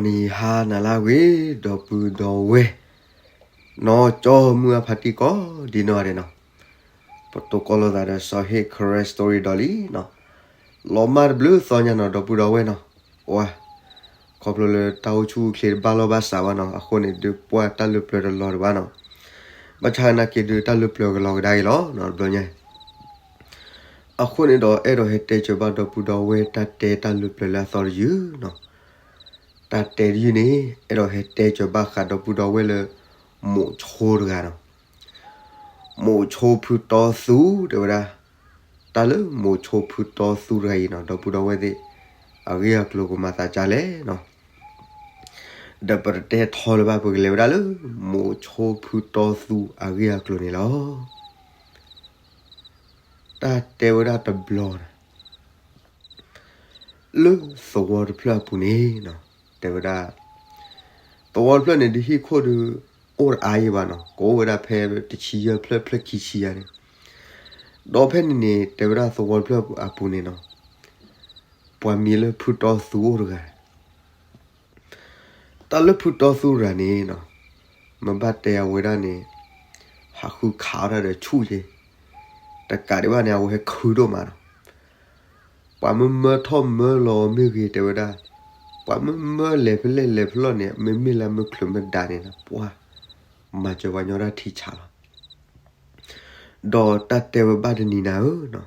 နံၤဟါနၤလၢအဂ့ၤ ဒီပုၢ်ဒီဝဲၢ် နီၢ်ကၠီမုၢ်အဖါတံၢ်ကိးဒံနီၢ်ဂၤဒဲးနီၤ, ပတိၢ်ကီလိာ်သးဒီးစီၤဟ့ၣ် Karen Story ဒီးလံနီၤ, လီၤမၢ်တဘျုးသီညါနီၤ ဒီပုၢ်ဒီဝဲၢ်နီၤ, ဝါ, ခီဖျိလၢတၢ်အိၣ်ဆူၣ်အိၣ်ချ့တဘၣ်လီၢ်ဘၣ်စးဘၣ်နီၤ အဃိန့ၣ် ဒုးပှၢ်တၢ်လၢပျၢၤတလီၤတဘၣ်နီၤ, ဘၣ်ဆၣ်သနာ်က့ဒုးတၢ်လၢပျၢၤကလီၤကဒါအံၤလီၤနီၤ တဘျီညါ အဃိန့ၣ်ဒီး အဲၣ်ဒိးဟဲတဲစၢၤဘၣ်ဒီပုၢ်ဒီဝဲၢ်တၢ်တဲတၢ်လၢပျၢၤလၢအသီတယုၢ်နီၤ, တၢ်တဲတယုၢ်န့ၣ် အဲၣ်ဒိးဟဲတဲစၢၤဘၣ်ဃးဒီပုၢ်ဒီဝဲၢ်လၢ မိၤဆိတဂၤနီၤ, မိၤဆိဖုတီသူတဲဝဲဒၣ်, တၢ်လၢမိၤဆိဖုတီသူတဂၤအံၤနီၤ ဒီပုၢ်ဒီဝဲၢ်သ့ၣ် အဂ့ၢ်အကျိၤကမၤသးဒ်လဲၣ်နီၤ, ဒီးပတတဲထီလၢၤဘၣ် ပကလဲၤဝဲဒၣ်လၢ မိၤဆိဖုတီသူအဂ့ၢ်အကျိၤန့ၣ်လီၤ. တၢ်တဲဝဲဒၣ်တဘျီန့ၣ် လၢသဝီတဖျၢၣ်အပူၤန့ၣ်နီၤ, တဲဝဲဒၣ် သဝီတဖျၢၣ်န့ၣ်ဒုးဟံၣ်ခိၣ်ဒုး အိၣ်တအါယံၤဘၣ်နီၤ, ကအိၣ်ဝဲဒၣ်ဖဲတဆံယဲၢ်ဖျၢၣ် ဖျၢၣ်ခံဆံယဲၢ်န့ၣ်, ဒီးဖဲန့ၣ်န့ၣ် တဲဝဲဒၣ်သဝီတဖျၢၣ်အပူၤန့ၣ်နီၤ, ပှၤမံၤလၢဖုတီသူအိၣ်တဂၤ တၢ်လၢဖုတီသူတဂၤန့ၣ်နီၤ, မ့ၢ်ဘၣ်တဲအဝဲဒၣ်န့ၣ် ဟးဃုခးအီၣ်တၢ်ဒီးဆူၣ်က့ၤ, တကးဒံးဘၣ်န့ၣ် အဝဲဟဲခုဒိၣ်မးနီၤ, ပှၤမ့ၢ်မၢထီၣ်မၢလီၤမ့ၢ်ဂ့ၤ တဲဝဲဒၣ်, ပှၤမ့ၢ်မၢလဲၤဖဲလဲၣ်လဲၤဖဲလဲၣ်န့ၣ် မ့မ့ၢ်လၢမ့ၢ်ချုးမ့ၢ်ဒါန့ၣ်နီၤ ပှၤ မၤစၢၤပှၤညီတၢ်ထံဆးလီၤ. ဒီးတၢ်တဲဝဲဘၣ်တနံၤနၤဧၢနီၤ,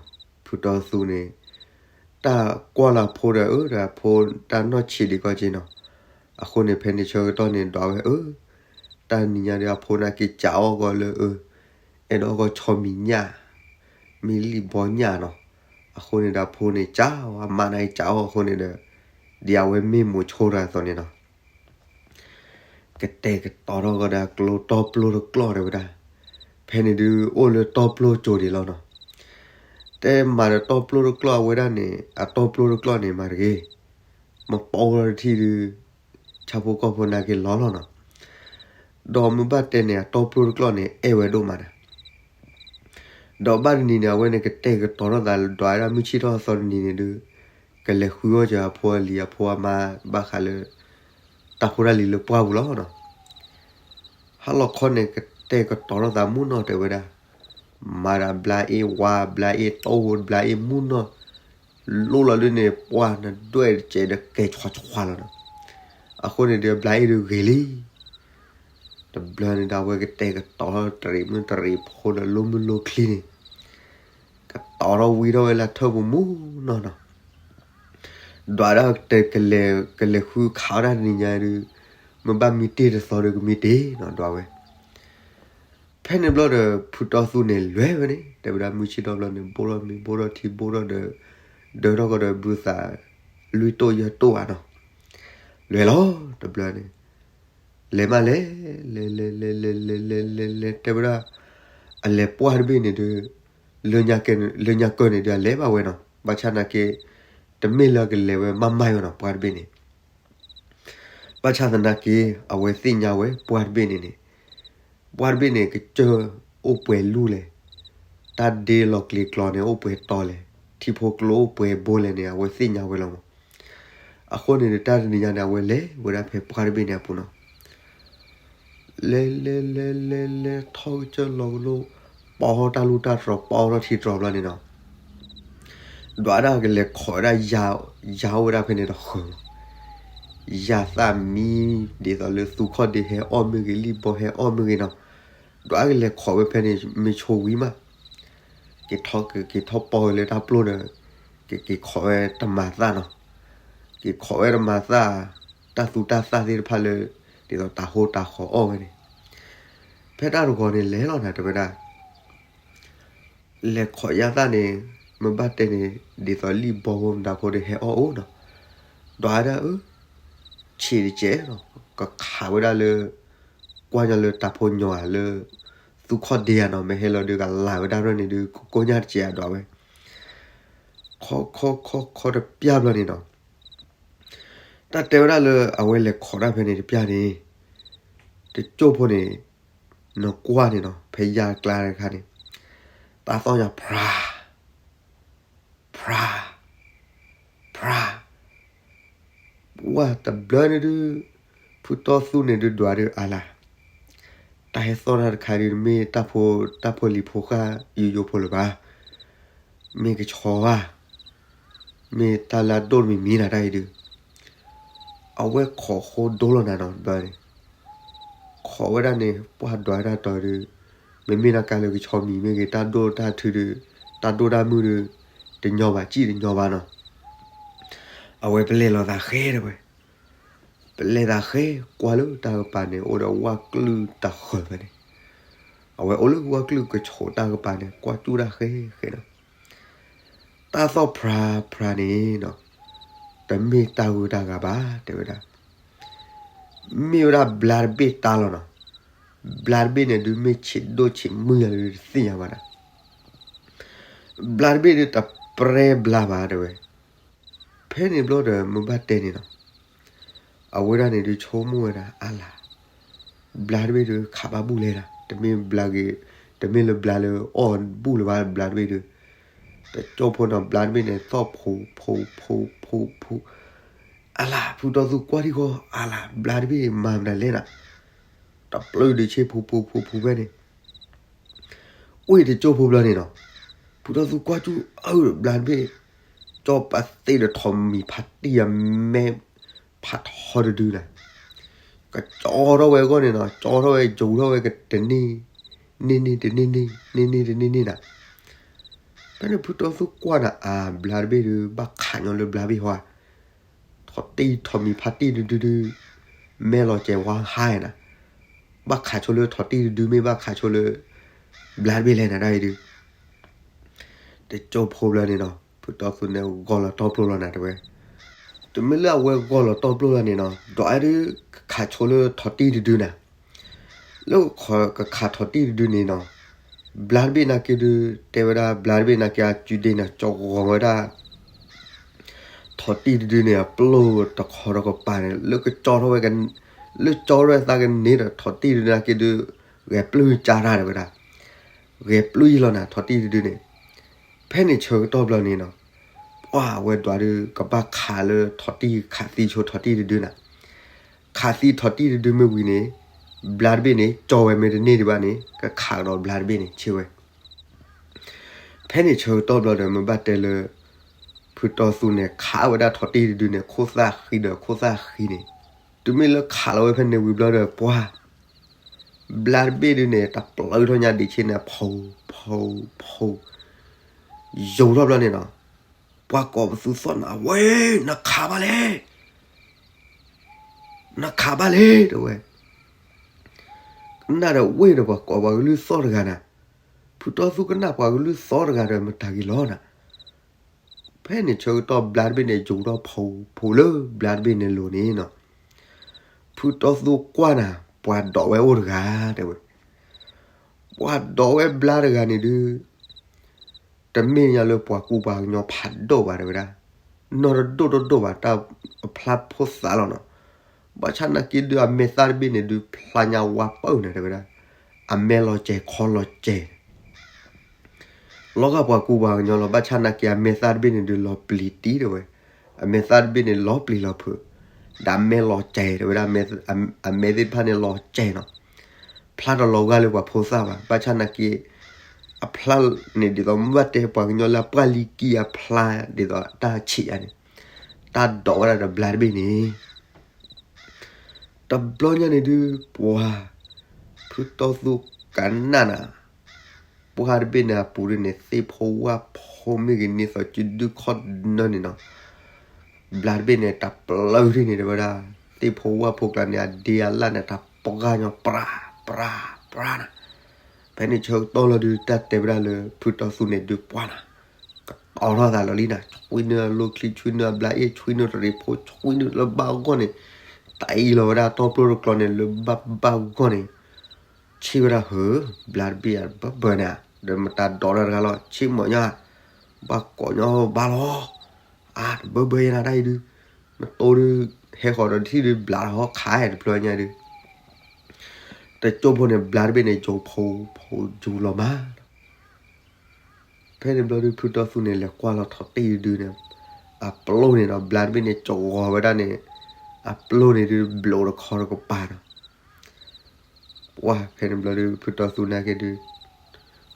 ဖုတီသူန့ၣ် တၢ်ကွၢ်လၢအဖိဒီးအၢ ဒီးအဖိတၢ်နီၢ်ဆံးဒံးကီးက့နီၤ, အဃိန့ၣ် ဖဲန့ၣ်ဆၢကတီၢ်န့ၣ် ဒွးဝဲအၢ, တၢ်နံၤညါဒီးအဖိနာ်က့စးအီၣ်ကီးလၢအၢ, အဲၣ်ဒိးအီၣ်ကီးဆီမံၤညၣ်, မ့ၢ်လံၣ်ဘီညၣ်နီၤ, အဃိန့ၣ်ဒီးအဖိန့ၣ် စးအီၣ်အမါနာ်က့စးအီၣ်အဃိန့ၣ်ဒီး, ဒ်အဝဲမ့ၢ်မိၤဆိတဂၤအသိးန့ၣ်နီၤ ကတဲာ်ကတီၤထီၣ်ကဒီးအကျိတီပျိတကျီၢ်တဲဝဲဒၣ်, ဖဲန့ၣ်ဒုးအိၣ်လၢတီပျိကၠိဒံးလီၤနီၤ, တဲမၤဒီးတီပျိတကျီၢ်အဝဲဒၣ်န့ၣ် အတီပျိတကျီၢ်န့ၣ်မၤတဂ့ၤ, မ့ၢ်ပီဝဲထီၣ်တထံၣ်ဒုး, ဆၣ်ဖိကီၢ်ဖိနာ်က့လီၤလီၤနီၤ, ဒီးမ့ၢ်ဘၣ်တဲန့ၣ် အတီပျိတကျီၢ်န့ၣ် အဲၣ်ဝဲဒိၣ်မးနီၤ ဒီးဘၣ်တနံၤန့ၣ် အဝဲန့ၣ်ကတဲာ်ကတီၤထီၣ်သးဒွးဝဲဒၣ်မုၢ်ဆ့ၣ်ထီၣ်အသီတနံၤန့ၣ်ဒုး, ကလဲၤဃုအီၣ်စၢၤအဖိအလံၤအဖိအမါဘၣ်ဃးလၢ တၢ်ဖိတၢ်လံၤလၢပှၢ်ပူၤလီၤနီၤ, ဟါလီၤခီန့ၣ် ကတဲာ်ကတီၤထီၣ်သးမုၢ်နီၢ်တဲဝဲဒၣ်, မၤဒၣ်ဘျါအ့ၣ်ဝါ ဘျါအ့ၣ်တိၢ် ဘျါအ့ၣ်မုၢ်နီၢ်, လိၣ်လီၤဒုးန့ၣ် ပှၢ်နဒွဲၣ်တစဲးဒီးကဲၤဆွးဆွးလီၤနီၤ, အဃိန့ၣ်ဒီးဘျါအ့ၣ်ဒုးဂ့ၤလံ တဘျီန့ၣ်ဒီးအဝဲကတဲာ်ကတီၤထီၣ်တရံးမုၢ်တရံးဖိဒီးလိၢ်မုၢ်လိၢ်ချံန့ၣ်, ကတီၤထီၣ်ဝံထီၣ်ဝဲလၢထၢၣ်ပူၤမုၢ်နီၢ်နီၤ, ဒွးဒၣ်ကလဲၤ ကလဲၤဃုခးဝဲဒၣ်တနံၤညါဒုး, မ့ၢ်ဘၣ်မံတ့ၢ်တသီဒီးကမံတ့ၢ်နီၤ ဒွးဝဲ ဖဲန့ၣ်ဘျီဒီး ဖုတီသူန့ၣ်လဲၤဝဲန့ၣ် တဲဝဲဒၣ်မုၢ်ဆ့ၣ်ထီၣ်ဘျီန့ၣ် ဘိၣ်ထီၣ်မ့ၤ ဘိၣ်ထီၣ်ထံ ဘိၣ်ထီၣ်ဒီး ဒၢထီၣ်ကဒီးဘုသး လွံၢ်တိၢ်ယဲၢ်တိၢ်ဧါနီၤ, လဲၤလီၤ တဘျီန့ၣ် လဲၤမးလဲၤ လဲၤလဲၤလဲၤလဲၤလဲၤလဲၤလဲၤ တဲဝဲဒၣ် အလဲၤပှၢ်တဘ့ၣ်န့ၣ်ဒီး လၢညါကၢန့ၣ်ဒီးအလဲၤဘၣ်ဝဲနီၤ ဘၣ်ဆၣ်သနာ်က့ တမ့ၢ်လၢအကလဲၤဝဲမးမးအီၤနီၤ ပှၢ်တဘ့ၣ်န့ၣ် ဘၣ်ဆၣ်သနာ်က့ အဝဲသ့ၣ်ညါဝဲပှၢ်တဘ့ၣ်န့ၣ်န့ၣ် ပှၢ်တဘ့ၣ်န့ၣ် ကစၢၢ်အိၣ်ပှဲၤလူၢ်လဲၣ်, တၢ်ဒ့လီၤကျ့ၤကျီၤန့ၣ် အိၣ်ပှဲၤတီၤလဲၣ်, ထံဖိကျိအိၣ်ပှဲၤဘိလဲၣ်န့ၣ် အဝဲသ့ၣ်ညါဝဲလီၤမး. အဃိန့ၣ်ဒီး တၢ်တနံၤညါန့ၣ် အဝဲလဲၤဝဲဒၣ်ဖဲပှၢ်တဘ့ၣ်န့ၣ်အပူၤနီၤ. လဲၤလဲၤလဲၤလဲၤလဲၤ ထီၣ်ကစၢၢ်လီၤကလိ ပီထီၣ်တၢ်လူၢ်တၢ်တြီၤ ပီထီၣ်ထံတြီၤဘျီန့ၣ်နီၤ. ဒွးဒၣ်ကလဲၤခိးဝဲဒၣ်ယၤ, ယၤအိၣ်ဝဲဒၣ်ဖဲန့ၣ်တဃၢၤလီၤ. ယၤသၣ်မံ ဒ်သိးလၢသူခီၣ်ဒ့ဟဲအီၣ်မ့ၢ်ဂ့ၤ လံၣ်ဘီဟဲအီၣ်မ့ၢ်ဂ့ၤနီၤ. ဒွးကလဲၤခိးဝဲဖဲန့ၣ် မ့ၢ်ဆိဝံၤမး က့ၤထီၣ်က့ၤထီၣ်ပီဝဲလၢတၢ်ပျိၢ်ဒီး က့ၤက့ၤခိးဝဲတမၤသၣ်နီၤ. က့ၤခိးဝဲတမၤသၣ် တၢ်သူတၢ်သၣ်သ့ၣ်တဖၣ်လၢ ဒ်သိးတၤဟိတၤဃီၤအီၣ်ဝဲန့ၣ် ဖဲတၢ်တဂီၤန့ၣ်လဲၤလီၤနၤတဲဝဲဒၣ် လဲၤခိးယၤသၣ်န့ၣ် မ့ၢ်ဘၣ်တဲန့ၣ် ဒ်သိးလံၣ်ဘီဖိမတၤဖိဒီးဟဲအီၣ်အိၣ်နီၤ. ဒွးဒၣ်အၢ ဆံးတစဲးနီၤ ကခးဝဲဒၣ်လၢ ကွၢ်ညီလၢတၢ်ဖိညီဧါလၢ သူခီၣ်ဒ့ဧါနီၤ မ့ၢ်ဟဲလီၤဒုးကလၤဝဲဒၣ်ရဲၣ်န့ၣ်ဒုး ကိးညါတစဲးအဒွးဝဲ ခီခီခီခီတပျၢ်ဘျီန့ၣ်နီၤ. တၢ်တဲဝဲဒၣ်လၢအဝဲလဲၤခိးတၢ်ဖဲန့ၣ်တပျၢ်န့ၣ် တကၠိၢ်ဖိန့ၣ် နကွၢ်န့ၣ်နီၤ ဖဲယါကျါတခါန့ၣ် တၢ်သီၣ်ညါ ဖြါ ဖြါ ဖြါ ဝဲတဘျီန့ၣ်ဒုး ဖုတီသူန့ၣ်ဒုးဒွးဒုးအါလၢ်, တၢ်ဟဲသီၣ်တၢ်တခါဒုး မ့ၢ်တၢ်ဖိလံၤဖိဃၣ်ယိယိဖိလၢၤဘၣ်, မ့ၢ်ကဆီဧါ, မ့ၢ်တၢ်လၢအဒိၣ်တမံၤမံၤနၤတၢ်အံၤဒုး, အဝဲခိးဃိဒိလီၤနၤနီၤ တဘျီန့ၣ် ခိးဝဲဒၣ်န့ၣ် ပှၢ်ဒွးဝဲဒၣ်တီၤဒုး, မ့မ့ၢ်နီၢ်ကါလၢကဆီမံၤမ့ၢ်ဂ့ၤ တၢ်ဒိၣ်တၢ်ထုဒုး, တၢ်ဒိၣ်တၢ်မုၢ်ဒုး, တညီဘၣ် စံၣ်တညီဘၣ်နီၤ. အဝဲပလဲၤလီၤသးဃဲတဲဝဲ, ပလဲၤသးဃဲ ကွၢ်လၢတၢ်ကပၤန့ၣ် အိၣ်ဒီးဝၣ်ကလုၢ်တဃၢၤဖဲန့ၣ်, အဝဲအိၣ်လၢဝၣ်ကလုၢ်ကဆိးတၢ်ကပၤန့ၣ် ကွၢ်ကၠူၣ်တၢ်ဃဲဃဲနီၤ. တၢ်သီၣ်ဖြါဖြါန့ၣ်နီၤ, တမ့ၢ်တၢ်ဂုၤတၢ်ဂၤဘၣ် တဲဝဲဒၣ်, မ့ၢ်ဝဲဒၣ်ဘျါတဘ့ၣ်တၢ်လီၤနီၤ. ဘျါတဘ့ၣ်န့ၣ်ဒုး မ့ၢ်ဆံးဒိၣ်ဆံးမုၢ်ယၤလၢတသ့ၣ်ညါဘၣ်ဒၣ်, ဘျါတဘ့ၣ်ဒုးတပြဲဘျါဘၣ်တဲဝဲ. ဖဲန့ၣ်ဘျီဒီးမ့ၢ်ဘၣ်တဲန့ၣ်နီၤ, အဝဲဒၣ်န့ၣ်ဒုးဆိကမိၣ်ဝဲဒၣ်အါလၢ်, ဘျါတဘ့ၣ်ဒုးခးဘၣ်ဘူၣ်လဲၣ်ဒၣ်, တမ့ၢ်ဘျါဂ့ၤ, တမ့ၢ်လၢဘျါလၢအီၣ်ဘူၣ်လၢၤဘၣ် ဘျါတဘ့ၣ်ဒုး, တကၠိဖိနီၤ ဘျါတဘ့ၣ်န့ၣ် သီၣ်ဖိးဖိးဖိးဖိးဖိး, အါလၢ် ဖုတီသူကွၢ်ထံၣ်ဃီ အါလၢ် ဘျါတဘ့ၣ်မၤမနုၤလဲၣ်နၤ, တပျုၢ်ဒုးဆ့ဖူဖူဖူဖူဖဲန့ၣ် အိၣ်တကၠိဖိဘျီန့ၣ်နီၤ, ဖုတီသူကွၢ်ကၠူၣ်အၢၣ်ဘျါတဘ့ၣ်, ကၠီပာ်သ့ၣ်ဒီးထိးမံၤဖးတံၢ်အမဲဖးထီတဒုနၤ, ကကၠီထီၣ်ဝဲအဂီၢ်န့ၣ်နီၤ, ကၠီထီၣ်ဝဲ ယူၤထီၣ်ဝဲကတန့ၢ်, န့ၢ်န့ၢ်တန့ၢ်န့ၢ်, န့ၢ်န့ၢ်တန့ၢ်န့ၢ်နၤ. ဖဲန့ၣ်ဖုတီသူကွၢ်နၤ အါ ဘျါတဘ့ၣ်ဒုး ဘၣ်ခးညီလၢဘျါတဘ့ၣ်ဟီဧါ, ထိးတံၢ်ထိးမံၤဖးတံၢ်တဒုဒုး, မဲလီၤစဲၤဝါဟါနၤ, ဘၣ်ခးဆိလၢထိးတံၢ်တဒု မ့ၢ်ဘၣ်ခးဆိလၢ ဘျါတဘ့ၣ်လဲၣ်နၤတၢ်အံၤဒုး, တကၠိဖိဘျီန့ၣ်နီၤ, ဖုတီသူန့ၣ်ဂီၢ်လီၤတီပျိလီၤနၤတဲဝဲ, တမ့ၢ်လၢအဝဲဂီၢ်လီၤတီပျိလီၤန့ၣ်နီၤ, ဒီးအဲၣ်ဒုးကခးဆိလၢထိးတံၢ်တဒုနၤ လၢကခးထိးတံၢ်တဒုန့ၣ်နီၤ, ဘျါတဘ့ၣ်နာ်က့ဒုး တဲဝဲဒၣ် ဘျါတဘ့ၣ်နာ်က့အစုဒ့န့ၣ် ကၠီဂီၤဝဲဒၣ် ထိးတံၢ်တဒုန့ၣ် အပျိၢ်တခီတကပၤန့ၣ် လၢကကၠီထီၣ်ဝဲ, လၢကၠီထီၣ်ဝဲသးကန့ၢ်ဒီးထိးတံၢ်တဒုနာ်က့ဒုး, ဂဲၤပျုၢ်ကၢ်တၢ်တဲဝဲဒၣ်, ဂဲၤပျုၢ်ယံလီၤနၤ ထိးတံၢ်တဒုန့ၣ်. ဖဲန့ၣ်ဆၢကတီၢ်ဘျီန့ၣ်နီၤ, ပှၢ်အဝဲဒွးဒုး ကဘၣ်ခးလၢထိးတံၢ်ခးသံဆိထိးတံၢ်တဒုနၤ, ခးသံထိးတံၢ်တဒုမ့ၢ်ဝံၤန့ၣ်, ဘျါတဘ့ၣ်န့ၣ် ကၠီဝဲမ့ၢ်တန့ၢ်ဒံးဘၣ်န့ၣ် ကခးကဒီးဘျါတဘ့ၣ်န့ၣ် ဆ့ဝဲ. ဖဲန့ၣ်ဆၢကတီၢ်ဘျီဒီး မ့ၢ်ဘၣ်တဲလၢ ဖုတီသူန့ၣ် ခးဝဲဒၣ်ထိးတံၢ်တဒုန့ၣ် ခိၣ်သၣ်ဃံဒီးခိၣ်သၣ်ဃံန့ၣ်, တုၤမ့ၢ်လၢခးလီၤဝဲဖဲန့ၣ်ဝံၤဘျီဒီး ပှၢ် ဘျါတဘ့ၣ်ဒုန့ၣ် တပျုၢ်ထီၣ်ညါဒံးဆ့န့ၣ် ဖိ ဖိ ဖိ ယူၤထီၣ်ဘျီန့ၣ်နီၤ, ပှၤကိးပသူသီၣ်နၤ ဝဲ, နခးဘၣ်လဲၣ်, နခးဘၣ်လဲၣ် တဲဝဲ. ကနၣ်ဒီးဝဲဒီးပှၤကိးပှၤကလုၢ်သီၣ်တဂၤနၤ, ဖုတီသူကနၣ်ပှၤကလုၢ်သီၣ်တဂၤဒီး မတၤဂ့ၤလီၤနၤ. ဖဲန့ၣ်ဆၢကတီၢ်ဘျါတဘ့ၣ်န့ၣ် ယူၤထီၣ်ဖိ ဖိလၢဘျါတဘ့ၣ်န့ၣ်လိၤန့ၣ်နီၤ, ဖုတီသူကွၢ်နၤ ပှၤဒိးဝဲအိၣ်တဂၤ တဲဝဲ. ပှၤဒိးဝဲဘျါတဂၤန့ၣ်ဒုး တမ့ၢ်ညါလၢပှၤကူပှၤကညီဖးဒိၣ်ဘၣ်တဲဝဲဒၣ်, နီၢ်တဒိၣ်တဒိၣ်ဘၣ် တၢ်အဖျါဖိသၣ်လီၤနီၤ. ဘၣ်ဆၣ်နာ်က့ဒုး အမဲာ်သၣ်တဘ့ၣ်န့ၣ်ဒုး ဖျါညါဝါပၢၢ်နၤတဲဝဲဒၣ်, အမဲာ်လီၤစဲၤခီလီၤစဲၤ လီၤဂာ်ပှၤကူပှၤကညီလီၤ. ဘၣ်ဆၣ်နာ်က့ အမဲာ်သၣ်တဘ့ၣ်န့ၣ်ဒုး လီၤပျံၤတံၢ်တဲဝဲ, အမဲာ်သၣ်တဘ့ၣ်န့ၣ် လီၤပျံၤလီၤဖုး, ဒီးအမဲာ်လီၤစဲၤတဲဝဲဒၣ်, အမဲာ်သ့ၣ်တဖၣ်န့ၣ်လီၤစဲၤနီၤ. ဖျါတလီၤဂာ်လၢပှၤဖိသၣ်ဘၣ်. ဘၣ်ဆၣ်နာ်က့ အဖျါန့ၣ် ဒ်သိးမ့ၢ်ဘၣ်တဲပှၤကညီလၢအပှၢ်လံၤကံၢ်အဖျါ ဒ်သိးတၢ်ဆံးယါန့ၣ်, တၢ်ဒိးဝဲဒၣ်ဒီးဘျါတဘ့ၣ်န့ၣ် တဘျီညါန့ၣ်ဒုး ပှၤ ဖုတီသူကနၣ်နၤ, ပှၢ်တဘ့ၣ်န့ၣ်အပူၤဒုန့ၣ် သ့ၣ်ဖိဝၣ်ဖိမ့ၢ်ဂ့ၤ န့ၢ်သီစုဒုခီၣ်နၢန့ၣ်နီၤ. ဘျါတဘ့ၣ်န့ၣ် တပျုၢ်ထံၣ်န့ၣ်တဲဝဲဒၣ်, သ့ၣ်ဖိဝၣ်ဖိကျါန့ၣ် အဒ့အလၣ်န့ၣ် တၢ်ပှၢ်ညီ ပြၢ် ပြၢ် ပြၢ်နၤ. ဖဲန့ၣ်ဆၢကတီၢ်လီၤဒုး တၢ်တဲဝဲဒၣ်လၢ ဖုတီသူန့ၣ်ဒုးပှၢ်နၤ ကတီၤထီၣ်သးလီၤလံနၤ, ဆွံနုာ်အလိၣ်ချံ ဆွံနုာ်အဘျါအ့ၣ် ဆွံနုာ်တရံးဖိ ဆွံနုာ်လၢဘၣ်ဂီၢ်န့ၣ်, တၢ်အံၤလီၤဝဲဒၣ်တီပျိတကျီန့ၣ် လၢဘၣ်ဘၣ်ဂီၢ်န့ၣ်, ဆ့ဝဲဒၣ်ဟၢ, ဘျါတဘ့ၣ်အဘၢဘၢနၤ, ဒီးမတၤဒိးတၢ်တဂၤလီၤ, ဆ့မီၤညါ, ဘၣ်ကိးညီဘၣ်လီၤ, အါ တဘၢဘၢယဲနၤတၢ်အံၤဒုး, မတိဒုး, ဟဲဃီၤဒီးထံၣ်ဒုး ဘျါလီၤဟီခးတဖျၢၣ်ညါဒုး, တကၠိဖိန့ၣ် ဘျါတဘ့ၣ်န့ၣ် ယူၤဖိ ဖိယူၤလီၤမး ဖဲန့ၣ်ဘျီဒုး ဖုတီသူန့ၣ် လဲၤကွၢ်လီၤထိးတံၢ်တဒုန့ၣ်, အပျိၢ်န့ၣ်ဒီး ဘျါတဘ့ၣ်န့ၣ် ကဂီၤဝဲဒၣ်န့ၣ်, အပျိၢ်န့ၣ်ဒုး ဘျိးတခီတကပၤနီၤ. ပှၢ်ဖဲန့ၣ်ဘျီဒုး ဖုတီသူနာ်က့ဒုး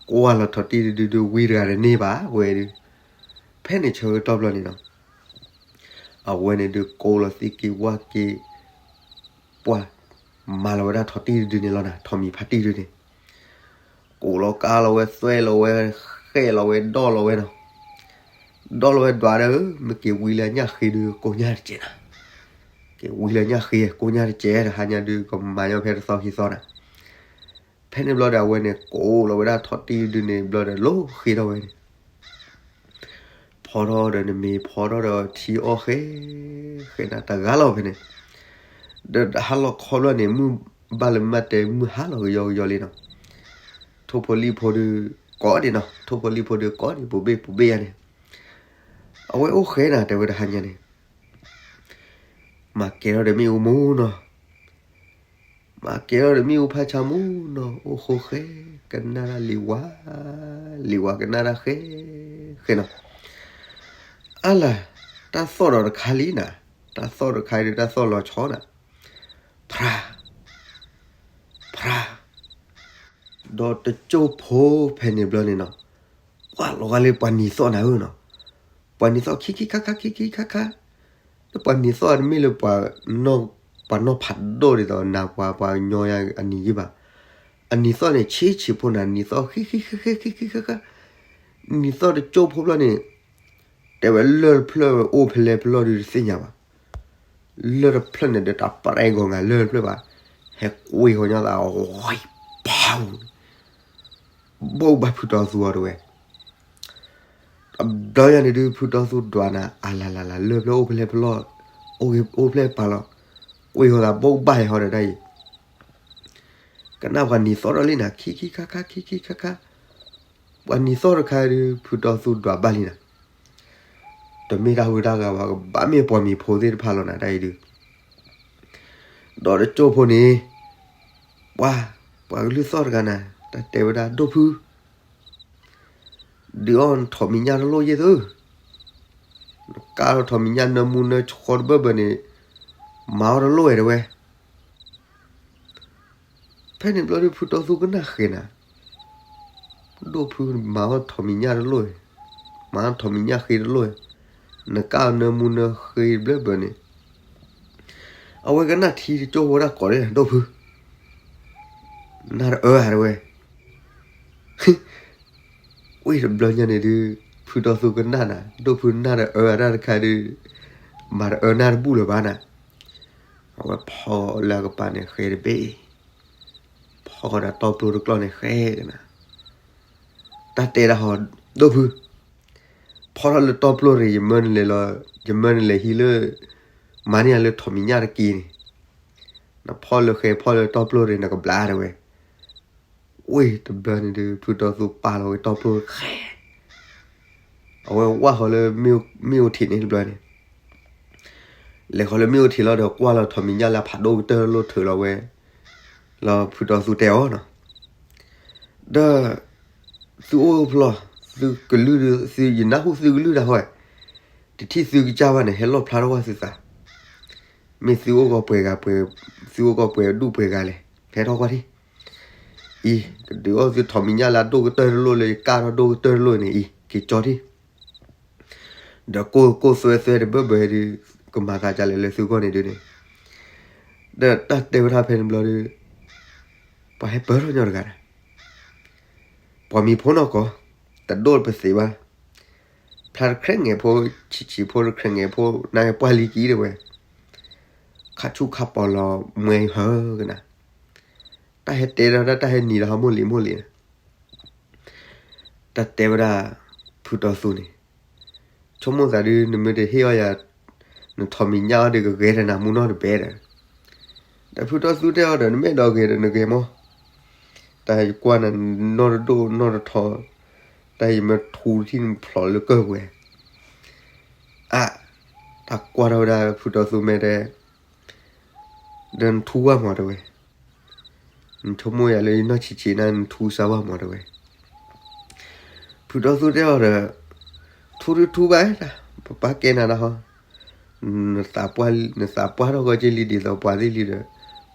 ကွၢ်လီၤထီၣ်တံၢ်တဒုဒုး ဝံတဂၤတန့ၢ်ဘၣ်ဝဲဒုး, ဖဲန့ၣ်ဆၢကတီၢ်ဘျီန့ၣ်နီၤ, အဝဲန့ၣ်ဒုးကိးလီၤသံက့ၤဝၢ်က့ၤ ပှၢ်မၤလီၤဝဲဒၣ်ထီၣ်တံၢ်တဒုန့ၣ်လီၤနၤ, ထီၣ်မံၤဖါတံၢ်ဒုန့ၣ် ကိးလီၤကါလီၤဝဲ သွဲၣ်လီၤဝဲ ဃဲၣ်လီၤဝဲ ဒီၣ်လီၤဝဲနီၤ. ဒီၣ်လီၤဝဲဒွးဒီး မ့ၢ်က့ၤဝံလၢညၣ်ဃ့ဒုးကိညၢ်တစဲးနၤ, က့ၤဝံလၢညၣ်ဃ့ကိညၢ်တစဲး တဟါညါဒုးကမၤညီဖဲတသီခံသီနၤ. ဖဲန့ၣ်ဘျီဒီးအဝဲန့ၣ် ကိးလီၤဝဲဒၣ်ထီၣ်တံၢ်ဒုန့ၣ် ဘျီဒီးလိၣ်ဃ့ထီၣ်ဝဲန့ၣ် ဖီထီၣ်ဒီးနမ့ၤ ဖီထီၣ်ဒီးထံအီၣ်ဃဲ ဃဲနၤတဂၤလီၤဖဲန့ၣ်, ဒီးဟါလီၤခီဘျီန့ၣ် မုၢ်ဘၣ်လၢမၢ်တဲမုၢ်ဟါလီၤကယီကယီလံနီၤ. ထိၣ်ဖိလံၣ်ဖိဒုးကိးဒံးနီၤ, ထိၣ်ဖိလံၣ်ဖိဒုးကိးဒံး ပူၤဘ့ၣ်ပူၤဘ့ၣ်ယါန့ၣ်, အဝဲအိၣ်ဃဲနၤ တဲဝဲတဟါညါန့ၣ် မၤကဲထီၣ်ဒီးမ့ၣ်အူမူနီၤ, မၤကဲထီၣ်ဒီးမ့ၣ်အူဖးဆါမူနီၤ, အိၣ်ဃိဃဲ ကနၣ်တၢ်လံၤဝါ, လံၤဝါကနၣ်တၢ်ဃဲ ဃဲနီၤ. အါလၢ် တၢ်သီၣ်ဒီးတခါလံနၤ, တၢ်သီၣ်တခါဒီးတၢ်သီၣ်လီၤဆီနၤ, ဖြါ ဖြါ ဒီးတကၠိၢ်ဖိဖဲန့ၣ်ဘျီန့ၣ်နီၤ, ကွၢ်လီၤဂာ်လၢပှၤနံၤသီၣ်နၤဧၢနီၤ, ပှၤနံၤသီၣ်ခံခံခါခါ ခံခံခါခါ, ဒီးပှၤနံၤသီၣ်တမ့ၢ်လၢပှၤနီၢ် ပှၤနီၢ်ဖးဒိၣ်ဒ်သိးနၤပှၤ ပှၤကညီယါအနံၤယံဘၣ်, အနံၤသီၣ်န့ၣ် ဆံးဆံးဖိနၤ, နံၤသီၣ်ခံခံခါခါ ခံခံခါခါ, နံၤသီၣ်တကၠိၢ်ဖိဘျီန့ၣ် တဲဝဲလၢၢ်တဖျၢၣ်အိၣ်ဖဲလဲၣ်ဖဲလဲၣ်ဒုးတသ့ၣ်ညါဘၣ်. လၢၢ်တဖျၢၣ်န့ၣ်ဒီးတၢ်ပရဲဂီၤငါလၢၢ်တဖျၢၣ်ဘၣ်, ဟဲကွံာ်ဃီညီသး ဝံၤဖး ဘိၣ်ဘၣ်ဖုတီသူအီၤတဝဲ, တဘျီညါန့ၣ်ဒုး ဖုတီသူဒွးနၤ အလၤလၤလၤ လၢၢ်ဖျၢၣ်အိၣ်ဖဲလဲၣ်ဖဲလဲၣ်, အိၣ်ဖဲလဲၣ်ဖဲလဲၣ်လီၤ, ကွံာ်ဃီသးဘိၣ်ဘၣ်ဟဲဟီဒီးတၢ်အံၤ, ကနၣ်ပှၤနံၤသီၣ်ထီၣ်လံနၤ ခံခံခါခါ ခံခံခါခါ, ပှၤနံၤသီၣ်တခါဒုး ဖုတီသူဒွးဘၣ်လံနၤ, တမ့ၢ်တၢ်ဟုၣ်တၢ်ဂဲၤဘၣ် ကဘၣ်မ့ၢ်ပှၤမံၤဖိသ့ၣ်တဖၣ်လီၤနၤ တၢ်အံၤဒုး, ဒီးတကၠိၢ်ဖိန့ၣ် ပှၤ ပှၤကလုၢ်သီၣ်တဂၤနၤ တၢ်တဲဝဲဒၣ် ဒိၣ်ဖု ဒုးအီၣ်နထီၣ်မံၤညၣ်တလိၣ်ယဲၢ်သု, နကၢ်ထီၣ်မံၤညၣ်နၢမူနၢဆှီတဘၢၣ်ဘၢၣ်န့ၣ် မၤအီၣ်တလိၣ်ဝဲတဝဲ, ဖဲန့ၣ်ဘျီဒုး ဖုတီသူကနၣ်ဃဲၤနၤ, ဒိၣ်ဖုမၤအီၣ်ထီၣ်မံၤညၣ်တလိၣ်, မၤအီၣ်ထီၣ်မံၤညၣ်ဃ့တလိၣ်, နကၢ်နၢမူနၢဃ့ဘျၢၣ်ဘၢၣ်န့ၣ်, အဝဲကနၣ်ထံတကၠိၢ်ဖိဒၣ်ကိးဒၣ် ဒိၣ်ဖု နၢ်တအၢဧါတဝဲ, ဝံၤတဘျီညါန့ၣ်ဒုး ဖုတီသူကနၣ်နၤ ဒိၣ်ဖုနၢ်တအၢအတၢ်တခါဒုး, မၤတအၢနၢ်တဘူၣ်လၢၤဘၣ်နၤ, အဝဲဖီလၢအကပၤန့ၣ်ဃဲတဘ့ၣ်, ဖီဃီဒီးတီပျိတကျီၢ်န့ၣ်ဃဲကနၤ, တၢ်တဲဒၣ်ဟီ ဒိၣ်ဖု, ဖီထီၣ်လၢတီပျိန့ၣ် ယမၢနလဲၤလီၤ, ယမၢနလဲၤဟံးလၢ မၤန့ၢ်ယၤလၢထီၣ်မံၤညၣ်တက့ၢ်န့ၣ်, နဖီၣ်လၢဃဲဖီၣ်လၢတီပျိန့ၣ် နကဘျါတဝဲ, ဝ့ၢ်တဘျီန့ၣ်ဒုး ဖုတီသူပာ်လီၤဝဲတီပျိဃဲ, အဝဲဝၢ်ဃီလၢမ့ၣ်အူထံးန့ၣ်တဘျီန့ၣ်, လဲၤဃီလၢမ့ၣ်အူထံးလီၤဒီး ကွၢ်လီၤထီၣ်မံၤညၣ်လၢအဖးဒိၣ်ကတၢၢ်လိၣ်ထုးလီၤဝဲ, လီၤဖုတီသူတဲအီၤနီၤ, ဒီး သုအိၣ်ဖျီ, သုကလုၢ်ဒုး သုယနၢ်ဟူသုကလုၢ်တၢ်ဟီ, တထံၣ်သုကစၢ်ဘၣ်န့ၣ် ဟဲလီၣ်ဖျါထီၣ်ဝဲသုသး, မ့ၢ်သုအိၣ်ကီးပှဲၤဂၤပှဲၤ, သုအိၣ်ကီးပှဲၤဒူၣ်ပှဲၤဂၤလဲၣ်, ဟဲထီၣ်ကွၢ်ထံၣ်, အံၤ ကဒုးအီၣ်သုထီၣ်မံၤညၣ်လၢအဒိၣ်ကတၢၢ်တလိၣ်လၢယကၢ်ထီၣ်ဒိၣ်ကတၢၢ်တလိၣ်န့ၣ်အံၤ က့ၤကၠီထံၣ် ဒီးကိၢ်ကိၢ်သွဲသွဲတဘၢဘၢဒုး ကမၤသးဒ်လဲၣ်လၢသုဂီၢ်န့ၣ်ဒုးန့ၣ်, ဒီးတၢ်တဲဝဲဒၣ်ဖဲန့ၣ်ဘျီဒုး ပှၤဟဲပၢၢ်ထီၣ်ညီတဂၤဒီး ပှၤမံၤဖိနီၢ်ကီၢ် တဒိၣ်ပသ့ဘၣ်, ဖျါတခရဲၣ်ငဲၤဖိ ဆံးဆံးဖိတခရဲၣ်ငဲၤဖိ နပှၢ်လံကံတဲဝဲ, ခးဆူၣ်ခးပီၤလီၤမှဲဟၢကနၤ, တၢ်ဟဲတဲဒီး တၢ်ဟဲနံၤဒီးဟီမိၢ်လံၤမိၢ်လံၤန့ၣ် တၢ်တဲဝဲဒၣ် ဖုတီသူန့ၣ်, ဆိကမိၣ်သးဒုး နမ့ၢ်တဟ့ၣ်အီၣ်ယၤ နထီၣ်မံၤညၣ်အီၣ်ဒီးကဂဲၤတနၤမူနီၢ်တဘဲဒီး, ဒီးဖုတီသူတဲအီၤဒီး နမ့ၢ်အဲၣ်ဒိးဂဲၤဒီးနဂဲၤမီၢ်, တၢ်ယကွၢ်နၤ နီၢ်တဒိၣ်နီၢ်တထီ, တၢ်ယမ့ၢ်ထူထံၣ်နဖျိးလၢကၢၢ်ပှဲၤ, အါ, တၢ်ကွၢ်ထီၣ်ဝဲဒၣ်ဖုတီသူမဲာ်တဲ ဒီးနထူဝဲမၢ်တဲဝဲ, နဆိကမိၣ်ယၤလၢယနီၢ်ဆံးဆံးန့ၣ် နထူစၢ်ဝဲမၢ်တဲဝဲ, ဖုတီသူတဲအီၤဒီး, ထူတထူဘၣ်ဒၣ်, ပပၢ်ကဲနၤဒၣ်ဟီ, နသးပှၢ်, နသးပှၢ်ထီၣ်ဂီၢ်က့လံဒ်သိးပှၤသ့ၣ်လံဒီး,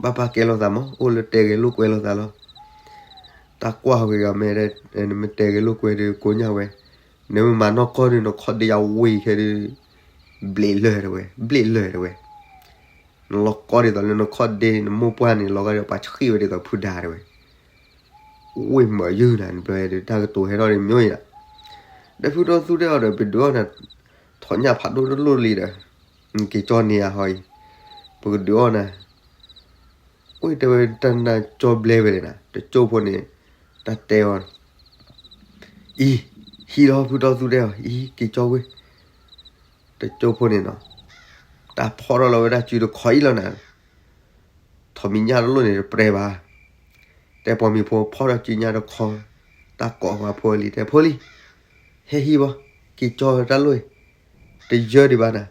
ဘၣ်ပာ်ကဲလိာ်သးမး, အိၣ်လၢတဲဂဲၤလိာ်ကွဲလိာ်သးလီၤ. တၢ်ကွၢ်ဝဲဂၤမဲာ်, နမ့ၢ်တဲဂဲၤလိာ်ကွဲဒီးကိညၢ်ဝဲ, နမ့ၢ်မၤနီၢ်ကီၢ်ဒီး နခီၣ်ဒ့ယဝ့ၤခဲဒီး, ဘျ့းလၢာ်တဝဲ, ဘျ့းလၢာ်တဝဲ. နလီၤကီဒ်သိးလၢနခီၣ်ဒ့ နမိၢ်ပှၢ်န့ၣ် လီၤဂာ်ဒီးပှၤဆှံဝဲဒ်သိးဖုဒါတဝဲ. ဝ့ၢ်မၢယုၢ်နၤ နဘျီဒီး တၢ်ကတိၤဟဲထီၣ်ဒီးမ့ၢ်အံၤနၤ, ဒီးဖုတီသူတဲအီၤဒီး ပဒုးအီၣ်နၤ, ထီၣ်ညၣ်ဖးဒိၣ်တလိၣ်လံဒီး, က့ၤကၠီန့ၢ်ယၤဟီအံၤ, ပကဒုးအီၣ်နၤ, အိၣ်တဲဝဲတၢ်နၢ်ကၠီဘျဲဝဲလဲၣ်နၤ, တကၠိၢ်ဖိန့ၣ်, တၢ်တဲအီၤ, အံၤ, ဟံးလီၤဖုတီသူတဲအီၤ, အံၤ က့ၤကၠီဝ့ၢ်, တကၠိၢ်ဖိန့ၣ်နီၤ, တၢ်ဖီၣ်ထီၣ်လီၤဝဲဒၣ်စုတခီအံၤလီၤနၤ ထီၣ်မံၤညၣ်တလိၣ်န့ၣ်တပြဲဘၣ်, တဲပိာ်မုၣ်ဖိဖီၣ်ထီၣ်စုညၣ်တခီ, တၢ်ကိးပှၤဖိလံၤ တဲဖိလံၤ, ဟဲဟံးဘၣ်, က့ၤကၠီတၢ်လိၣ်အံၤ, တယၢဒံးဘၣ်နၤ,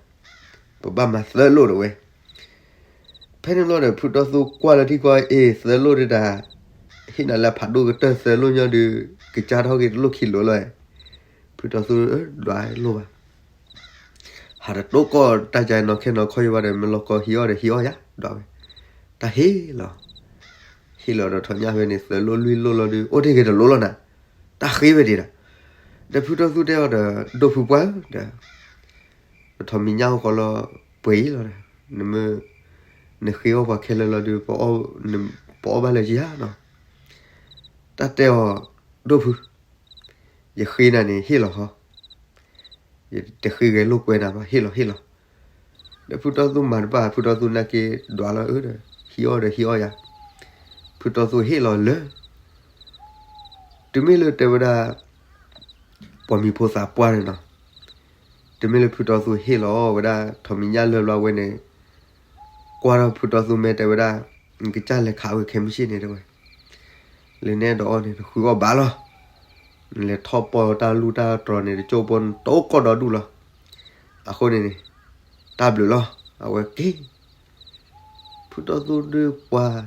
ပဘၣ်မၤသၢလိၣ်တဝဲ. ဖဲန့ၣ်ဘျီဒီး ဖုတီသူကွၢ်လၢထံကွၢ်အ့ၣ် သၢလိၣ်ဒၣ်, ဟ့ၣ်နၤလၢဖးဒိၣ်ကတၢၢ်သၢလိၣ်ညီဒီး, ကစၢ်ထီၣ်က့ၤတလိၣ်ခံလိၣ်လီၤ. ဖုတီသူဒွးလိၣ်ဘၣ် ဟးတတိၢ်ကီၢ်တၢ်ကါနီၢ်ခဲနီၢ်ခီယိဘၣ်ဒီး မ့ၢ်လီၤကီဟံးအီၣ်ဒီးဟံးအီၣ်ယၤ ဒွးဝဲ, တၢ်ဟ့ၣ်လီၤ, ဟ့ၣ်လီၤဒီးထီၣ်ညၣ်ဖဲန့ၣ် သၢလိၣ်လွံၢ်လိၣ်လီၤဒီး အိၣ်တ့ၢ်က့ၤတလိၣ်လီၤနၤ, တၢ်ဃ့ဝဲဒၣ်ဒီး, ဒီးဖုတီသူတဲအီၤဒီး ဒိၣ်ဖုပှၢ်ဧၢဒီး ပထီၣ်မံၤညၣ်အိၣ်ဃီလီၤ, ပှဲၤအံၤလီၤဒီး, နမ့ၢ်, နဃ့အီၣ်ပှၤခဲလၢာ်လီၤဒီး, ပအီၣ်ဘၣ်လၢယၤနီၤ, တၢ်တဲအီၤ, ဒိၣ်ဖု, ယဃ့နၤန့ၣ်ဟ့ၣ်လီၤဃီ, ယတဃ့ဂဲၤလိာ်ကွဲနၤဘၣ် ဟ့ၣ်လီၤဟ့ၣ်လီၤ, ဒီးဖုတီသူမၤတဘၣ် ဖုတီသူနာ်က့ဒွးလီၤအၢဒီး ဟံးအီၣ်ဒီးဟံးအီၣ်ယၤ, ဖုတီသူဟ့ၣ်လီၤလၢ တုၤမ့ၢ်လၢတဲဝဲဒၣ် ပိာ်မုၣ်ဖိသးပှၢ်န့ၣ်နီၤ, တုၤမ့ၢ်လၢဖုတီသူဟ့ၣ်လီၤဝဲဒၣ် ထီၣ်မံၤညၣ်လၢာ်ဘျီဝဲန့ၣ်, ကွၢ်ထီၣ်ဖုတီသူမဲာ်တဲဝဲဒၣ်, နကစၢ်လဲၤခးဝဲခဲမုၢ်ဆ့ၣ်န့ၣ်တဲဝဲ, လၢနအဲၣ်ဒိးအီၣ်န့ၣ် နဃုအီၣ်ဘၣ်လီၤ, နလဲၤထီၣ်ပီၢ်တၢ်လူၢ်တၢ်တြီၤန့ၣ် တကၠိၢ်ဖိနတိၢ်ကီၢ်ဒီဒူၣ်လီၤ, အဃိန့ၣ်န့ၣ်, တၢ်ဘျုးလီၤ, အဝဲက့ၤ ဖုတီသူဒုးပှၤ,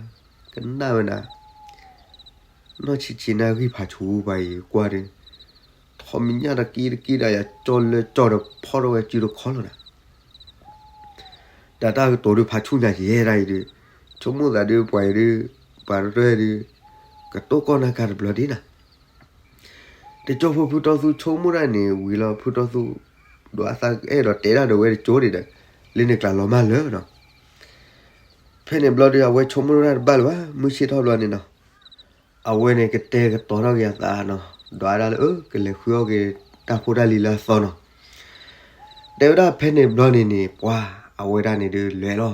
ကနၣ်ဝဲနၤ, နီၢ်ဆံးဆံးနၢ်ဂံၢ်ဖးဆူပှၤအံၤကွၢ်ဒီး, ထီၣ်မံၤညၣ်တက့ၢ်တက့ၢ်ဒၣ်ယၤကၠီလၢကၠီဒီးဖီၣ်ထီၣ်ဝဲစုတခီလီၤနၤ, တၢ်တၢ်ကတိၤဒုးဖးဆူညါယဲဒၣ်အံၤဒုး, ဆိကမိၣ်သးဒုးပှၤအံၤဒုး, ပှၤတရၢဒုး, ကတိၢ်ကီၢ်နၢ်ကါတဘျီဒ်နၤ တကၠိဖိဖုတီသူဆိကမိၣ်ဒၣ်န့ၣ်ဝံၤလီၤ ဖုတီသူ, ဒီးအသးအဲၣ်ဒိးတဲဒၣ်ဒီးဝဲတကၠိဒံးဒီး, လၢန့ၣ်ကျါလီၤမၢ်လၢာ်နီၤ, ဖဲန့ၣ်ဘျီဒီးအဝဲဆိကမိၣ်ဒၣ်တဘၣ်လၢၤဘၣ် မုၢ်ဆ့ၣ်ထီၣ်ဘျီန့ၣ်နီၤ, အဝဲန့ၣ်ကတဲာ်ကတီၤထီၣ်က့ၤအသးနီၤ, ဒီးဒၣ်လၢအကလဲၤဃုအီၣ်က့ၤတၢ်ဖိတၢ်လံၤလၢအသီနီၤ တဲဝဲဒၣ်ဖဲန့ၣ်ဘျီန့ၣ်န့ၣ် ပှၤအဝဲဒၣ်န့ၣ်ဒုးလဲၤလီၤ,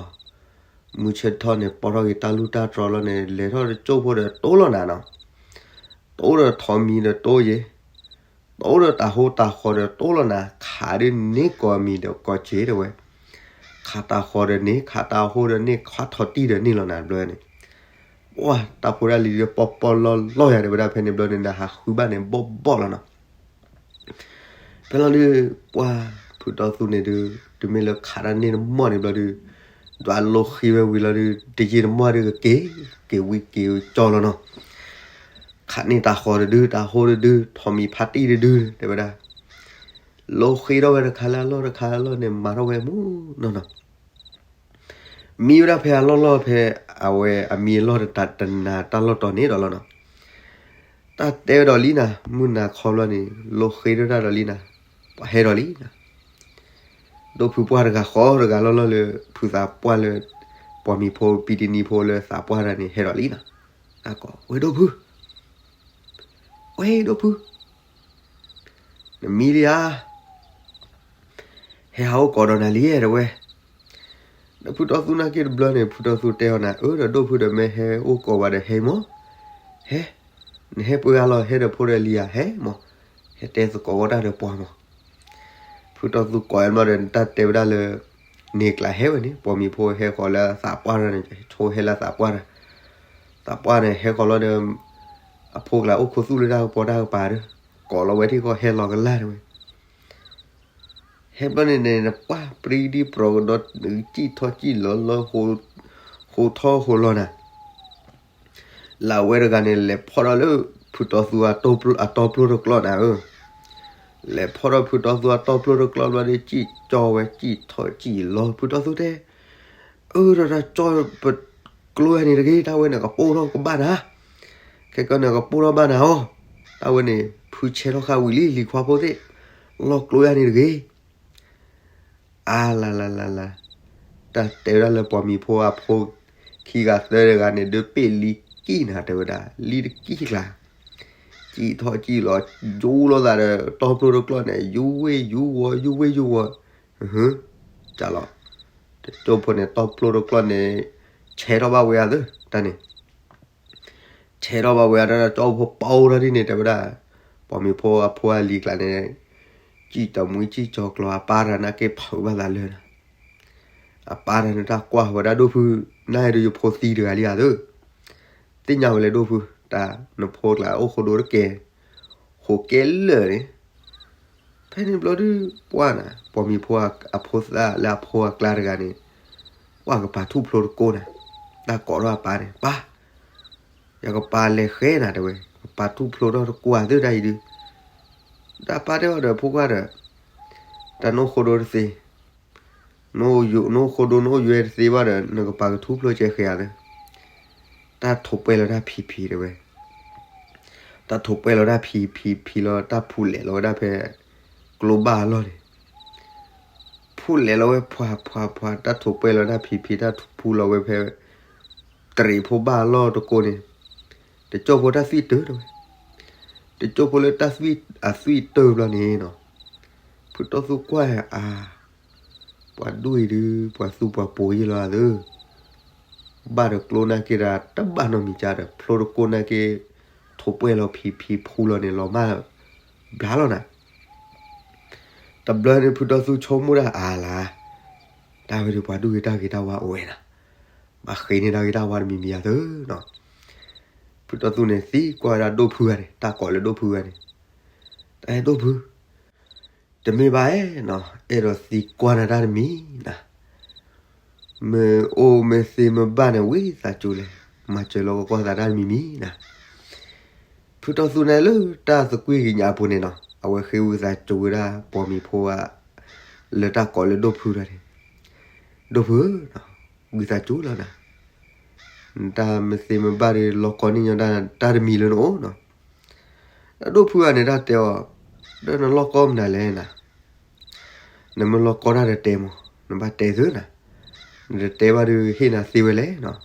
မုၢ်ဆ့ၣ်ထီၣ်န့ၣ် ပိာ်ထီၣ်က့ၤတၢ်လူၢ်တၢ်တြီၤလီၤန့ၣ် လဲၤထီၣ်တကၠိဖိဒီးတိၢ်လီၤနၤနီၤ, တိၢ်ဒီးထီးမံၤဒီးတိၢ်ယဲ, တိၢ်ဒီးတၤဟိတၤဃီၤဒီးတိၢ်လီၤနၤ, ခးဒုးန့ၢ်ကိးမံၤဒီးကိးစ့တဲဝဲ, ခးတၤဃီၤဒီးန့ၢ်, ခးတၤဟိဒီးန့ၢ်, ခးထီးတံၢ်ဒီးန့ၢ်လီၤနၤဘျီန့ၣ်, ပှၤတၢ်ဖိတၢ်လံၤဒီးပီၢ်ပီၢ်လီၢ်လီၢ်ယၤတဲဝဲဒၣ်ဖဲန့ၣ်ဘျီန့ၣ် နဟးဃုဘၣ်န့ၣ်ဘီၣ်ဘီၣ်လီၤနီၤ ဖဲလီၤဒုး ပှၤဖုတီသူန့ၣ်ဒုး တုၤမ့ၢ်လၢခးတၢ်န့ၢ်တမီၢ်န့ၣ်ဘျီဒုး, ဒွးလိာ်ဃံဝဲဝံၤလီၤဒုး တယံာ်တမီၢ်ဒုးကက့ၤ, က့ၤဝံၤက့ၤကၠီလီၤနီၤ, ခးန့ၢ်တၤဃီၤတဒု တၤဟိတဒု ထီးမံၤဖးတံၢ်တဒု တဲဝဲဒၣ်, လိာ်ဃံထီၣ်ဝဲတခါလၢအလီၢ်တခါလၢအလီၢ်န့ၣ် မၤထီၣ်ဝဲမူနီၢ်နီၢ် မံဝဲဒၣ်ဖဲအလီၢ်လီၢ်ဖဲ အဝဲအမံအလီၢ်တနၤတၢ်လီၢ်တီၤန့ၣ်ဒီးလီၤနီၤ, တၢ်တဲဝဲဒီးလံနၤ မုၢ်နၤခီဘျီန့ၣ် လိာ်ဃ့ထီၣ်တၢ်ဒီးလံနၤ, ပှၤဟဲဒီးလံနၤ, ဒိၣ်ဖုပှၢ်တဂၤဃီတဂၤလီၢ်လီၢ်လၢ ဖုသးပှၢ်လၢ ပှၤမံၤဖိပံတနံၤဖိလၢသးပှၢ်တၢ်န့ၣ် ဟဲဒီးလံနၤ, တၢ်ကိးဝဲဒိၣ်ဖု ဝဲဒိၣ်ဖု နမံလံဧါ, ဟဲဟးအိၣ်ကိးဒီးနၤလံတဲဝဲ, ဒီးဖုတီသူနာ်က့တဘျီန့ၣ် ဖုတီသူတဲအီၤနၤ အၢ ဒီးဒိၣ်ဖုဒီးမ့ၢ်ဟဲအိၣ်ကိးဘၣ်ဒီးဟဲမး, ဟဲ, နဟဲပှဲၤဂၤလီၤ ဟဲဒီးဖိဒီးလံၤဧါ ဟဲမး, ဟဲတဲသကိးဝဲတၢ်ဒီးပှၤမး, ဖုတီသူကိးအီၤဘျီဒီး နတၢ်တဲဝဲဒၣ်လၢ န့ၢ်ကျါဟဲဝဲန့ၣ် ပှၤမံၤဖိဟဲဃီၤလၢသးပှၢ်တၢ်န့ၣ် ဆိဟဲလၢသးပှၢ်တၢ်, သးပှၢ်န့ၣ် ဟဲဃီၤလီၤဒီး အဖိကျါအိၣ်ခိးသူၣ်လၢတၢ်ကပီၤတၢ်ကပၤဒီး ကိးလီၤဝဲထံၣ်ဃီဟဲလီၤကလၢ်တဝဲ, ဟဲဘျီန့ၣ်န့ၣ် နပှၢ်ပြံဒံပြီၤကဒီး စံၣ်ထီၣ်စံၣ်လီၤလီၤ ဟိထီၣ်ဟိလီၤနၤ, လၢအဝဲတဂၤန့ၣ် လဲၤဖီၣ်ထီၣ်လၢ ဖုတီသူအတီပျိတကျီနၤဧၢ, လဲၤဖီၣ်ထီၣ်ဖုတီသူအတီၢ်ဖျိတကျီၢ်ဘျီဒီး စံၣ်ကၠီဝဲ စံၣ်ထီၣ်စံၣ်လီၤ ဖုတီသူတဲ, အၢ ဒီးတၢ်ကၠီပကျိအန့ၣ်တဂ့ၤ, တၢ်ဝဲန့ၣ် ကပိၢ်ထီၣ်ကဘၣ်နၤ, ခဲကီန့ၣ် ကပိၢ်ထီၣ်ဘၣ်နၤအီၤ, တၢ်ဝဲန့ၣ် ဖုဆဲထီၣ်ဃာ်ဝံၤလံ လံၤခွါဖိသ့ၣ်, လီၢ်ကျိယါန့ၣ်တဂ့ၤ အါလါလါလါလါ, တၢ်တဲဝဲဒၣ်လၢပှၤမံၤဖိအဖိခံဂၤသၢဂၤန့ၣ် ဒုးပ့ၢ်လံကံၢ်နၤ တဲဝဲဒၣ် လံတကံၢ်ကျါ, စံၣ်ထီၣ်စံၣ်လီၤ ယူလိာ်သးဒီး တီၢ်ဖျိတကျီၢ်န့ၣ် ယူဝ့ၢ်ယူဝီၤ ယူဝ့ၢ်ယူဝီၤ, ကလီၤ, တကၠိဖိန့ၣ် တီၢ်ဖျိတကျီၢ်န့ၣ် ဆဲထီၣ်ဘၣ်ဝဲအသး တၢ်န့ၣ် ဆဲထီၣ်ဘၣ်ဝဲဒၣ် တၢ်ကၠီဖိပာ်အိၣ်ထီၣ်ဒ်န့ၣ် တဲဝဲဒၣ်, ပှၤမံၤဖိအဖိအလံၤကျါန့ၣ်, စံၣ်တမှံစံၣ်ကၠီကျီၤ အပၢ်တဂၤနာ်က့ဖုးဘၣ်သးလၢာ်နၤ, အပၢ်တဂၤန့ၣ် တၢ်ကွၢ်ဝဲဒၣ်ဒိၣ်ဖု, နၤအံၤဒီးယဖိသံတဂၤလံဧါသၢ, သ့ၣ်ညါဝဲလၢဒိၣ်ဖု, တၢ်နဖိကျါအိၣ်ဃိဒိတကဲ, ဃိးကဲလၢာ်န့ၣ် ဖဲန့ၣ်ဘျီဒုး ပှၢ်နၤ ပှၤမံၤဖိအဖိသၣ်လၢအဖိအကျါတဂၤန့ၣ်, ပှၢ်ကပာ်ထူၣ်ဖျိတကိးနၤ, တၢ်ကိးထီၣ်အပၢ်န့ၣ် ပၢ်, ယကပာ်လဲၤဃဲနၤ တဲဝဲ, ကပာ်ထူၣ်ဖျိထီၣ်တကိးသၢတၢ်အံၤဒုး, တၢ်ပၢ်တဲအီၤဒီး ဖိခွါဒီး, တၢ်နအိၣ်ဃိဒိတသ့, နအိၣ်ဃိဒိနအိၣ်ယွဲတသ့ဘၣ်ဒီး နကပာ်ကထူၣ်ဖျိကဲဃဲဧါသၢ, တၢ်ထိးပှဲၤလီၤတၢ်ဖံးဖံး တဲဝဲ တၢ်ထိးပှဲၤလီၤတၢ်ဖံးဖံးဖံးလီၤ တၢ်ဖူးလဲၤလီၤဝဲဒၣ်ဖဲ ကျိဘၣ်အလီၢ်န့ၣ်, ဖူးလဲၤလီၤဝဲဖှၤဖှၤဖှၤ တၢ်ထိးပှဲၤလီၤတၢ်ဖံးဖံး တၢ်ဖူးလီၤဝဲဖဲ တရံးဖိဘၣ်အလီၢ်တကိးန့ၣ်, တကၠိဖိတၢ်သွံၣ်တၢၢ်တဝဲ, တကၠိဖိလၢတၢ်သွံၣ်အသွံၣ်တၢၢ်ဘျီန့ၣ်နီၤ, ဖုတီသူကွၢ်အါ ပှၤဒိၣ်အံၤဒုး ပှၤသူပှၤပိာ်ယ့ၢ်လီၤသၢ, ဘၣ်ဒီးကျိနာ်က့ဒီး တဘၣ်နီတမံၤကါဒီး ဖျိတကိးနာ်က့ ထိးပှဲၤလီၤဖံးဖံးဖူးလီၤန့ၣ် လီၤမၢ်ဘျါလီၤနၤ, တဘျီန့ၣ် ဖုတီသူဆိကမိၣ်ဒၣ်အါလါ, တၢ်ဝဲဒုးပှၤဒိၣ်ဂ့ၤတၢ်ဂ့ၤတၢ်ဝါအိၣ်ဝဲနၤ, ဘၣ်ဃ့န့ၢ်တၢ်ဂ့ၤတၢ်ဝါတမံၤမံၤအသၢနီၤ, ဖုတီသူန့ၣ်သံကွၢ်ဝဲဒၣ်ဒိၣ်ဖုဂၤန့ၣ် တၢ်ကိးလၢဒိၣ်ဖုဂၤန့ၣ်, တၢ်အဲၣ်ဒိၣ်ဖု တမ့ၢ်ဘၣ်အဲၣ်နီၤ အဲၣ်ဒိးသံကွၢ်နၤတၢ်တမံၤနၤ, မ့ၢ်အိၣ်မ့ၢ်သ့မ့ၢ်ဘၣ်န့ၣ် ဝံသးစူၤလဲၣ်, မၤစၢၤလီၤကကွၢ်သးတၢ်တမံၤမံၤနၤ, ဖုတီသူန့ၣ်လၢတၢ်သကွံာ်ကညးအပူၤန့ၣ်နီၤ အဝဲဃ့ဝံသးစူၤဝဲဒၣ် ပှၤမံၤဖိဧါ, လၢတၢ်ကိးလၢဒိၣ်ဖုဒီးန့ၣ်, ဒိၣ်ဖုဧၢ, ဝံသးစူၤလီၤနၤ, နတၢ်မ့ၢ်သ့မ့ၢ်ဘၣ်ဒီး လီၤကီန့ၢ်ညီတၢ်တမံၤလၢနအိၣ်နီၤ, ဒီးဒိၣ်ဖုဂၤန့ၣ် တၢ်တဲအီၤ, ဒီးနလီၢ်ကီမနုၤလဲၣ်နၤ, နမ့ၢ်လီၢ်ကီတၢ်ဒီးတဲမး, နဘၣ်တဲသုနၤ, နတတဲဘၣ်ဒီးဟ့ၣ်နၤသ့ဝဲလဲၣ်နီၤ,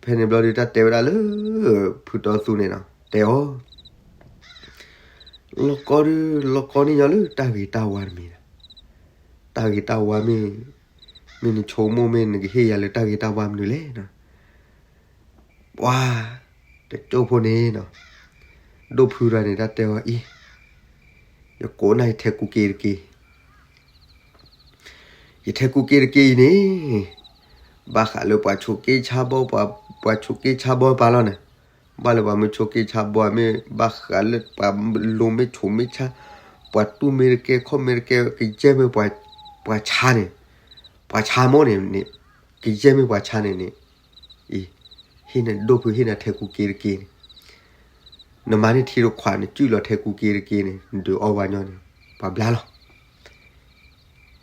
ဖဲန့ၣ်ဘျီဒီးတၢ်တဲဝဲဒၣ်လၢ ဖုတီသူန့ၣ်နီၤ တဲအီၤ, လီၢ်ကီဒီး လီၢ်ကီန့ၢ်ညီလၢတၢ်ဂ့ၤတၢ်ဝါတမံၤနၤ, တၢ်ဂ့ၤတၢ်ဝါမ့ၢ်, မ့ၢ်နဆိကမိၣ်မ့ၢ်နကဟ့ၣ်ယၤလၢတၢ်ဂ့ၤတၢ်ဝါမနုၤလဲၣ်နီၤ ပှၤ, တကၠိဖိန့ၣ်နီၤ, ဒိၣ်ဖုတဂၤန့ၣ် တၢ်တဲအီၤအံၤ, ယကိးနၤယထဲကူက့ၤတက့ၢ်, ယထဲကူက့ၤတက့ၢ်အံၤန့ၣ်, ဘၣ်ဃးလၢပှၤဆိးက့ဆါဘီ, ပှၤဆိးက့ဆါဘီပာ်လီၤန့ၣ်, ဘၣ်လၢပှၤမ့ၢ်ဆိးက့ဆါဘီမ့ၢ် ဘၣ်ဃးလၢပှၤလိၤမ့ၢ်ဆိးမ့ၢ်ဆါ, ပှၤတူၢ်မ့ၢ်တကဲ ခီၣ်မ့ၢ်တကဲ ကယဲၢ်မ့ၢ်ပှၤဆါန့ၣ်, ပှၤဆါမိၢ်န့ၣ်န့ၣ်, ကယဲၢ်မ့ၢ်ပှၤဆါန့ၣ်န့ၣ်, အံၤ, ဟ့ၣ်နၤဒိၣ်ဖု ဟ့ၣ်နၤထဲကူက့ၤတက့ၢ်န့ၣ်, နမၤန့ၢ်ထံတခွး နစုၣ်လီၤထဲကူက့ၤတက့ၢ်န့ၣ် နဒုးအီၣ်ဝဲညီန့ၣ် ပှၤဘျါလီၤ.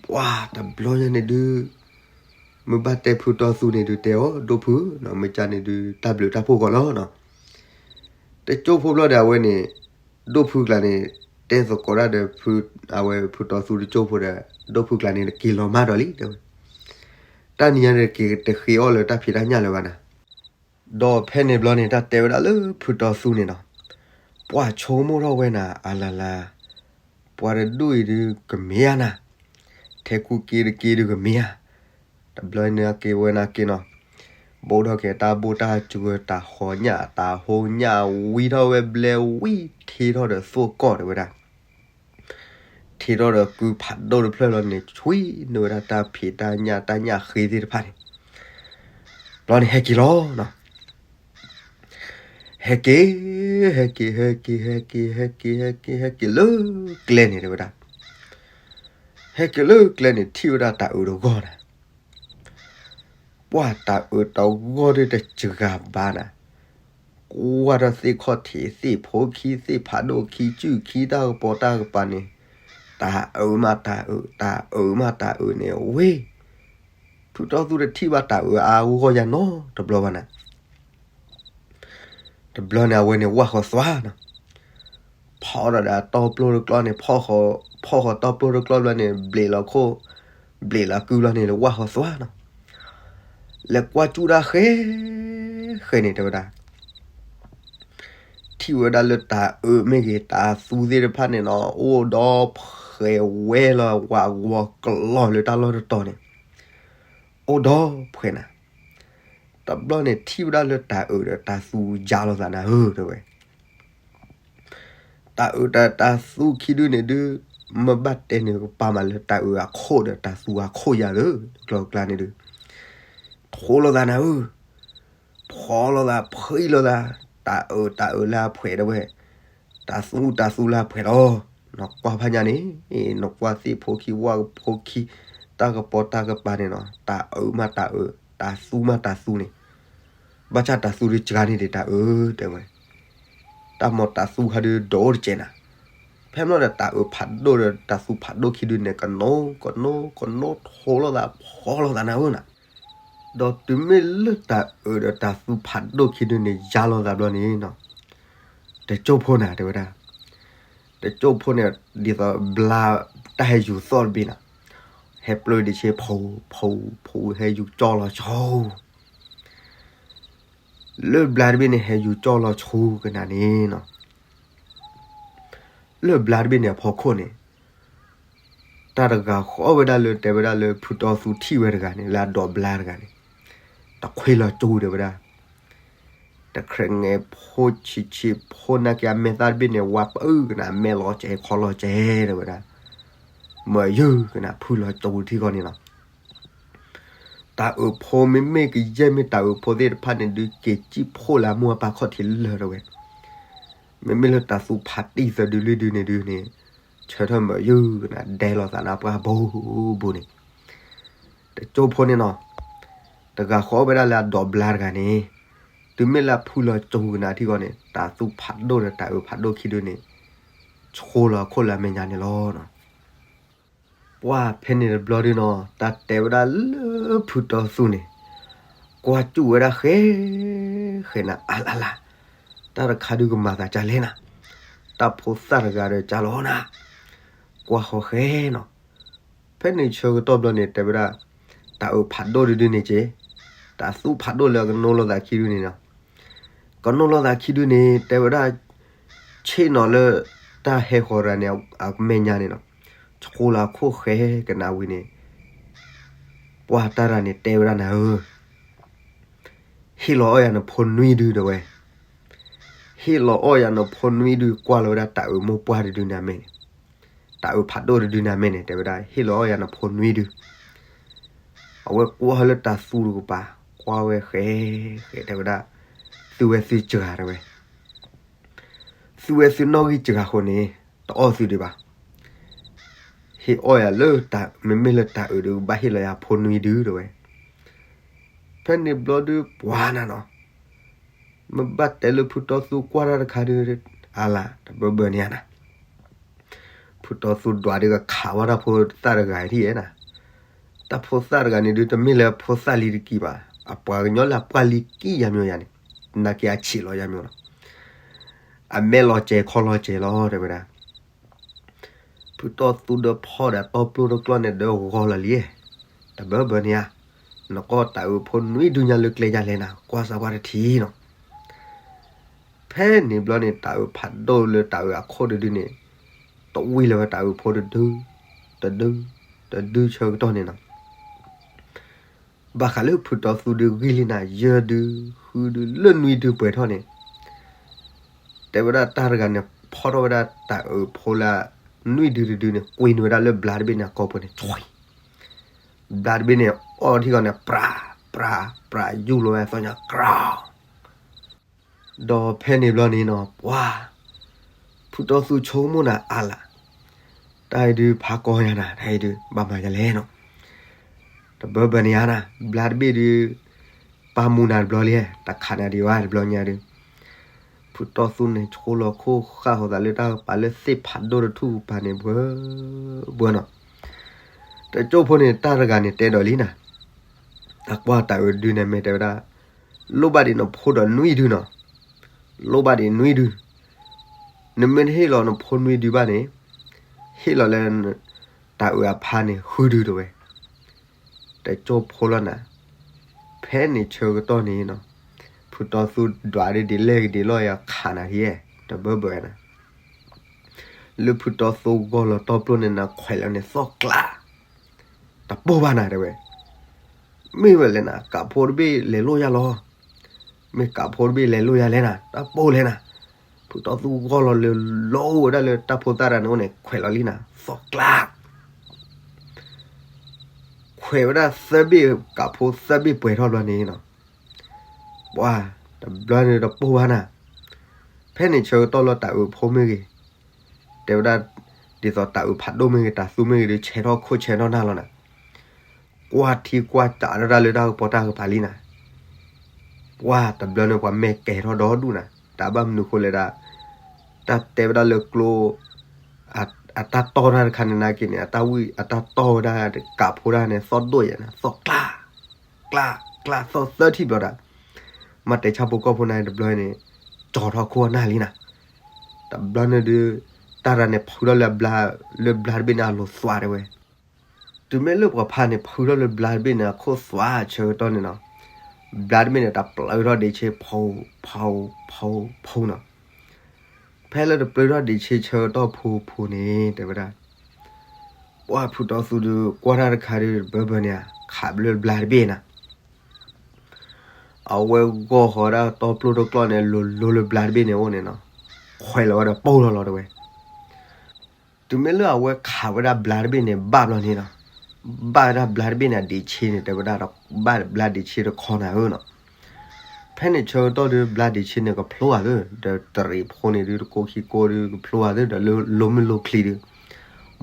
ပှၤတဘျီညါန့ၣ်ဒုး, မ့ၢ်ဘၣ်တဲဖုတီသူန့ၣ်ဒုးတဲအီၤ ဒိၣ်ဖုနီၤ, မ့ၢ်ကန့ၣ်ဒုး တၢ်ဘျုးတၢ်ဖှိၣ်ဂီၤလီၤနီၤ. တကၠိဖိဘျီဒီးအဝဲန့ၣ်, ဒိၣ်ဖုကျါန့ၣ်, တဲသကိးတၢ်ဒီးဖု, အဝဲဖုတီသူတကၠိဖိဒီး, ဒိၣ်ဖုကျါန့ၣ် တက့ၤလီၤမၢ်ဒီးလံ တဲဝဲ. တၢ်နံၤညါန့ၣ် တက့ၤတဃ့အီၣ်လၢတၢ်ဖံးတၢ်ညၣ်လၢၤဘၣ်နၤ. ဒီးဖဲန့ၣ်ဘျီန့ၣ် တၢ်တဲဝဲဒၣ်လၢဖုတီသူန့ၣ်နီၤ, ပှၤဆိကမိၣ်ထီၣ်ဝဲနၤ အလၤလၤ, ပှၤတဒူၣ်အံၤဒုးကမ့ၢ်ဧါနၤ, ထဲကူက့ၤတက့ၤဒုးကမ့ၢ်ဧါ. တဘျီန့ၣ်က့ၤဝဲနၤက့ၤနီၤ, ဘိၣ်ထီၣ်က့ၤတၢ်ဘိၣ်တၢ်စှၤ တၢ်ဟီညၣ် တၢ်ဟိညၣ် ဝံထီၣ်ဝဲဘျဲဝံ ထံထီၣ်ဒီးသိၣ်ကီၢ်တဲဝဲဒၣ် ထံထီၣ်ဒီးကုဖးဒိၣ်တဖျၢၣ်လီၤန့ၣ် ဆွံနုာ်ဝဲဒၣ်တၢ်ဖံးတၢ်ညၣ် တၢ်ညၣ်ဃ့သ့ၣ်တဖၣ်န့ၣ်, ဘျီန့ၣ်ဟဲက့ၤလီၤနီၤ. ဟဲက့ၤ, ဟဲက့ၤ ဟဲက့ၤ ဟဲက့ၤ ဟဲက့ၤ ဟဲက့ၤ ဟဲက့ၤလၢကျဲန့ၣ်တဲဝဲဒၣ်, ဟဲက့ၤလၢကျဲန့ၣ် ထံၣ်ဝဲဒၣ်တၢ်အုးတဂီၢ်နၤ. ပှၤတၢ်အုးတဂီၢ်ဒုးတစှၤဘၣ်နၤ, ကွၢ်ထီၣ်သ့ၣ်ခီၣ်ထံး သ့ၣ်ဖိခံ သ့ၣ်ဖးဒိၣ်ခံ စုၣ်ခံ တၢ်ကပီၤတၢ်ကပၤန့ၣ်, တၢ်အုးမးတၢ်အုး တၢ်အုးမးတၢ်အုးန့ၣ်ဝ့ၢ်, ဖုတီသူတထံၣ်ဘၣ်တၢ်အုးအါဂီၢ်ယၤနီတဘျီဘၣ်နၤ. တဘျီန့ၣ် အဝဲန့ၣ်ဝၢ်ဃီသွါနီၤ, ဖီဒီးတီပျိတကျီန့ၣ်, ဖီဃီတီပျိတကျီဘျီန့ၣ် ဘျ့းလီၤခိၣ်, ဘျ့းလီၤကုလီၤန့ၣ် လဲၤဝၢ်ဃီသွါနီၤ. လဲၤကွၢ်စူၣ်ဒၣ်ဃဲ, ဃဲန့ၣ်တဲဝဲဒၣ် ထံၣ်ဝဲဒၣ်လၢတၢ်အုးမ့ၢ်ဂ့ၤ တၢ်သူသ့ၣ်တဖၣ်န့ၣ်နီၤ အိၣ်ဒီးဖှဲးဝဲလီၤ ဝးဂီၤကလီၤလၢတၢ်လီၢ်တတီၤန့ၣ်, အိၣ်ဒီးဖှဲးနၤ. တဘျီန့ၣ် ထံၣ်ဝဲဒၣ်လၢတၢ်အုးဒီးတၢ်သူယါလိာ်သးနၤဧၢ တဲဝဲ. တၢ်အုးဒီးတၢ်သူခံဒုန့ၣ်ဒုး, မ့ၢ်ဘၣ်တဲန့ၣ်ကပာ်မးလၢတၢ်အုးအခိၣ်ဒီးတၢ်သူအခိၣ်ယါလၢ ကျီကျါန့ၣ်ဒုး, ထိလိာ်သးနၤဧၢ, ဖီလိာ်သး ဖှံလိာ်သး, တၢ်အုးတၢ်အုးလၢအဖှဲးတဲဝဲ, တၢ်သူတၢ်သူလၢအဖှဲးလီၤ. နကွၢ်ဖးညါန့ၣ်, နကွၢ်သ့ၣ်ဖိခံ ဝၣ်ဖိခံ, တၢ်ကပီၤတၢ်ကပၤန့ၣ်နီၤ တၢ်အုးမးတၢ်အုး, တၢ်သူမးတၢ်သူန့ၣ်, ဘၣ်ဆၣ်တၢ်သူဒုးစှၤန့ၢ်ဒံးတၢ်အုး တဲဝဲ. တၢ်မိၢ်တၢ်သူခါဒုးဒိၣ်တကဲးနၤ, ဖဲမ့ၢ်ဒီးတၢ်အုးဖးဒိၣ်ဒီးတၢ်သူဖးဒိၣ်ခံဒုန့ၣ် ကနိကနိကနိထိလိာ်သးဖီလိာ်သးနၤဧၢနၤ. ဒီးတုၤမ့ၢ်လၢတၢ်အုးဒီးတၢ်သူဖးဒိၣ်ခံဒုန့ၣ် ယါလိာ်သးဘျီန့ၣ်နီၤ, တကၠိၢ်ဖိနၤတဲဝဲဒၣ်, တကၠိၢ်ဖိန့ၣ် ဒ်သိးဘျါတၢ်ဟဲယူၤသီၣ်တဘ့ၣ်နၤ, ဟဲပျိၢ်ဒံးဆ့ ဖူ ဖူ ဖူ ဟဲယူၤကၠီၣ်လီၤဆူ လၢဘျါတဘ့ၣ်န့ၣ် ဟဲယူၤကၠီၣ်လီၤဆူကနၤန့ၣ်နီၤ, လၢဘျါတဘ့ၣ်န့ၣ်အဖီခိၣ်န့ၣ်, တၢ်တဂၤဃီဝဲဒၣ်လၢတဲဝဲဒၣ်လၢဖုတီသူထံၣ်ဝဲတဂၤန့ၣ် လၢအဒိးဘျါတဂၤန့ၣ်, တခွ့လီၤကၠိတဲဝဲဒၣ်, တခြဲးငဲးဖိဆံးဆံးဖိနာ်က့အမဲာ်သၣ်တဘ့ၣ်န့ၣ် ဝါပၢၢ်ကနၤ မဲာ်လီၤစဲးခီလီၤစဲးတဲဝဲဒၣ်, မၢယုၢ်ကနၤဖုလီၤကၠိထံဃီန့ၣ်လီၤ. တၢ်အုးဖိမ့မ့ၢ်ကယဲၢ်မ့ၢ်တၢ်အုးဖိသ့ၣ်တဖၣ်န့ၣ်ဒုး က့ၤစံၣ်ဖှိၣ်လၢအမိၢ်အပၢ်ခီၣ်ထံးလၢာ်တဲဝဲ, မ့မ့ၢ်လၢတၢ်သူဖးတံၢ်သၢဒုလွံၢ်ဒုန့ၣ်ဒုးန့ၣ်, ဆၢထၢၣ်မၢယုၢ်ကနၤဒဲလိာ်သးနၤပှၢ်ဘိဘိန့ၣ်, တကၠိၢ်ဖိန့ၣ်နီၤ, တဂၤဃီဝဲဒၣ်လၢအဒိးဘျါတဂၤန့ၣ်, တုၤမ့ၢ်လၢအဖုလီၤကၠိကနၤထံဃီန့ၣ် တၢ်သူဖးဒိၣ်ဒီးတၢ်အုးဖးဒိၣ်ခံဒုန့ၣ်, ဆှိလီၤခိၣ်လၢအမဲာ်ညါန့ၣ်လီၤ. ပှၢ်ဖဲန့ၣ်တဘျီဒုနီၤ တၢ်တဲဝဲဒၣ်လၢဖုတီသူန့ၣ်, ကွၢ်စူၣ်ဝဲဒၣ်ဃဲ, ဃဲနၤအါလါလါ, တၢ်တခါဒုကမၤသးကလဲၣ်နၤ, တၢ်ဖိသၣ်တဂၤဒီးကၢလီၤနၤ, ကွၢ်ဃီဃဲနီၤ. ဖဲန့ၣ်ဆၢကတီၢ်ဘျီန့ၣ် တဲဝဲဒၣ်, တၢ်အုးဖးဒိၣ်တဒုန့ၣ်က့, တၢ်သူဖးဒိၣ်လၢအကနိလိာ်သးခံဒုန့ၣ်နီၤ, ကနိလိာ်သးခံဒုန့ၣ် တဲဝဲဒၣ်, ဆ့ၣ်နီၤလၢတၢ်ဟဲဃီၤတဂၤန့ၣ် အမဲာ်ညါန့ၣ်နီၤ, ဆှိလီၤခိၣ်ဃဲကနၤဝံၤန့ၣ်, ပှၢ်တၢ်တဂၤန့ၣ် တဲဝဲဒၣ်နၤဧၢ, ဟ့ၣ်လီၤအီၣ်ယၤနဖိနွံဒုတဲဝဲ, ဟ့ၣ်လီၤအီၣ်ယၤနဖိနွံဒု ကွၢ်လီၤဝဲဒၣ်တၢ်အုးမိၢ်ပှၢ်တဒုန့ၣ်အမဲာ်န့ၣ်, တၢ်အုးဖးဒိၣ်တဒုန့ၣ်အမဲာ်န့ၣ် တဲဝဲဒၣ် ဟ့ၣ်လီၤအီၣ်ယၤနဖိနွံဒု. အဝဲကွၢ်လၢတၢ်သူတကပၤ, ကွၢ်ဝဲဃဲ, ဃဲတဲဝဲဒၣ်, သုဝဲသုစှၤတဲဝဲ, သုဝဲသုနီၣ်ဂံၢ်စှၤဃိန့ၣ်, တအီၣ်သုဒံးဘၣ်. ဟ့ၣ်အီၣ်ယၤလၢတၢ်, မ့မ့ၢ်လၢတၢ်အုးဒု ဘၣ်ဟ့ၣ်လီၤယၤဖိနွံဒုတဲဝဲ. ဖဲန့ၣ်ဘျီဒုပှၤနၤနီၤ, မ့ၢ်ဘၣ်တဲလၢဖုတီသူကွၢ်တၢ်တခါဒု, အါလါ တဘၢဘၢန့ၣ်ဧါနၤ, ဖုတီသူဒွးဒုကခးဝဲတၢ်ဖိသၣ်တဂၤထံၣ်ဧါနၤ, တၢ်ဖိသၣ်တဂၤန့ၣ်ဒု တမ့ၢ်လၢဖိသၣ်လံတကံၢ်ဘၣ်, အပှၤကညီလၢအပှၢ်လံကံၢ်ယါမျိၤယါန့ၣ်, နာ်က့အဆံးလီၤယါမျိၤလီၤ. အမဲာ်လီၤစဲးခီလီၤစဲးလီၤ တဲဝဲဒၣ်. ဖုတီသူဒီးဖီဒီးတီပျိတကျီန့ၣ်ဒီးဂီၤလီၤလံ, တဘၢဘၢန့ၣ်ဧါ, နကီၢ်တၢ်အုးဖိနွံဒုညါလၢကျဲယါလဲၣ်နၤ, ကွၢ်စၢၤကွၢ်တထံၣ်နီၤ. ဖဲန့ၣ်ဘျီန့ၣ် တၢ်အုးဖးဒိၣ်လၢတၢ်အုးအခိၣ်တဒုန့ၣ်, တဝံၤလၢၤဝဲတၢ်အုးဖိတဒု, တဒု, တဒုဆၢကတီၢ်န့ၣ်နီၤ. ဘၣ်ဃးလၢဖုတီသူဒုဂံၢ်လံနၤ ယဲၢ်ဒု, ဃုဒု, လၢနွံဒုပှဲၤထီၣ်န့ၣ်, တဲဝဲဒၣ်တၢ်တဂၤန့ၣ် ဖီထီၣ်ဝဲဒၣ်တၢ်အုးဖိလၢနွံဒုတဒုန့ၣ် ကွံနုာ်ဝဲဒၣ်လၢဘျါတဘ့ၣ်န့ၣ်အကိာ်ပူၤန့ၣ်, ဘျါတဘ့ၣ်န့ၣ် အီၣ်ထံဂီၤန့ၣ် ပြး, ပြး, ပြး ယူၢ်လီၤဝဲအသီညါ ကြီ, ဒီးဖဲန့ၣ်ဘျီန့ၣ်နီၤ ပှၤ, ဖုတီသူဆိကမိၣ်နၤအါလါ, တၢ်အံၤဒုဖးကီယါနၤ, တၢ်အံၤဒု ဘၣ်မၤယါလဲၣ်နီၤ. တဘၢဘၢန့ၣ်ဧါနၤ, ဘျါတဘ့ၣ်ဒု ပာ်မူနၤတဘျီလံ, တခးနၤဒံးဘၣ်တဘျီညါဒု, ဖုတီသူန့ၣ်ဆိလီၤခိၣ်ဃၣ်ဃီၤသးလၢတၢ်ကပၤလၢသ့ၣ်ဖးဒိၣ်တထူၣ်ကပၤန့ၣ် ဘှၢဘှၢနီၤ. တကၠိဖိန့ၣ် တၢ်တဂၤန့ၣ်တဲဒီးလံနၤ, အကွၢ်တၤအုးဒုန့ၣ်မ့ၢ်တဲဝဲဒၣ်, လိၣ်ဘၣ်ဒံးနဖိဒီးနွံဒုနီၤ, လိၣ်ဘၣ်ဒံးနွံဒု, နမ့ၢ်တဟ့ၣ်လီၤနဖိနွံဒုဘၣ်န့ၣ်, ဟ့ၣ်လီၤလၢ တၤအုးအဖါန့ၣ်ဃုဒုတဲဝဲ. တကၠိဖိလီၤနၤ, ဖဲန့ၣ်ဆၢကတီၢ်န့ၣ်နီၤ, ဖုတီသူဒွးဒ်ဒ်လဲၣ်ဂ့ၤဒ်လဲၣ်ယၤခးနၤဟံၣ်, တဘၢဘၢနၤ, လၢဖုတီသူဂီၢ်လီၤတီပျိန့ၣ် နခွဲးလီၤန့ၣ်သီၣ်ကျါ, တပိၢ်ဘၣ်နၤတဲဝဲ. မ့ၢ်ဝဲလဲၣ်နၤ, ကးဖိတဘ့ၣ်လဲၤလိၣ်ယၤလီၤ, မ့ၢ်ကးဖိတဘ့ၣ်လဲၤလိၣ်ယၤလဲၣ်နၤ, တၢ်ပိၢ်လဲၣ်နၤ. ဖုတီသူဂီၢ်လီၤလၢလီၤအိၣ်ဝဲဒၣ်လၢတၢ်ဖိသၣ်တၢ်န့ၣ်အိၣ်န့ၣ် ခွဲးလီၤလံနၤ သီၣ်ကျါ, ခွဲးဝဲဒၣ်သၢဘ့ၣ်ကးဖိသၢဘ့ၣ်ပှဲၤထီၣ်ဘျီန့ၣ်နီၤ, ပှၤတဘျီန့ၣ်တပိၢ်ဘၣ်နၤ. ဖဲန့ၣ်ဆၢကတီၢ်လီၤတၤအုးဖိမ့ၢ်ဂ့ၤ, တဲဝဲဒၣ်, ဒ်သိးတၤအုးဖးဒိၣ်မ့ၢ်ဂ့ၤ တၤသူမ့ၢ်ဂ့ၤဒီး ဆဲးထီၣ်ခိၣ်ဆဲးထီၣ်နၢ်လီၤနၤ, ကွၢ်ထံကွၢ်ကးထီၣ်တၢ်လၢတၢ်ကပီၤတၢ်ကပၤလံနၤ. ပှၤတဘျီန့ၣ်ပှၤမဲာ်ကဲၤထီၣ်ဒီဒူၣ်နၤ, တၢ်ဘၣ်မနုၤဃိလဲၣ်ဒၣ်, တၢ်တဲဝဲဒၣ်လၢကျိ အတၢ်တီၢ်တၢ်တခါန့ၣ်နာ်က့န့ၣ် အတၢ်ဝံၣ်အတၢ်တီၢ်ဝဲဒၣ်ကးဖိတၢ်န့ၣ် သီၣ်ဒိၣ်ယဲနၤ သီၣ်ကျါ, ကျါ, ကျါသီၣ်သၢထံၣ်ဘျီဒၣ်, မ့ၢ်တဲဆၣ်ဖိကီၢ်ဖိနၤတဘျီန့ၣ်, ကၠီၤထီၣ်ခိၣ်အနၢ်လံနၤ. တဘျီန့ၣ်ဒုး, တၢ်ရၤန့ၣ်ဖုထီၣ်လၢအဘျါ, လၢဘျါတဘ့ၣ်န့ၣ်အလိၤသွးတဲဝဲ. တုၤမ့ၢ်လၢပှၤဖးန့ၣ် ဖုထီၣ်လၢဘျါတဘ့ၣ်န့ၣ်အခိၣ်သွးဆၢကတီၢ်န့ၣ်နီၤ, ဘျါတဘ့ၣ်န့ၣ် တၢ်ပျၢၤထီၣ်ဒံးဆ့ ဖီ ဖီ ဖီ ဖီနီၤ. ဖဲလၢတပျၢၤထီၣ်ဒံးဆ့ဆၢကတီၢ်ဖုဖုန့ၣ် တဲဝဲဒၣ်, ပှၤဖုတီသူဒုးကွၢ်တၢ်တခါဒုး ဘၢဘၢန့ၣ်ဧါ, ခးဘျၢဘျါတဘ့ၣ်နၤ. အဝဲဂီၢ်ဃီၤဒၣ်တီပျိတကျီၢ်န့ၣ် လိၤလိၤလၢဘျါတဘ့ၣ်န့ၣ်အိၣ်န့ၣ်နီၤ, ခွဲးလီၤဝဲဒီးပိၢ်လီၤလီၤတဲဝဲ. တုၤမ့ၢ်လၢအဝဲခးဝဲဒၣ်ဘျါတဘ့ၣ်န့ၣ် ဘၣ်ဘျီန့ၣ်နီၤ, ဘၣ်ဝဲဒၣ်ဘျါတဘ့ၣ်န့ၣ်အဒံးဆ့န့ၣ် တဲဝဲဒၣ်ဒီး ဘၣ်ဘျါဒံးဆ့တခီနၤဧၢနီၤ. ဖဲန့ၣ်ဆၢကတီၢ်ဒုး ဘျါဒံးဆ့န့ၣ်ကဖျိဧါသု, ဒီးတရံးဖိန့ၣ်ဒုး တကိခံကိဒုး ကဖျိဧါသု, ဒီးလၢလိမ့ၢ်လိချံဒုး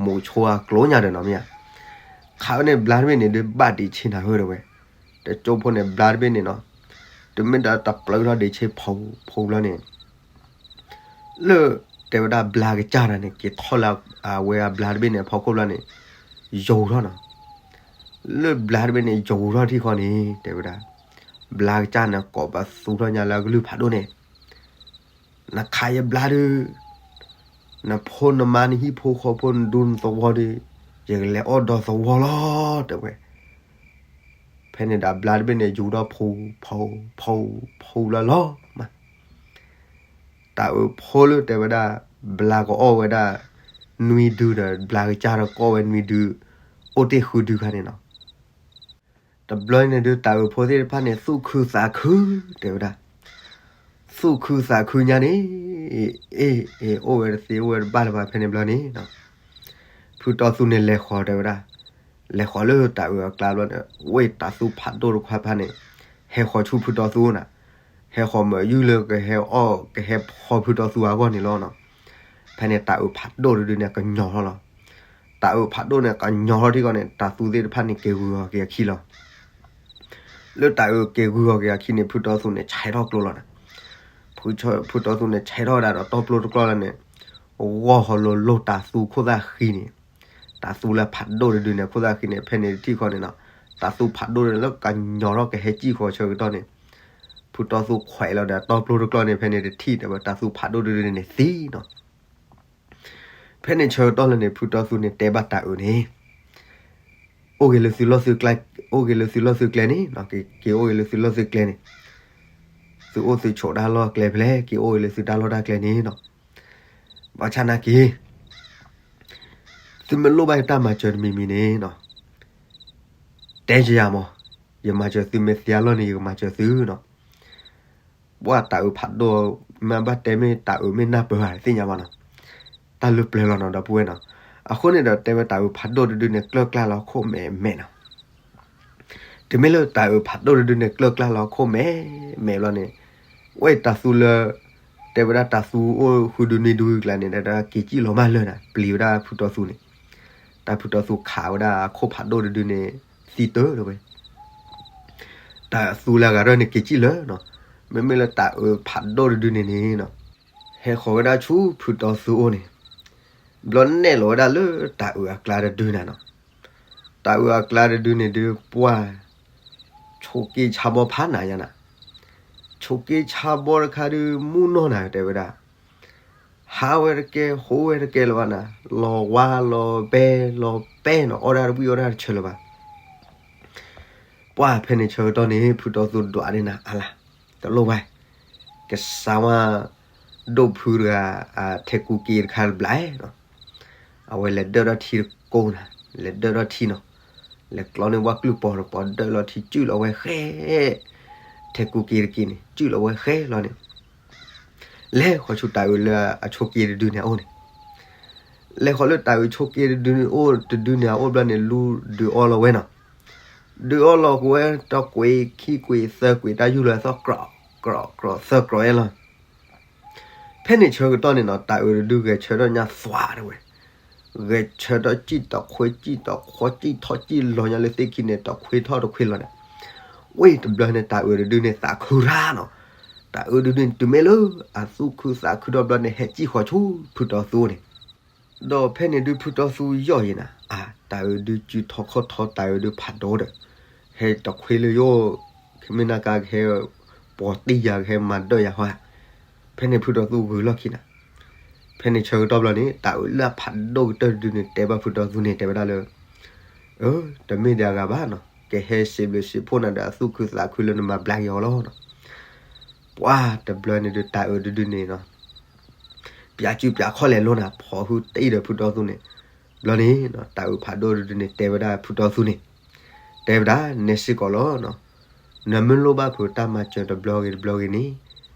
မိးဆိအကျိညါဒီးနီၤမ့ၢ်ဧါ. ခးဝဲန့ၣ်ဘျါတဘ့ၣ်န့ၣ်ဒုး ဘၣ်ဒံးဆ့နၤဧၢတဲဝဲ. တကၠိဖိန့ၣ် ဘျါတဘ့ၣ်န့ၣ်နီၤ, တုၤမ့ၢ်ဒီးတပျၢၤထီၣ်ဒံးဆ့ဖီဖီဘျီန့ၣ် လၢတဲဝဲဒၣ်ဘျါကစၢ်တၢ်န့ၣ် က့ၤထီၣ်လၢအဝဲအဘျါတဘ့ၣ်န့ၣ် အဖီခိၣ်ဘျီန့ၣ် ယိၤထီၣ်နီၤ. လၢဘျါတဘ့ၣ်န့ၣ်ယိၤထီၣ်ထံၣ်ဃီန့ၣ် တဲဝဲဒၣ်, ဘျါကစၢ်န့ၣ်ကိးပသူထီၣ်ညါလၢအကလုၢ်ဖးဒိၣ်န့ၣ်, နခးယဘျါဒုး, နဖိနမါနဟံၣ်ဖိဃီဖိ နဒူနသဝီဒီး ယကလဲၤအီၣ်ဒီသဝီလီၤ တဲဝဲ. ဖဲန့ၣ်ဒီးဘျါတဘ့ၣ်န့ၣ် ယူၤထီၣ်ဖီဖီဖီဖီလီၤလီၤမး. တၤအုးဖိလၢတဲဝဲဒၣ် ဘျါကအီၣ်ဝဲဒၣ်နွံဒုဒီး ဘျါကစၢ်ဒီးကအီၣ်ဝဲနွံဒု, အိၣ်တ့ၢ်ဃုဒုခါန့ၣ်နီၤ. တဘျီန့ၣ်ဒုး တၤအုးဖိသ့ၣ်တဖၣ်န့ၣ် သူၣ်ခုသးခု တဲဝဲဒၣ်, သူၣ်ခုသးခုညါန့ၣ်, အ့ၣ်အ့ၣ် အိၣ်ဝဲတသ့အိၣ်ဝဲတဘၣ်လၢၤဘၣ် ဖဲန့ၣ်ဘျီန့ၣ်နီၤ. ဖုတီသူန့ၣ်လဲၤဃီၤတဲဝဲဒၣ်, လဲၤဃီၤလၢတၤအုးအကျါဘျီန့ၣ် ဝဲတၤသူဖးဒိၣ်တခွါဖါန့ၣ် ဟဲဃီၤဆူဖုတီသူနၤ, ဟဲဃီၤမၤယုၢ်လၢကဟဲအီၣ် ကဟဲဖီဖုတီသူအဂီၢ်န့ၣ်လီၤနီၤ. ဖဲန့ၣ်တၤအုးဖးဒိၣ်တဒုန့ၣ် ကညီၤထီၣ်လီၤ. တၤအုးဖးဒိၣ်န့ၣ် ကညီၤထီၣ်ထံကီၢ်န့ၣ် တၤသူသ့ၣ်တဖၣ်န့ၣ် က့ၤဂုာ်အီၤက့ၤအခံလီၤ. လၢတၤအုးက့ၤဂုာ်အီၤက့ၤအခံန့ၣ် ဖုတီသူန့ၣ် ဆဲးထီၣ်ကျိလီၤနၤ. ဖုတီသူန့ၣ် ဆဲးထီၣ်ဝဲဒၣ်ဒီးတီပျိတကျီၢ်လီၤန့ၣ်, ဂီၢ်ဟီလိၤလိၤတၤသူခိၣ်သၣ်ဃံန့ၣ်, တၤသူလၢဖးဒိၣ်တဒုန့ၣ် ခိၣ်သၣ်ဃံန့ၣ် ဖဲန့ၣ်တထံၣ်ဃီန့ၣ်နီၤ, တၤသူဖးဒိၣ်န့ၣ်လၢကညီၤထီၣ်ကဟဲစံၣ်ဃီၤဆၢကတီၢ်န့ၣ်, ဖုတီသူခွဲးလီၤဒီးတီပျိတကျီၢ်န့ၣ် ဖဲန့ၣ်တထံၣ်ဒီးဝဲတၤသူဖးဒိၣ်တဒုန့ၣ်သံနီၤ. ဖဲန့ၣ်ဆၢကတီၢ်လၢန့ၣ် ဖုတီသူန့ၣ်တဲဘၣ်တၤအုးန့ၣ်, အိၣ်ဂ့ၤလၢသုလီၢ်သုကျဲ, အိၣ်ဂ့ၤလၢသုလီၢ်သုကျဲန့ၣ်, က့ၤအိၣ်ဂ့ၤလၢသုလီၢ်သုကျဲန့ၣ်, သုအိၣ်သုဆိးတၢ်လီၢ်ကျဲဖဲလဲၣ် က့ၤအိၣ်ဂ့ၤလၢသုတၢ်လီၢ်တၢ်ကျဲန့ၣ်နီၤ. ဘၣ်ဆၣ်နာ်က့ၤ သုမ့ၢ်လိၣ်ဘၣ်ယတၢ်မၤစၢၤတမံၤမံၤန့ၣ်နီၤ, တဲယၤမး, ယမၤစၢၤသု, မ့ၢ်သံအလီၢ်န့ၣ် ယကမၤစၢၤသုနီၤ. ပှၤတၤအုးဖးဒိၣ်, မ့ၢ်ဘၣ်တဲမ့ၢ်တၤအုးမ့ၢ်နၢ်ပၢၢ်ဧါ တသ့ၣ်ညါဘၣ်နီၤ, တၢ်လၢပျၢၤလီၤနီၤ ဒီပုၢ်ဝဲၢ်နီၤ. အဃိန့ၣ်ဒီးတဲဝဲတၤအုးဖးဒိၣ်တဒုန့ၣ် ကျၢၢ်ကျါလီၤခိၣ်မဲာ်မဲာ်နီၤ. တုၤမ့ၢ်လၢတၤအုးဖးဒိၣ်တဒုန့ၣ် ကျၢၢ်ကျါလီၤခိၣ်မဲာ်မဲာ်ဘျီန့ၣ်, ဝဲတၤသူလၢ တဲဝဲဒၣ်တၤသူအိၣ်ဃုဒုနွံဒုကျါန့ၣ် ဒၣ်က့ၤစံၣ်လီၤမၢ်လၢာ်နၤ ပျံၤဝဲဒၣ်ဖုတီသူန့ၣ်, တၢ်ဖုတီသူခးဝဲဒၣ်အခိၣ်ဖးဒိၣ်တဒုန့ၣ် သံတၢ်တဲဝဲ တၤသူလၢအဂၤဒၣ်န့ၣ် က့ၤစံၣ်လၢာ်နီၤ. မ့မ့ၢ်လၢတၤအုးဖးဒိၣ်တဒုန့ၣ်န့ၣ်နီၤ, ဟဲဃီၤဝဲဒၣ်ဆူဖုတီသူအအိၣ်န့ၣ်, ဘျီနဲၣ်လီၤဝဲဒၣ်လၢတၤအုးအကျါတဒုနၤနီၤ. တၤအုးအကျါတဒုန့ၣ်ဒုး ပှၢ် ဆိးက့ဆါဘီဖးနးယါနၤ. ဆိးက့ဆါဘီတခါဒုး မုၢ်နီၢ်နၤတဲဝဲဒၣ်, ဟးဝဲတကဲ ဟိဝဲတကဲလၢၤဘၣ်နၤ, လီၤဝါလီၤဘဲ လီၤပဲနီၤ, အီၣ်ဒၣ်တဝံၣ်အီၣ်ဒၣ်တဆၢလၢၤဘၣ်. ပှၢ်ဖဲန့ၣ်ဆၢကတီၢ်န့ၣ် ဖုတီသူဒွးဒၣ်နၤအါလၢ်, တလိၣ်ဘၣ်, ကစၢ်ဝါ ဒိၣ်ဖုတဂၤ ထဲကူက့တခါတဘျီနီၤ, အဝဲလဲၤဒၢၣ်ထီၣ်ထံတကိးနၤ, လဲၤဒၢၣ်ထီၣ်ထံနီၤ, လဲၤကျီန့ၢ်ဝၣ်ကျုၢ်ပီၤတပီၤ ဒၢၣ်လီၤထံ စုၣ်လီၤဝဲဃဲ, ထဲကူက့တက့န့ၣ် စုၣ်လီၤဝဲဃဲလီၤန့ၣ်, လဲၤဃီၤဆူတၤအုးလၢအဆိးက့တဒုန့ၣ်အအိၣ်န့ၣ် လဲၤဃီၤလၢတၤအုးဆိးက့တဒုန့ၣ်အိၣ် တဒုန့ၣ်အအိၣ်ဘျီန့ၣ် လူဒုးအီၣ်လီၤဝဲနီၤ. ဒုးအီၣ်လီၤဃီၤဝဲ တကွ့ခံကွ့သၢကွ့ တၢ်ယူၢ်လီၤသီၣ် ကြီးကြီး သၢကြီးအဲလီၤ. ဖဲန့ၣ်ဆၢကတီၢ်န့ၣ်နီၤ တၤအုးတဒုဂဲၤဆၢထၢၣ်ညါသွးတဝဲ, ဂဲၤဆၢထၢၣ်စံၣ်တခွ့စံၣ်တခွီ စံၣ်ထီၣ်စံၣ်လီၤညါလၢသ့ၣ်ခံန့ၣ် တခွ့ထီၣ်တခွ့လီၤန့ၣ်, ဝံၤတဘျီန့ၣ် တၤအုးတဒုန့ၣ်သးခုရၣ်နီၤ. တၤအုးတဒုန့ၣ် တုၤမ့ၢ်လၢအသူၣ်ခုသးခုထီၣ်ဘျီန့ၣ် ဟဲစံၣ်ဃီၤဆူဖုတီသူန့ၣ် ဒီးဖဲန့ၣ်ဒုးဖုတီသူယီၢ်ယံၤနၤ, အါ တၤအုးဒုးစုထီခီၣ်ထီ တၤအုးဒုးဖးဒိၣ်ဒီး, ဟဲတခွ့လၢယိၣ်, မ့ၢ်နၤကါကဟဲ ပှီၤတံၢ်ယၤ ကဟဲမၤဒၢၣ်ယၤဟီဧါ. ဖဲန့ၣ်ဖုတီသူဂုာ်လီၢ်ခံနၤ. ဖဲန့ၣ်ဆၢကတီၢ်ဘျီန့ၣ် တၤအုးလၢအဖးဒိၣ်ကတၢၢ်တဒုန့ၣ် တဲဘၣ်ဖုတီသူန့ၣ် တဲဝဲဒၣ်လၢ အၢ တမ့ၢ်ဒံးအဂၤဘၣ်နီၤ, ကဟဲစံးဘျုးစံးဖှိၣ်နၤဒီးအသူၣ်ခုသးခုလၢနမၤဘျါက့ၤအီၤလီၤနီၤ. ပှၢ်တဘျီန့ၣ်ဒုး တၤအုးတဒုန့ၣ်နီၤ ပၠးစုပၠးခီၣ်လဲၤလိနၤ ဖီၣ်ဟုတံၢ်ဒီးဖုတီသူန့ၣ်, ဘျီန့ၣ်နီၤ တၤအုးဖးဒိၣ်တဒုန့ၣ် တဲဝဲဒၣ်ဖုတီသူန့ၣ်, တဲဝဲဒၣ် နဲစ့ၢ်ကီးလီၤနီၤ, နမ့ၢ်လိၣ်ဘၣ်ဖုတၢ်မၤစၢၤတဘျီဂ့ၤတဘျီဂ့ၤန့ၣ်,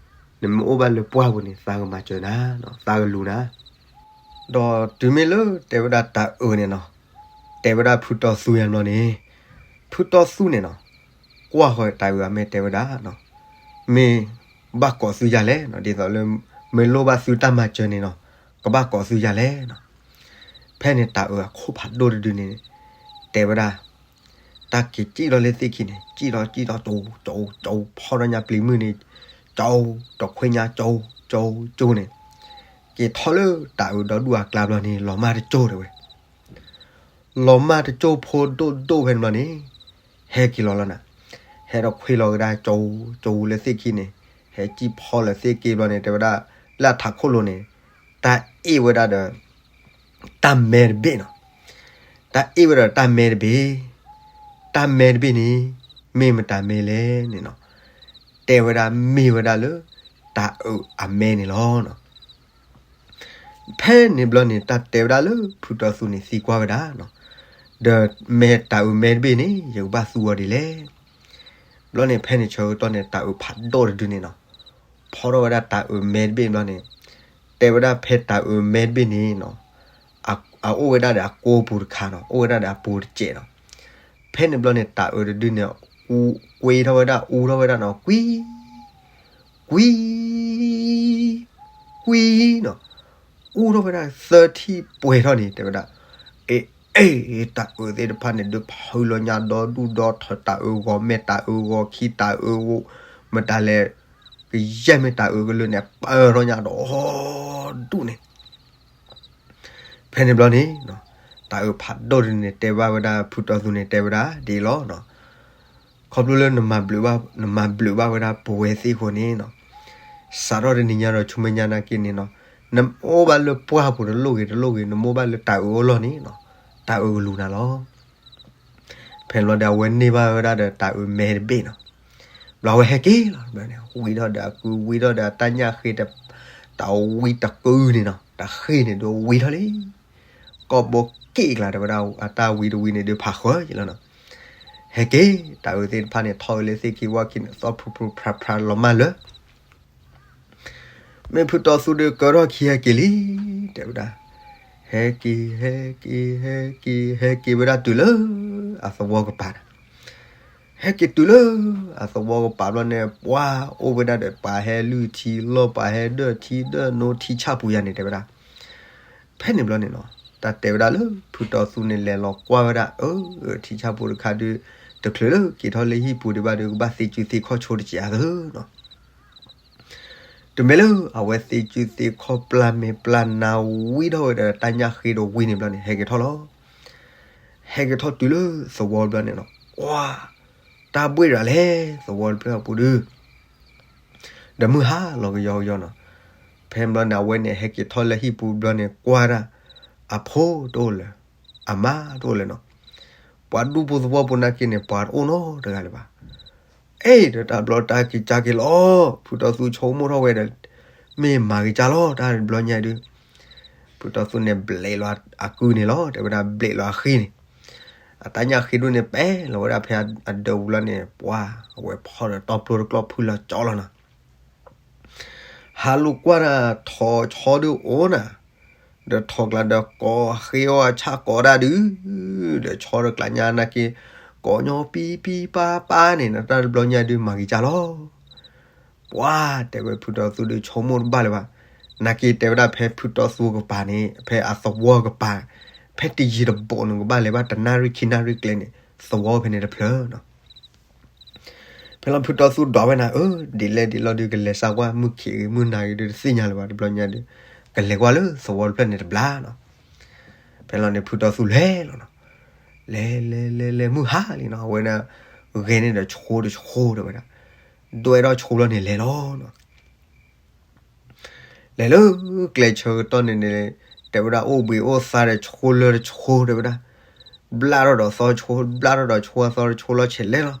နမ့ၢ်အိၣ်ဘၣ်လၢပှၢ်ပူၤန့ၣ် သးကမၤစၢၤနၤ, သးကလူၤနၤ. ဒီးတုၤမ့ၢ်လၢတဲဝဲဒၣ်တၤအုးန့ၣ်နီၤ, တဲဝဲဒၣ်ဖုတီသူယါဘျီန့ၣ်, ဖုတီသူန့ၣ်နီၤ, ကွၢ်ဃီၤတၤအုးအမဲာ်တဲဝဲဒၣ်နီၤ, မ့ၢ်ဘၣ်ကိးသုယၤလဲၣ်နီၤ, ဒ်သိးလၢ မ့ၢ်လိၣ်ဘၣ်သုတၢ်မၤစၢၤန့ၣ်နီၤ, ကဘၣ်ကိးသုယၤလဲၣ်နီၤ. ဖဲန့ၣ်တၤအုးအခိၣ်ဖးဒိၣ်တဒုန့ၣ် တဲဝဲဒၣ် တၢ်က့ၤစံၣ်လီၤလၢသ့ၣ်ခံန့ၣ် စံၣ်လီၤစံၣ်လီၤ ကၠိကၠိကၠိ ဖီၣ်ထီၣ်ညါပျံၤမုၢ်န့ၣ် ကၠိ တခွ့ညါ ကၠိ ကၠိကၠိန့ၣ်, က့ၤထီၣ်လၢတၤအုးဒီဒူၣ်အကျါဘျီန့ၣ် လီၤမၢ်တကၠိတဲဝဲ, လီၤမၢ်တကၠိဖိဒိၣ်ဒိၣ်ဖဲန့ၣ်ဘျီန့ၣ် ဟဲက့ၤလီၤလီၤနၤ, ဟဲဒီးခွ့လီၤကဒါ ကၠိကၠိလၢသ့ၣ်ခံန့ၣ်, ဟဲစံၣ်ဖီလၢသ့ၣ်က့ဘျီန့ၣ် တဲဝဲဒၣ် လၢအထးခိၣ်လိၤန့ၣ် တၢ်အ့ၣ်ဝဲဒၣ်ဒီး တၢ်မဲတဘ့ၣ်နီၤ. တၢ်အ့ၣ်ဝဲဒၣ်တၢ်မဲတဘ့ၣ်, တၢ်မဲတဘ့ၣ်န့ၣ် မ့ၢ်မတၤမဲလဲၣ်န့ၣ်နီၤ, တဲဝဲဒၣ်မ့ၢ်ဝဲဒၣ်လၢ တၤအုးအမဲန့ၣ်လီၤ. ဖဲန့ၣ်ဘျီန့ၣ် တၢ်တဲဝဲဒၣ်လၢဖုတီသူန့ၣ်သံကွၢ်ဝဲဒၣ်နီၤ, ဒီးမဲတၤအုးမဲတဘ့ၣ်န့ၣ် ယကဘၣ်သူအီၤဒ်လဲၣ်. ဘျီန့ၣ်ဖဲန့ၣ်ဆၢကတီၢ်န့ၣ် တၤအုးဖးဒိၣ်တဒုန့ၣ်နီၤ, ဖီထီၣ်ဝဲဒၣ်တၤအုးမဲတဘ့ၣ်ဘျီန့ၣ်, တဲဝဲဒၣ်ဖဲတၤအုးမဲတဘ့ၣ်န့ၣ်နီၤ, အအိၣ်ဝဲဒၣ်ဒီးအကိပူၤတခါနီၤ, အိၣ်ဝဲဒၣ်ဒီးအပူၤတစဲးနီၤ. ဖဲန့ၣ်ဘျီန့ၣ် တၤအုးတဒုန့ၣ် ကွ့ထီၣ်ဝဲဒၣ် အူထီၣ်ဝဲဒၣ်နီၤ, ကွံ ကွံ ကွံနီၤ, အူထီၣ်ဝဲဒၣ်သၢထံၣ်ပှဲၤထီၣ်န့ၣ် တဲဝဲဒၣ်, အ့ အ့ တၤအုးသ့ၣ်တဖၣ်န့ၣ် ဒုးဖုလီၤညါဒီဒူၣ်ဒီထၢ တၤအုးဂီၤမဲာ် တၤအုးဂီၤခံ တၤအုးဂီၤ မတၤလဲၣ်, ကယဲၢ်မ့ၢ်တၤအုးကလုာ်န့ၣ် ပၢထီၣ်ညါဒီဒူၣ်န့ၣ် ဖဲန့ၣ်ဘျီန့ၣ် တၤအုးဖးဒိၣ်တဒုန့ၣ် တဲဘၣ်ဝဲဒၣ်ဖုတီသူန့ၣ် တဲဝဲဒၣ်ဒ်အံၤလီၤ. ခီဖျိလၢ နမၤဘျုးဘၣ်ဝဲဒၣ်ပဝဲသ့ၣ်အဃိန့ၣ်နီၤ, စးထီၣ်တနံၤညါဒီးဆူမဲာ်ညါနာ်က့န့ၣ်နီၤ, နအိၣ်ဘၣ်လၢပှၢ်ပူၤတလိၣ်ဂ့ၤတလိၣ်ဂ့ၤ နမ့ၢ်အိၣ်ဘၣ်လၢတၤအုးအလီၢ်န့ၣ်နီၤ, တၤအုးကလူၤနၤလီၤ. ဖဲန့ၣ်ဘျီဒီး အဝဲန့ၢ်ဘၣ်ဝဲဒၣ်ဒီးတၤအုးမဲတဘ့ၣ်နီၤ. ဘျီအဝဲဟဲက့ၤလီၤ, ဝံထီၣ်ဒီးအကု ဝံထီၣ်ဒီးအတၢ်ညၣ်ဃ့, တၢ်ဝံတကုန့ၣ်နီၤ, တၢ်ဃ့န့ၣ်ဒုးဝံထီၣ်လံ ကီၢ်ဘိက့ၣ်ကျါတဲဝဲဒၣ် အတၢ်ဝံတဝံန့ၣ်ဒုးဖးဃၢၤယလီၤနီၤ. ဟဲက့ၤ တၤအုးသ့ၣ်တဖၣ်န့ၣ် ထီၣ်ဝဲလၢသ့ၣ်ခံဝၣ်ခံန့ၣ် သီၣ်ဖျိဖျိဖျါဖျါလီၤမၢ်လၢ မ့ၢ်ဖုတီသူဒုးကၢထီၣ်ခံဟဲက့ၤလံ, တဲဝဲဒၣ်, ဟဲက့ၤ ဟဲက့ၤ ဟဲက့ၤ ဟဲက့ၤဝဲဒၣ်တုၤလၢ အသဝီကပၤန့ၣ်, ဟဲက့ၤတုၤလၢအသဝီကပၤဘျီန့ၣ် ပှၤအိၣ်ဝဲဒၣ်ဒီး ပှၤဟဲလုၢ်ထံလီၢ် ပှၤဟဲဒၢၣ်ထံဒၢၣ်နိထံဆၣ်ပူၤယါန့ၣ် တဲဝဲဒၣ်. ဖဲန့ၣ်ဘျီန့ၣ်နီၤ, တၢ်တဲဝဲဒၣ်လၢ ဖုတီသူန့ၣ် လဲၤလီၤကွၢ်ဝဲဒၣ် အၢ ထံဆၣ်ပူၤတခါဒုး တချုးလၢက့ၤထီၣ်လၢဟံၣ်ပူၤဒံးဘၣ်ဒီး ကဘၣ်သ့စုသ့ခီၣ်ဆိတစဲးအသိးနီၤ. တ တုၤမ့ၢ်လၢအဝဲသ့ၣ်စုသ့ၣ်ခီၣ်ပျၢ်မဲာ်ပျၢ်နါဝံထီၣ်ဝဲဒီးတၢ်ညၣ်ဃ့ဒီးဝံန့ၣ်ဘျီန့ၣ် ဟဲက့ၤထီၣ်လီၤ. ဟဲက့ၤထီၣ်တုၤလၢသဝီဘျီန့ၣ်နီၤ, ကွၢ်, တၢ်ဘှ့ၣ်ရၤလဲၣ် သဝီတဖျၢၣ်အပူၤဒုး ဒီးမုၢ်ဟါလီၤကယီကယီနီၤ. ဖဲဘျီန့ၣ် အဝဲန့ၣ်ဟဲက့ၤထီၣ်လၢဟံၣ်ပူၤဘျီန့ၣ် ကွၢ်ဒၣ် အဖိတအိၣ်လၢၤ, အမါတအိၣ်လၢၤနီၤ. ပှၤဒူဖိသဝီဖိနာ်က့န့ၣ် ပှၤတအိၣ်နီတဂၤလၢၤဘၣ်. အ့ ဒီးတၢ်ဘျီတၢ်က့ၤကၢက့ၤလီၤ. ဖုတီသူဆိကမိၣ်ထီၣ်ဝဲဒီး မ့ၢ်မၤက့ၤကၢလီၤ တၢ်တဘျီညါဒုး ဖုတီသူန့ၣ် ဘျဲးလီၤအကုန့ၣ်လီၤ, တဲဝဲဒၣ် ဘျဲးလီၤအဃ့န့ၣ်, အတၢ်ညၣ်ဃ့ဒိၣ်န့ၣ် ပဲာ်လီၤဝဲဒၣ်ဖဲအဒၢးပူၤလီၤန့ၣ်, ပှၤအဝဲဖီၣ်ဒီးတီပျိတကျီၢ်ဖုလီၤကၠီလီၤနီၤ. ဟးလိာ်ကွၢ်ဒၣ် ထိးဆီဒုးအိၣ်နၤ, ဒီးထိးကျါဒီးကိးဃ့အီၣ်အဆၣ်ကိးဒၣ်ဒုး, ဒီးဆီဒီးကျါညါနာ်က့ ကိးညီပံပံပါပါန့ၣ် တၢ်တဘျီညါဒုးမၤက့ၤကၢလီၤ. ပှၤတဲဝဲဖုတီသူဒုးဆိကမိၣ်တဘၣ်လၢၤဘၣ်. နာ်က့တဲဝဲဒၣ်ဖဲဖုတီသူကပၤန့ၣ် ဖဲအသဝီကပၤ ဖဲတယံၤတဘူးန့ၣ် ကဘၣ်လဲၤဘၣ်တနၣ်ရံၣ်ခံနၣ်ရံၣ်ကျဲန့ၣ် သဝီဖဲန့ၣ်တဖျၢၣ်နီၤ. ဖဲလီၤဖုတီသူဒွးဝဲနၤ အၢ ဒ်လဲၣ်ဒ်လဲၣ်ဒုး ကလဲၤစးကွၢ်မုၢ်ခံးဂ့ၤမုၢ်နၤဂ့ၤဒုး တသ့ၣ်ညါလၢၤဘၣ် တဘျီညါဒုး ကလဲၤကွၢ်လၢသဝီတဖျၢၣ်န့ၣ်တဘျီနီၤ. ဖဲလီၤန့ၣ် ဖုတီသူလဲၤလီၤနီၤ. လဲၤလဲၤလဲၤလဲၤ မုၢ်ဟါလံနီၤ, အဝဲဒၣ် ဂဲၤန့ၢ်ဒီးဆိတဆိတဲဝဲဒၣ်, ဒွဲၣ်ထီၣ်ဆိဘျီန့ၣ်လဲၤလီၤနီၤ. လဲၤလၢကျဲဆၢကတီၢ်န့ၣ်န့ၣ် တဲဝဲဒၣ် အိၣ်ဘှံးအိၣ်သါဒီးဆိလၢတဆိတဲဝဲဒၣ်, ဘျၣ်ထီၣ်ဒီးသီဆိ ဘျၣ်ထီၣ်ဒီးဆိအသီတဆိလီၤဆဲးလဲၤလီၤ. ဆိလၢ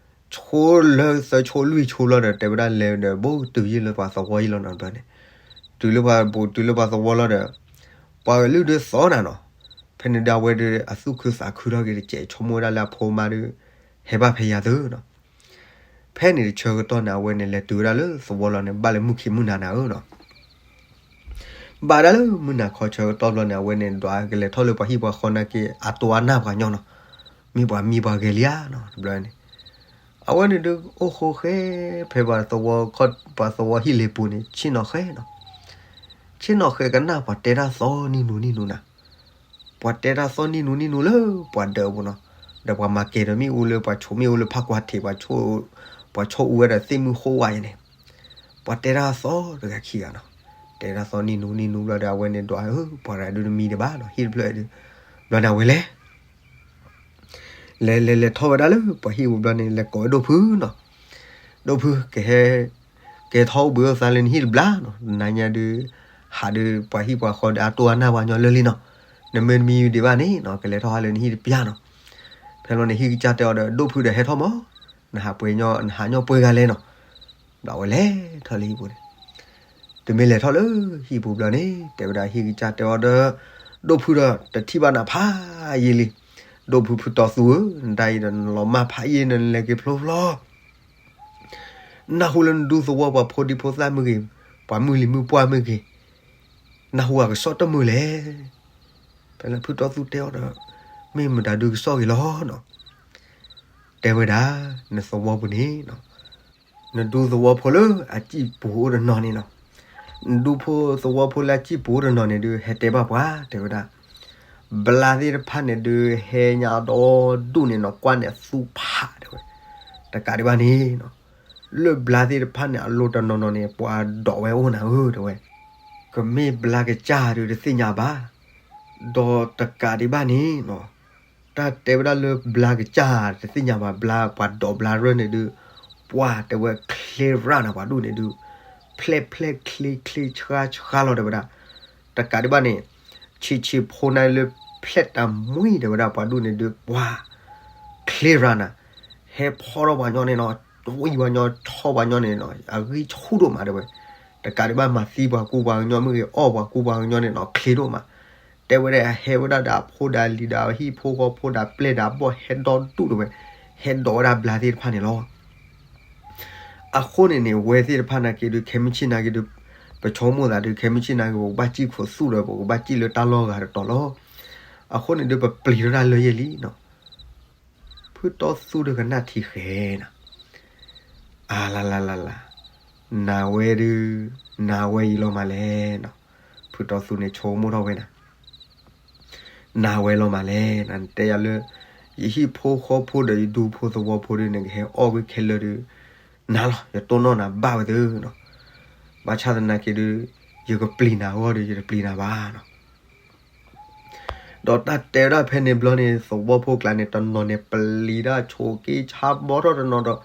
သၢဆိလွံၢ်ဆိလီၤဒီး တဲဝဲဒၣ်လဲၤဒီး ဘူးတုၤယံၤလၢပှၤသဝီယံၤလီၤနီၤဘျီန့ၣ်, တုၤလၢပှၤဘူးတုၤလၢပှၤသဝီလီၤဒီး ပှၤဂဲၤလုၢ်ဒုးသီနၤနီၤ. ဖဲန့ၣ်ဒုးအဝဲဒုး အသူၣ်ခုသးခုထီၣ်က့ၤတစဲး ဆိကမိၣ်ဝဲဒၣ်လၢအဖိမါဒုး ဟဲဘၣ်ဖဲယၤသုနီၤ. ဖဲန့ၣ်တဆၢကတီၢ်န့ၣ် အဝဲန့ၣ်လဲၤတုၤဝဲဒၣ်လၢသဝီလီၤန့ၣ် ဘၣ်လၢမုၢ်ခံးမုၢ်နၤနၤဧၢနီၤ. ဘၣ်ဒၣ်လၢမုၢ်နၤခီဆၢကတီၢ်ဘျီန့ၣ် အဝဲန့ၣ်ဒွးကလဲၤထီၣ်လၢပှၤဟံၣ်ပှၤဃီနာ်က့ အတိအနၢ်ပှၤညီနီၤ, မ့ၢ်ပှၤမံပှၤဂဲၤလံဧါနီၤ တဘျီန့ၣ်. အဝဲန့ၣ်ဒုးအိၣ်ဃိဃဲ ဖဲပှၤသဝီ ပှၤသဝီဟံၣ်လ့ၤပူၤန့ၣ် ဆ့ၣ်နီၤဃဲနီၤ. ဆ့ၣ်နီၤဃဲကနၣ်ပှၤတဲတၢ်သီနံၣ်နူနံၣ်နူနၤ, ပှၤတဲတၢ်သီနံၣ်နူနံၣ်နူလၢပှၤဒၢးပူၤနီၤ, ဒီးပှၤမၤကဲၤဒီးမ့ၣ်အူလၢ ပှၤဆိးမ့ၣ်အူလၢဖးကွၢ်ထံး ပှၤဆိးအူဝဲဒီးသ့ၣ်မုၢ်ဃိဝါယဲန့ၣ်, ပှၤတဲတၢ်သီတဂၤခံဂၤနီၤ. တဲတၢ်သီနံၣ်နူနံၣ်နူဘျီဒီး အဝဲန့ၣ်ဒွး ပှၤရၤဒုးတမံတဘၣ်နီၤ ဟံၣ်တဖျၢၣ်ဒုး, ဘျီန့ၣ်အဝဲလဲၤ လဲၤလဲၤလဲၤထီၣ်ဝဲဒၣ်လၢပှၤဟံၣ်ပူၤဘျီန့ၣ် လဲၤကိးဝဲဒိၣ်ဖုနီၤ. ဒိၣ်ဖု ကဟဲ ကဟဲထီၣ်အိၣ်ဘှံးအိၣ်သါလၢနဟံၣ်တဘျီနီၤ, နၤညါဒုး ဟးဒုးပှၤဟံၣ်ပှၤဃီဒီးအတိအနၢ်ပှၤညီလၢာ်လံနီၤ, နမ့ၢ်တမံဒံးဘၣ်န့ၣ်နီၤ ကလဲၤထီၣ်ဟးလၢနဟံၣ်တပျၢ်နီၤ. ဖဲလီၤန့ၣ်ဟံၣ်ကစၢ်တဲအီၤဒီး ဒိၣ်ဖုဒီးဟဲထီၣ်မး, နဟးပှဲၤညီ နဟးညီပှဲၤဂၤလဲၣ်နီၤ. ဒီးအဝဲလဲၤထီၣ်လၢဟံၣ်ပူၤန့ၣ် တုၤမ့ၢ်လဲၤထီၣ်လၢဟံၣ်ပူၤဘျီန့ၣ် တဲဝဲဒၣ်ဟံၣ်ကစၢ်တဲအီၤဒီး ဒိၣ်ဖုဒီး တထံၣ်ဘၣ်နၤဖးယံာ်လံ. ဒိၣ်ဖုဖုတီသူဧၢ, နတၢ်အံၤဒီးနလီၤမၢ်ဖးယံာ် နလဲၤက့ၤဖျိဖျိ, နၢ်ဟူလၢနဒူသဝီပှၤဖိဒံဖိသၣ်မ့ၢ်ဂ့ၤ, ပှၤမုၢ်လံၤမုၢ်ပှၢ်မ့ၢ်ဂ့ၤ, နၢ်ဟူအကစီၣ်တမုာ်လဲၣ်. ဖဲလၢဖုတီသူတဲအီၤဒီး မ့ၢ်မတၤဒုးကစီၣ်ဂ့ၤလီၤနီၤ. တဲဝဲဒၣ် နသဝီပူၤန့ၣ် နဒူသဝီဖိလၢအစံၣ်ပူၤအိၣ်တနီၤန့ၣ်နီၤ, နဒူဖိသဝီဖိလၢအစံၣ်ပူၤအိၣ်တနီၤန့ၣ်ဒုး ဟဲတဲဘၣ်ပှၤ တဲဝဲဒၣ်, ဘျါသ့ၣ်တဖၣ်န့ၣ်ဒုး ဟဲညါဒီဒူၣ်န့ၣ်နီၤ ကွၢ်န့ၣ်အသူဖးတဲဝဲ, တကးဒံးဘၣ်န့ၣ်နီၤ, လၢဘျါသ့ၣ်တဖၣ်န့ၣ် အလိၤတနီၤနီၤန့ၣ် ပှၤဒိးဝဲအိၣ်နၤဧၢ တဲဝဲ, ကမ့ၢ်ဘျါကစၢ်ဒုးတသ့ၣ်ညါဘၣ်, ဒီးတကးဒံးဘၣ်န့ၣ်နီၤ တၢ်တဲဝဲဒၣ်လၢဘျါကစၢ်တသ့ၣ်ညါဘၣ် ဘျါပှၤဒိးဘျါရၢၢ်န့ၣ်ဒုး, ပှၤတဲဝဲချ့ရၣ်နၤပှၤဒူၣ်န့ၣ်ဒုး, ဖျဲၣ်ဖျဲၣ်ချ့ချ့ဆှါဆှါလီၤတဲဝဲဒၣ်, တကးဒံးဘၣ်န့ၣ်, ဆံးဆံးဖိနၢ်လၢဖျဲၣ်တၢ်မှံတဲဝဲဒၣ်ပှၤဒူၣ်န့ၣ်ဒုး ပှၤချ့ရၣ်နၤ, ဟဲဖီၣ်ထီၣ်ပှၤညီန့ၣ်နီၤ, ဝံပှၤညီဆီၣ်ပှၤညီန့ၣ်နီၤ အဂံၢ်ဆူၣ်ဒိၣ်မးတဲဝဲ, တကးဒံးဘၣ်မၤသံပှၤကူပှၤကညီမ့ၢ်ဂ့ၤ အီၣ်ပှၤကူပှၤကညီန့ၣ်နီၤ ချ့ဒိၣ်မး တဲဝဲဒၣ် ဟဲဝဲဒၣ်ဒီးအဖိဒီးအလံၤဒီးအဟံၣ်ဖိဃီဖိဒီးအပျဲၢ်ဒီးအဘီၣ်ဟဲဒီဒူၣ်တဲဝဲ, ဟဲဒိးဝဲဒၣ်ဘျါသ့ၣ်တဖၣ်န့ၣ်လီၤ. အဃိန့ၣ်န့ၣ် ဝဲသ့ၣ်တဖၣ်နာ်က့ဒုး ခဲမုၢ်ဆ့ၣ်နာ်က့ဒုး, ပဆိကမိၣ်သးဒုး ခဲမုၢ်ဆ့ၣ်နာ်က့ ပကဘၣ်စံၣ်ခိးသူၣ်ဒီး ပကဘၣ်စံၣ်လၢတၢ်လီၢ်ဂၤတတီၤလီၤ. အဃိန့ၣ်ဒုး ပပျံၤထီၣ်တၢ်လၢယဲၢ်လံနီၤ. ဖုတီသူဒီးကနၣ်ထံဃဲနီၤ. အလလလလ, နၤဝဲဒုး, နၤဝဲအံၤလီၤမးလဲၣ်နီၤ. ဖုတီသူန့ၣ်ဆိကမိၣ်ထီၣ်ဝဲဒၣ်, နၤဝဲလီၤမးလဲၣ်, နတဲယၤလၢ ယဟံၣ်ဖိဃီဖိဒီးယဒူဖိသဝီဖိဒုး နကဟဲအီၣ်ကွံာ်ခဲလၢာ်ဒုး, နၤလီၤ ယတိၢ်နီၣ်နၤဘၣ်ဝဲသ့နီၤ. ဘၣ်ဆၣ်သနာ်က့ဒီး ယကပျံၤနၤအဂီၢ်ဒီး ယတပျံၤနၤဘၣ်နီၤ. ဒီးတၢ်တဲဝဲဒၣ်ဖဲန့ၣ်ဘျီန့ၣ် သဝီဖိကျါန့ၣ် တနီၤန့ၣ် ပျံၤတၢ်ဆိးက့ဆါဘီထီၣ်တနီၤဒီး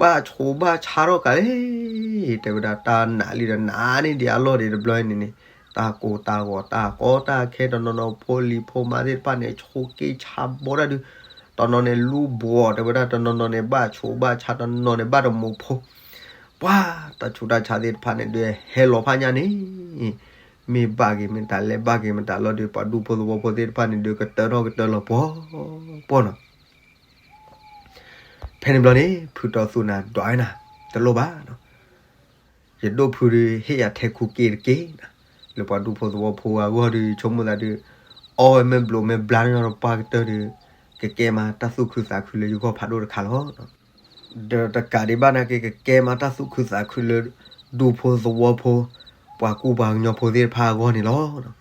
ဘၣ်ဆိးဘၣ်ဆါထီၣ်ကးလဲၣ်, တဲဝဲဒၣ်တၢ်နာ်လံဒီးနာ်န့ၢ်ဒံးအလီၢ်ဒံးတဘျီန့ၣ်န့ၣ် တၢ်ကိၢ်တၢ်ဂီၤ တၢ်ကီတၢ်ခဲတနီၤနီၤ ဖိလံၤဖိမါသ့ၣ်တဖၣ်န့ၣ် ဆိးက့ဆါဘီတၢ်ဒုး တနီၤန့ၣ်လူဘှီး တဲဝဲဒၣ် တနီၤနီၤန့ၣ် ဘၣ်ဆိးဘၣ်ဆါ တနီၤန့ၣ် ဘၣ်တမူးဖိ ပှၤတၢ်ဆူးတၢ်ဆါသ့ၣ်တဖၣ်န့ၣ်ဒုး ဟဲလီၤဖးညါန့ၣ် မ့ၢ်ဘၣ်က့ၤမ့ၢ်တၢ်လဲၣ် ဘၣ်က့ၤမ့ၢ်တၢ်လီၢ်ဒီး ပှၤဒူဖိသဝီဖိသ့ၣ်တဖၣ်န့ၣ်ဒုး ကတၢထီၣ်ကတၢလီၤပှီၤပှီၤနီၤ. ဖဲန့ၣ်ဘျီန့ၣ် ဖုတီသူန့ၣ်ဒွးဝဲနၤ တလိၣ်ဘၣ်နီၤ. ယဒိၣ်ဖုဒုး ဟ့ၣ်ယၤထဲခူက့တက့ၢ်နၤ. လၢပှၤဒူဖိသဝီဖိအဂီၢ်ဒုး ဆိကမိၣ်သးဒုး အီၣ်ဝဲမ့ၢ်ဘျိးမ့ၢ်ဘျါန့ၣ်ဒီး ပှၢ်ကတၢၢ်ဒုး ကကဲမးတၢ်သူၣ်ခုသးခုလၢယဂီၢ်ဖးဒိၣ်တခါလီၤ. ဒီးတကးဒံးဘၣ်နာ်က့ ကကဲမးတၢ်သူၣ်ခုသးခုလၢ ဒူဖိသဝီဖိ ပှၤကူပှၤကညီဖိသ့ၣ်တဖၣ်အဂီၢ်န့ၣ်လီၤ.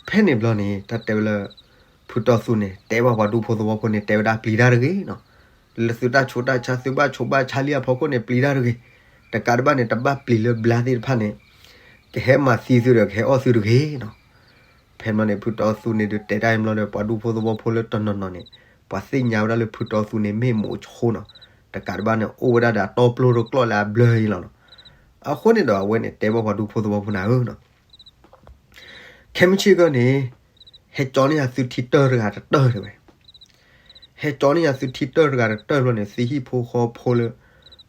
ဖဲန့ၣ်ဘျီန့ၣ် တၢ်တဲဝဲလၢ ဖုတီသူန့ၣ် တဲဘၣ်ပှၤဒူဖိသဝီဖိန့ၣ် တဲဝဲဒၣ်ပျံၤတၢ်တဂ့ၤနီၤ. လၢသုတၢ်ဆူးတၢ်ဆါ သုဘၣ်ဆိးဘၣ်ဆါလံအဖီခိၣ်န့ၣ် ပျံၤတၢ်တဂ့ၤ. တကးဒံးဘၣ်န့ၣ် တဘၣ်ပျံၤလၢဘျါသ့ၣ်တဖၣ်န့ၣ် ကဟဲမၤသံသုဒီး ကဟဲအီၣ်သုတဂ့ၤနီၤ. ဖဲန့ၣ်ဘျီန့ၣ် ဖုတီသူန့ၣ်ဒုးတဲတၢ်အံၤဘျီဒီး ပှၤဒူဖိသဝီဖိလၢတနီၤနီၤန့ၣ် ပှၤသ့ၣ်ညါဝဲဒၣ်လၢဖုတီသူန့ၣ် မ့ၢ်မိးဆိနီၤ. တကးဒံးဘၣ်န့ၣ် အိၣ်ဝဲဒၣ်ဒီးအတီပျိၢ်တကျီၢ်လၢအဘျၢအံၤလီၤနီၤ. အဃိန့ၣ်ဒီး အဝဲန့ၣ်တဲဘၣ်ပှၤဒူဖိသဝီဖိနၤဧၢနီၤ. ခဲမုၢ်ဆ့ၣ်ဂီၢ်န့ၣ် ဟဲကၠီန့ၢ်ယၤသုထံတၢၢ်တဂၤတတၢၢ်တဲဝဲ. ဟဲကၠီန့ၢ်ယၤသုထံတၢၢ်တဂၤတတၢၢ်ဘျီန့ၣ် သုဟံၣ်ဖိဃီဖိလၢ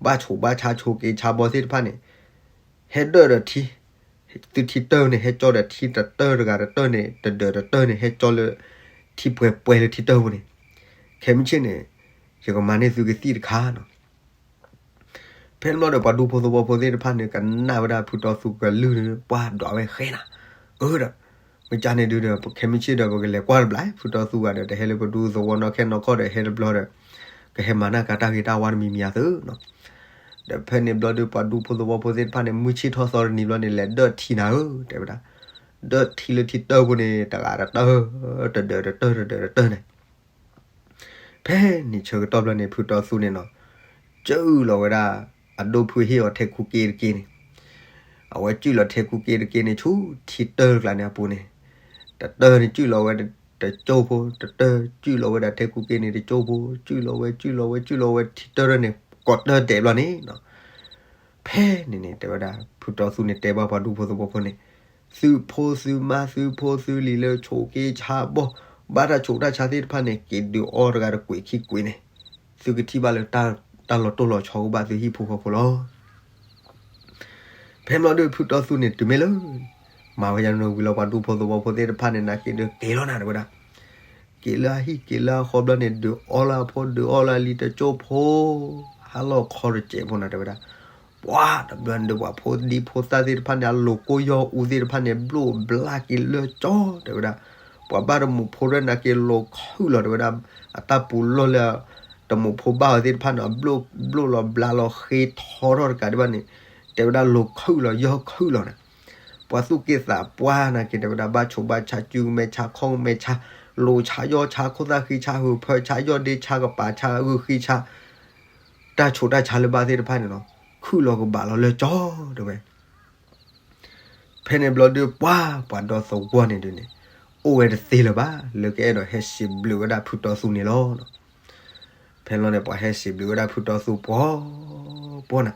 ဘၣ်ဆိးဘၣ်ဆါဆိးက့ဆါဘီသ့ၣ်တဖၣ်န့ၣ် ဟဲဒၢၣ်ဒီးထံ သုထံတၢၢ်န့ၣ် ဟဲကၠီဒီးထံတတၢၢ်တဂၤတတၢၢ်န့ၣ် တဒၢးတတၢၢ်န့ၣ် ဟဲကၠီလၢ ထံပှဲၤပှဲၤလၢထံတၢၢ်ပူၤန့ၣ် ခဲမုၢ်ဆ့ၣ်န့ၣ် ယကမၤန့ၢ်သုကသံၣ်တခါနီၤ. ဖဲန့ၣ်ဘျီဒီး ပှၤဒူဖိသဝီဖိသ့ၣ်တဖၣ်န့ၣ် ကနၣ်ဝဲဒၣ်ဖုတီသူကလုၢ်ဒီး ပှၢ်ဒွးဝဲဃဲနၤ, အၢဒီး မ့ၢ်ကန့ၣ်ဒုးဒီး ခဲမုၢ်ဆ့ၣ်ဒီး ပကလဲၤကွၢ်တဘျီ ဖုတီသူဂၤဒီး တဟဲလၢပဒူသဝီနီၢ်ခဲနီၢ်ခီၣ်ဒီး ဟဲတဘျီဒီး ကဟဲမၤနၢ်ကၤတၢ်ဂ့ၤတၢ်ဝါတမံၤမံၤအသိးနီၤ. ဒီးဖဲန့ၣ်ဘျီဒီး ပှၤဒူဖိသဝီဖိသ့ၣ်တဖၣ်န့ၣ် မုၢ်ဆ့ၣ်ထီၣ်သီတနံၤဘျီန့ၣ် လဲၤဒၢၣ်ထံနၤဧၢ တဲဝဲဒၣ်, ဒၢၣ်ထံလၢထံတၢၢ်ပူၤန့ၣ် တဂၤတတၢၢ် တဒၢးတတၢၢ် တဒၢးတတၢၢ်န့ၣ် ဖဲန့ၣ်ဆၢကတီၢ်ဘျီန့ၣ် ဖုတီသူန့ၣ်နီၤ ကၢလီၤဝဲဒၣ် အဒိၣ်ဖုဟ့ၣ်အီၤထဲခူက့တက့ၢ်န့ၣ်, အဝဲကၢလီၤထဲခူက့တက့ၢ်န့ၣ် ဆူထံတၢၢ်တကျါန့ၣ်အပူၤန့ၣ်, တတၢၢ်န့ၣ်ကၢလီၤဝဲတကၠိၢ်ဖိ, တတၢၢ်ကၢလီၤဝဲဒၣ်ထဲခူက့န့ၣ်တကၠိၢ်ဖိ, ကၢလီၤဝဲ ကၢလီၤဝဲ ကၢလီၤဝဲထံတၢၢ်န့ၣ် ကိးတၢၢ်ဒဲးဘျီန့ၣ်နီၤ. ဖဲန့ၣ်န့ၣ် တဲဝဲဒၣ် ဖုတီသူန့ၣ်တဲဘၣ်ပှၤဒူဖိသဝီဖိန့ၣ်, သုဖိသုမါ သုဖိသုလံၤလၢဆိးက့ဆါဘီၣ် ဘၣ်တၢ်ဆူးတၢ်ဆါသ့ၣ်တဖၣ်န့ၣ် က့ၤဒုးအီၣ်တဂၤတကွံာ်ခံကွံာ်န့ၣ်, သုကထံၣ်ဘၣ်လၢတၢ်လီၤတိၢ်လီၤဆီကဘၣ်သုဟံၣ်ဖိဃီဖိလီၤ. ဖဲန့ၣ်ဘျီဒီး ဖုတီသူန့ၣ် တုၤမ့ၢ်လၢ မၤဝဲယၤန့ၣ်ဝံၤလီၤ ပှၤဒူဖိသဝီဖိသ့ၣ်တဖၣ်န့ၣ် နာ်က့ဒုးက့ၤလီၤနၤ တဲဝဲဒၣ်, က့ၤလၢအဟံၣ်က့ၤလၢအဃီဘျီန့ၣ် ဒုးအီၣ်လၢအဖိ ဒုးအီၣ်လၢအလံၤတကၠိၢ်ဖိ, ဟါလီၤခီတစဲးဖိနၤ တဲဝဲဒၣ်. ပှၤတဘျီန့ၣ်ဒီး ပှၤဖိဒံဖိသၣ်သ့ၣ်တဖၣ်န့ၣ် အလိၤကိၢ်ယီၢ်အူသ့ၣ်တဖၣ်န့ၣ် ဘျိးဘျါက့ၤလၢကၠီ တဲဝဲဒၣ်. ပှၤဘၣ်တမူးဖိတနာ်က့ လိၤခုၣ်လီၤ တဲဝဲဒၣ်. အတၢ်ပူၤလီၢ်လၢ တမူးဖိဘၣ်အီၤသ့ၣ်တဖၣ်န့ၣ် ဘျိးဘျါလီၤ ဃ့ထီထီၣ်တကးဒံးဘၣ်န့ၣ် တဲဝဲဒၣ် လိၤခုၣ်လီၤ ယီၢ်ခုၣ်လီၤန့ၣ်. ပှၤသူၣ်က့သးပှၢ်နာ်က့ တဲဝဲဒၣ် ဘၣ်ဆိးဘၣ်ဆါ စုမဲာ်ဆါ ခီၣ်မဲာ်ဆါ, လိၤဆါ ယီၢ်ဆါ ခိၣ်သၣ်ဃံဆါ ဟုးဖၢဆါ ယီၢ်ဒ့ဆါ ကပၤဆါ ဂုၢ်ဃံဆါ, တၢ်ဆူးတၢ်ဆါလၢဘၣ်သ့ၣ်တဖၣ်န့ၣ်လီၤ ခုၣ်လီၤကဘၣ်လီၤလၢကၠီ တဲဝဲ. ဖဲန့ၣ်ဘျီဒီး ပှၤ ပှၤဒီသဝီန့ၣ်ဒုးန့ၣ် အိၣ်ဝဲတသ့လၢၤဘၣ် လၢကအဲၣ်ဒိးဟဲစံးဘျုးဝဲဒၣ်ဖုတီသူန့ၣ်လီၤ. ဖဲန့ၣ်ဘျီန့ၣ် ပှၤဟဲစံးဘျုးဝဲဒၣ်ဖုတီသူပှီၤပှီၤနၤ.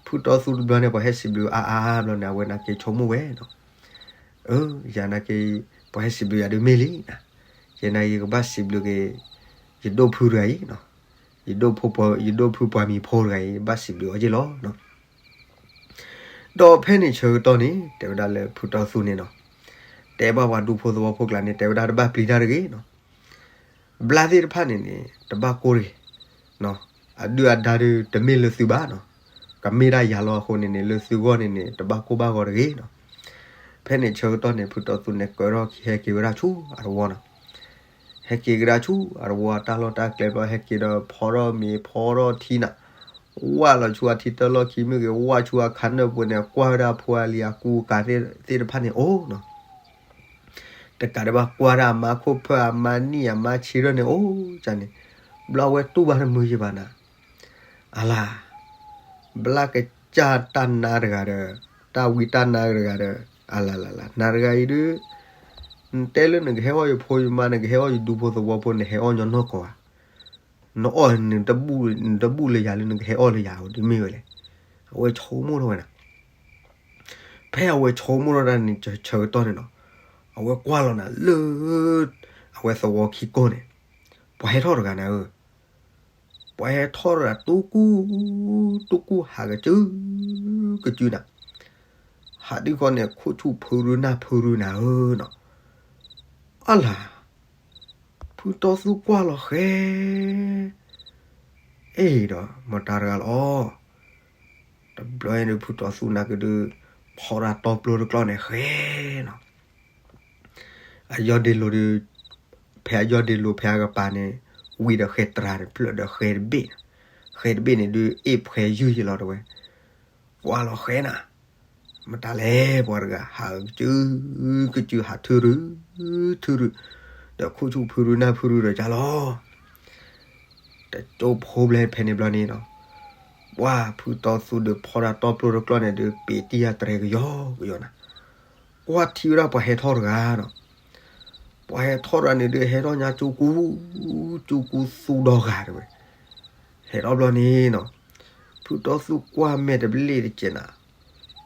ဖုတီသူတဘျီန့ၣ် ပှၤဟဲစံးဘျုးအါအါအါဘျီန့ၣ် အဝဲနာ်က့ဆိကမိၣ်ဝဲနီၤ, အၢ ယၤနာ်က့ ပှၤဟဲစံးဘျုးယၤဒုးမ့ၢ်လံနၤ, ယနာ်က့ယကဘၣ်စံးဘျုးက့ၤ ယဒိၣ်ဖုတဂၤအံၤနီၤ, ယဒိၣ်ဖုပှၤ ယဒိၣ်ဖုပှၤမံၤဖိတဂၤအံၤ ဘၣ်စံးဘျုးအီၤက့ၢ်လီၤနီၤ. ဒီးဖဲန့ၣ်ဆၢကတီၢ်န့ၣ် တဲဝဲဒၣ်လၢဖုတီသူန့ၣ်နီၤ, တဲဘၣ်ပှၤဒူဖိသဝီဖိကျါန့ၣ် တဲဝဲဒၣ်တဘၣ်ပျံၤတၢ်တဂ့ၤနီၤ, ဘျါသ့ၣ်တဖၣ်န့ၣ်န့ၣ် တဘၣ်ကိၢ်တဂ့ၤ, အဒုၣ်အဒါဒုးတမ့ၢ်လၢသုဘၣ်နီၤ, ကမ့ၢ်ဒၣ်ယၤလီၤအဃိန့ၣ်န့ၣ် လၢသုဂီၢ်န့ၣ်န့ၣ် တဘၣ်ကိၢ်ဘၣ်ဂီၤတဂ့ၤနီၤ. ဖဲန့ၣ်ဆၢကတီၢ်န့ၣ် ဖုတီသူန့ၣ် ကၢထီၣ်ခံဟဲက့ၤဝဲဒၣ်ဆူအသဝီနီၤ, ဟဲက့ၤကဒါဆူအသဝီအတၢ်လီၢ်တၢ်ကျဲဘျီ ဟဲက့ၤဒီးဖီထီၣ်မ့ၤဖီထီၣ်ထံနၤ, ဝၢ်လီၤဆူအထံတၢ်လီၢ်ခံမ့ၢ်ဂ့ၤ ဝၢ်ဆူအခါနၢၣ်ပူၤန့ၣ် ကွၢ်ဝဲဒၣ်ဖိအလံၤအကူအကၤသ့ၣ်တဖၣ်န့ၣ်အိၣ်နီၤ, တကးဒံးဘၣ်ကွၢ်ဒၣ်အမါခိၣ်ဖၢၣ်အမါနံၣ်အမါဆံးရၢၣ်န့ၣ်အိၣ်န့ၣ်, ဘျီဝဲတူၢ်ဘၣ်တမုာ်ယံၤဘၣ်နၤ, အလၤ ဘျါကစၢ်တၢ်နါတဂၤဒီး တၢ်ဝံတၢ်နါတဂၤဒီး, အလၤလၤလၤ နၤတဂၤအံၤဒုး, နတဲလၢနကဟဲအီၣ်ယဖိယမါ နကဟဲအီၣ်ယဒူဖိသဝီဖိ နဟဲအီၣ်ညီနီၢ်ကီၢ်ဧါ, နအီၣ် နတဘူၣ်လၢယၤလၢနကဟဲအီၣ်လၢယၤဧါ ဒ်မ့ၢ်ဝဲလဲၣ်. အဝဲဆိကမိၣ်ထီၣ်ဝဲနၤ. ဖဲအဝဲဆိကမိၣ်ထီၣ်ဒၣ်န့ၣ် ဆၢကတီၢ်န့ၣ်နီၤ, အဝဲကွၢ်လီၤနၤလၢ အဝဲသဝီခံကိၢ်န့ၣ်, ပှၤဟဲထီၣ်တဂၤနၤဧၢ, ပှၤဟဲထီၣ်တဂၤ တူၢ်ကူၣ်, တူၢ်ကူၣ်ဟးကစု, ကစုနၤ, ဟးဒုးဃီန့ၣ် ခိၣ်ဆူၣ်ဖုရူနၢ်ဖုရူနၤဧၢနီၤ. အလၤ, ဖုတီသူကွၢ်လီၤဃဲ အ့ၣ်ဒီး မတၤတဂၤလီၤ. တဘျီအံၤဒုး ဖုတီသူနၤကဒုး ဖီၣ်တၢ်တီပျိတကျီၢ်န့ၣ်ဃဲနီၤ. အယီၢ်ဒ့လိၤဒုး, ဖဲအယီၢ်ဒ့လိၤဖဲအကပၤန့ၣ်, ဝံၤဒီးဃဲတြၤန့ၣ် ဖျၢၣ်ဒီးဃဲတဘ့ၣ်, ဃဲတဘ့ၣ်န့ၣ်ဒုး အ့ၣ်ဖှဲယုၢ်ယလီၤတဲဝဲ, ကွၢ်လီၤဃဲနၤ, မတၤလဲၣ် ပှၤတဂၤ ဟးကစု, ကစုဟးထုရု, ထုရု, ဒီးခိၣ်ဆူၣ်ဖုရူနၢ်ဖုရူဒီးကၢ်လီၤ. တကၠိဖိဘျဲၣ်ဖဲန့ၣ်ဘျီန့ၣ်နီၤ, ပှၤဖုတီသူဒုးဖီၣ်တၢ်တီပျိတကျီၢ်န့ၣ်ဒုး ပ့ၤတံၢ်ယၤတြဲၤကယီကယီနၤ. ကွၢ်ထံဝဲဒၣ်ပှၤဟဲထီၣ်တဂၤနီၤ, ပှၤဟဲထီၣ်တဂၤန့ၣ်ဒုး ဟဲထီၣ်ညါကၠိကူ, ကၠိကူသူဒီဂၤတဲဝဲ, ဟဲထီၣ်ဘျီန့ၣ်နီၤ, ဖုတီသူကွၢ်မဲာ်တဘျ့ၣ်တကဲးနၤ,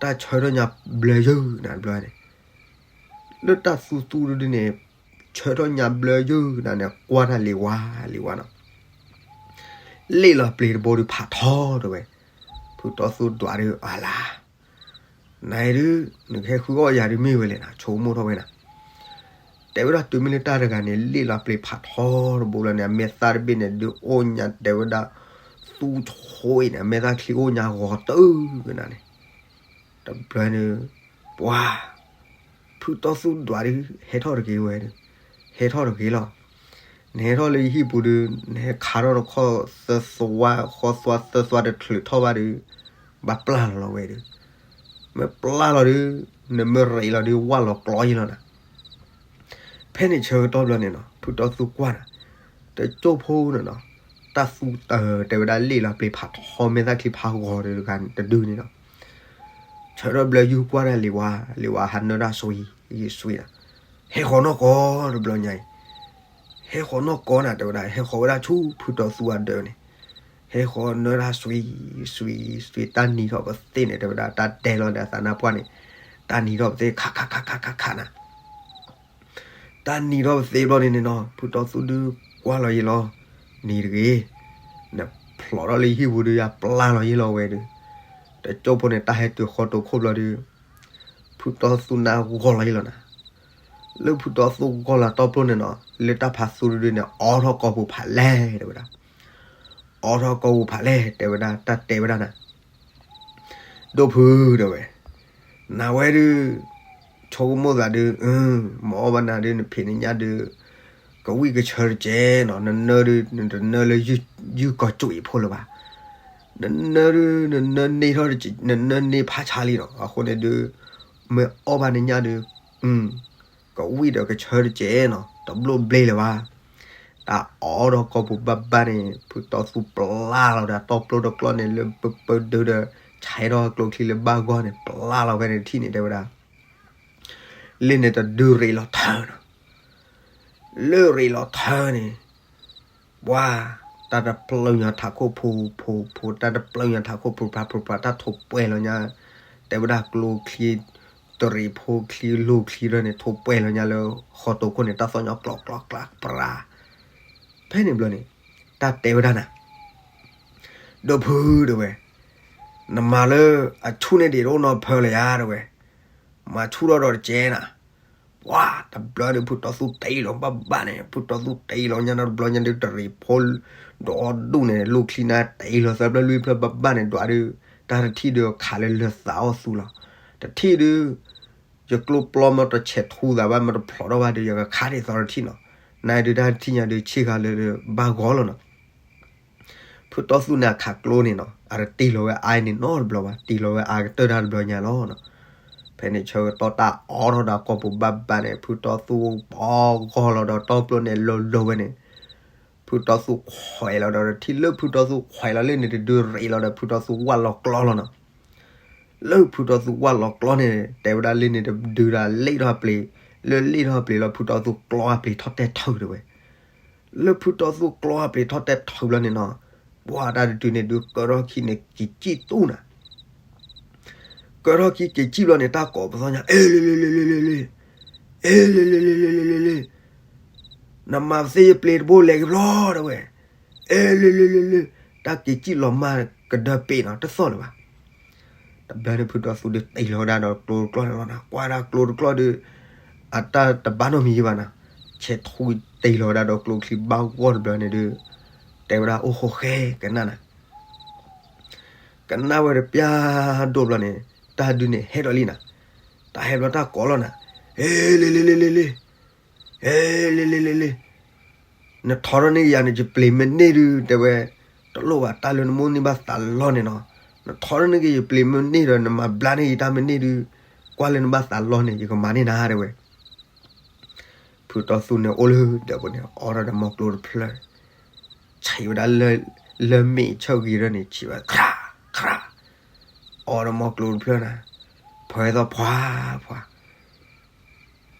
တၢ်ဆၢထီၣ်ညါဘျၢယုၢ်နၤတဘျီန့ၣ်, လၢတၢ်သူသူဒုန့ၣ်, ဆၢထီၣ်ညါဘျၢယုၢ်နၤန့ၣ် ကွၢ်တၢ်လံၤဝါလံၤဝါနီၤ, လ့ၣ်လီၤပျ့ၤတဘိဒုးဖးထီတဲဝဲ, ဖုတီသူဒွးဒုးအလၤ နၤအံၤဒုး နကဟဲဃုအီၣ်ယၤဒုးမ့ၢ်ဝဲလဲၣ်နၤ ဆိကမိၣ်ထီၣ်ဝဲနၤ, တဲဝဲဒၣ်တုၤမ့ၢ်လၢတၢ်တဂၤန့ၣ် လ့ၣ်လီၤပျ့ၤဖးထီတဘိလီၤန့ၣ် အမဲာ်သၣ်တဘ့ၣ်န့ၣ်ဒုးအိၣ်ညါတဲဝဲဒၣ်, သူဆိအံၤန့ၣ် အမဲာ်သၣ်ချံအိၣ်ညါဂီၤတုၤကနၤန့ၣ်, တဘျီန့ၣ်, ပှၤ ဖုတီသူဒွးဒုး ဟဲထီၣ်တဂ့ၤဝဲဒုး, ဟဲထီၣ်တဂ့ၤလီၤ, နဟဲထီၣ်လၢယဟံၣ်ပူၤဒုး နဟဲခးထီၣ်နခီၣ်သၢသွါ ဃီသွါသၢသွါတချုးထီၣ်ဘၣ်ဒုး, ဘၣ်ပျၢ်လီၤလီၤဝဲဒုး, မ့ၢ်ပျၢ်လီၤဒုး, နမ့ၢ်ရ့းလီၤဒုး ဝၣ်လီၤကျီယ့လီၤနၤ ဖဲန့ၣ်ဆၢကတီၢ်ဘျီန့ၣ်နီၤ ဖုတီသူကွၢ်နၤ, တကၠိဖိန့ၣ်နီၤ, တၢ်သူတၢ်တဲဝဲဒၣ်လ့ၣ်လီၤပျ့ၤဖးထီမဲာ်သၣ်ချံဖးဂီၤတဂၤတဒုန့ၣ်နီၤ, ဆၢထီၣ်ဘျၢယုၢ်ကွၢ်ဒၣ်လံၤဝါ, လံၤဝါဟးနၢတၢ်စွံ, စွံနၤ, ဟဲဃီၤနီၢ်ကီၢ်တဘျီညါအံၤ, ဟဲဃီၤနီၢ်ကီၢ်နၤတဲဝဲဒၣ် ဟဲဃီၤဝဲဒၣ်ဆူဖုတီသူအဒၢးန့ၣ်, ဟဲဃီၤနၢတၢ်စွံ, စွံ, စွံတၢ်နံၤထီၣ်ပသ့ၣ်န့ၣ် တဲဝဲဒၣ်တၢ်တဲလီၤဒီးအသးနါပှၢ်န့ၣ်, တၢ်နံၤထီၣ်ပသ့ၣ်ခးခးခးခးခးခးနၤ တၢ်နံၤထီၣ်ပသ့ၣ်ဘျီန့ၣ်န့ၣ်နီၤ ဖုတီသူဒုးကွၢ်လီၤယ့လီၤ, နံၤတဂ့ၤ, နဖျိးထီၣ်လၢယဟံၣ်ပူၤဒုးယၤပျၢ်လီၤယ့လီၤဝဲဒုး, တကၠိဖိန့ၣ်တၢ်ဟဲတုၤဃီတိာ်ခိၣ်ဘျီဒုး, ဖုတီသူနၢ်ဂီၤလီၤယ့လီၤနၤ, လၢဖုတီသူဂီၤလီၤတီပျိန့ၣ်နီၤ လၢတၢ်ဖးသူဒုးန့ၣ် အိးထီၣ်ကီၢ်ပူၤဖးလဲၢ်တဲဝဲဒၣ်, အိးထီၣ်ကီၢ်ပူၤဖးလဲၢ်တဲဝဲဒၣ် တၢ်တဲဝဲဒၣ်နၤ ဒိၣ်ဖုတဲဝဲ, နၤဝဲဒုး, ဆိကမိၣ်သးဒုး, မ့ၢ်အီၣ်ဘၣ်နၤဒုး နဖံးနညၣ်ဒုး, ကဝံၣ်ကဆၢတကဲးနီၤ နနၢဒုး နတနၢလၢယုၢ်ကီၢ်ကၠိအံၤဖိလၢၤဘၣ်, နနၢဒုး နနၢန့ၢ်ထီၣ်တကဲး နနၢန့ၢ်ဖးဆါလံနီၤ အဃိန့ၣ်ဒုး, မ့ၢ်အီၣ်ဘၣ်နညၣ်ဒုး ကဝံၣ်ဒီးကဆၢတကဲးနီၤ တဘျိၣ်ဘျ့လၢၤဘၣ်, တၢ်အိးထီၣ်ကီၢ်ပူၤဘၣ်ဘၣ်န့ၣ် ဖုတီသူပျၢ်လီၤဒီးတီပျိတကျီၢ်န့ၣ် လၢပပၢဒုဒီး ဆဲးထီၣ်ကျိချံလၢဘၣ်ဂီၢ်န့ၣ် ပျၢ်လီၤဖဲန့ၣ်ထံၣ်န့ၣ်တဲဝဲဒၣ်, လ့ၣ်န့ၣ်တဒုရ့းလီၤထၢနီၤ, လၢရ့းလီၤထၢန့ၣ် ပှၤ, တၢ်တပျုာ်ညါထးခိၣ်ဖိ ဖိ ဖိ တၢ်တပျုာ်ညါထးခိၣ်ဖိ ဖျါ ဖိ ဖျါ တၢ်ထိးပှဲၤလီၤညါ, တဲဝဲဒၣ်ကျိချံ, တရံးဖိချံ လိၤချံရၢန့ၣ် ထိးပှဲၤလီၤညါလၢ ဃီတိာ်ခိၣ်န့ၣ် တၢ်သီၣ်ညီကျီကျီကျါပြၤ, ဖဲန့ၣ်ဘျီန့ၣ်, တၢ်တဲဝဲဒၣ်နၤ, ဒိၣ်ဖုတဲဝဲ, နမၤလၢအဆူၣ်န့ၢ်ဒံးတအိၣ်နီတဖၢလၢၤယါတဲဝဲ, မၤဆူၣ်ထီၣ်ဒီးတကဲးနၤ ပှၤတဘျီန့ၣ် ဖုတီသူတ့လီၤဘၣ်ဘၣ်န့ၣ် ဖုတီသူတ့လီၤညါနီတဘျီညါဒုး တရံးဖိဒီးဒူၣ်န့ၣ် လိၣ်ချံနါတ့လီၤသၢဖျၢၣ်လွံၢ်ဖျၢၣ်ဘၣ်ဘၣ်န့ၣ် ဒွးဒုး တၢ်တထံၣ်ဒုးခးလၢလၢသးအီၣ်သူလီၤ. တထံၣ်ဒုး ယကျိပျီမ့ၢ်တဆဲးထူသးဘၣ် မ့ၢ်တဖျိးထီၣ်ဘၣ်ဒုး ယကခးဒံးသီတထံၣ်နီၤ. နဒုးတၢ်တထံၣ်ညါဒုး ဆ့ၣ်ဃာ်လၢဘၣ်ဂီၢ်လီၤနီၤ. ဖုတီသူန့ၣ်အခးကျိန့ၣ်နီၤ အတတ့လီၤဝဲအါန့ၣ်နီတဘျီဘၣ် တ့လီၤဝဲအါကတၢၢ်တၢ်တဘျီညါလီၤနီၤ. ဖဲန့ၣ်ဆၢကတီၢ်တၢ်အိးထီၣ်ဒီးကီၢ်ပူၤဘၣ်ဘၣ်န့ၣ် ဖုတီသူပီဂီၢ်လီၤဒီးတီပျိန့ၣ်လိၤလိၤဝဲန့ၣ် ဖုတီသူခွဲးလီၤဒီးတထံၣ်လၢဖုတီသူခွဲးလီၤလၢန့ၣ်တဒုးရ့းလီၤဒီးဖုတီသူဝၣ်လီၤကျီလီၤနီၤ. လၢဖုတီသူဝၢ်လီၤကျီန့ၣ် တဲဝဲဒၣ်လၢန့ၣ်တဒုဒၣ်လ့ၣ်ထီၣ်ပျ့ၤ, လၢလ့ၣ်ထီၣ်ပျ့ၤလီၤ ဖုတီသူကျီအပျ့ၤထီၣ်တဲာ်ထုးတဲဝဲ. လၢဖုတီသူကျီအပျ့ၤထီၣ်တဲာ်ထုးဘျီန့ၣ်နီၤ, ပှၤတၢ်တဒုန့ၣ်ဒုးကၢထီၣ်ခံန့ၣ် က့ၤစံၣ်တူၢ်နၤ ကၢထီၣ်ခံက့ၤစံၣ်ဘျီန့ၣ် တၢ်ကိးပသီညါ အဲ လ့ လ့ လ့ လ့ လ့ လ့ လ့ အဲ လ့ လ့ လ့ လ့ လ့ လ့ လ့ နမၤသ့ယပျ့ၤတဘိလဲၤက့ၤဘျီတဲဝဲ. အဲ လ့ လ့ လ့ လ့ တၢ်က့ၤစံၣ်လီၤမၢ်ကဒၢပ့ၤနီၤ တသီၣ်လၢၤဘၣ်. တဘျီန့ၣ်ဖုတီသူဒုးတ့ၢ်လီၤဝဲဒၣ်ဒီးကျိတကျီၢ်န့ၣ်လီၤနၤ, ကွၢ်ဒၣ်ကျိတကျီၢ်ဒုး အတၢ်တဘၣ်နီတမံၤဘၣ်နၤ, ဆဲးထူတ့ၢ်လီၤဝဲဒၣ်ဒီးကျိချံဘၣ်ဂီၢ်တဘျီန့ၣ်ဒုး တဲဝဲဒၣ်အိၣ်ဃိဃဲကနၣ်နၤ ကနၣ်ဝဲတပျၢ်ဒိၣ်ဘျီန့ၣ် တၢ်ဒုးန့ၣ်ဟဲဒီးလံနၤ, တၢ်ဟဲဘျီတၢ်ကိးလီၤနၤ, အဲ လ့ လ့ လ့ လ့ လ့ အဲ လ့ လ့ လ့ လ့ လ့ နထီထီၣ်န့ၢ်က့ၤယၤန့ၣ် ယပျ့ၤမ့ၢ်န့ၢ်ဒုး တဲဝဲ, တလိၣ်ဘၣ်တၢ်လၢနမိၢ်န့ၢ်ဘၣ်သးလီန့ၣ်နီၤ, နထီထီၣ်န့ၢ်က့ၤယပျ့ၤမ့ၢ်န့ၢ်ဒီး နမၤဘျါန့ၢ်ယတၢ်မ့ၢ်န့ၢ်ဒုး, ကွၢ်လၢနဘၣ်သးလီန့ၣ် ယကမၤန့ၢ်နၤတဲဝဲ. ဖုတီသူန့ၣ်အိၣ်လၢဒၢးပူၤန့ၣ် အိးထီၣ်ဒီးမီကျိတဖျၢၣ်, ဆံးဝဲဒၣ်လၢ လၢမ့ၣ်ဆၢဂ့ၤရၢန့ၣ် ဆံးဝဲ ခြး ခြး, အိးထီၣ်မီကျိတဖျၢၣ်နၤ, ဖဲသီၣ်ဖှါ ဖှါ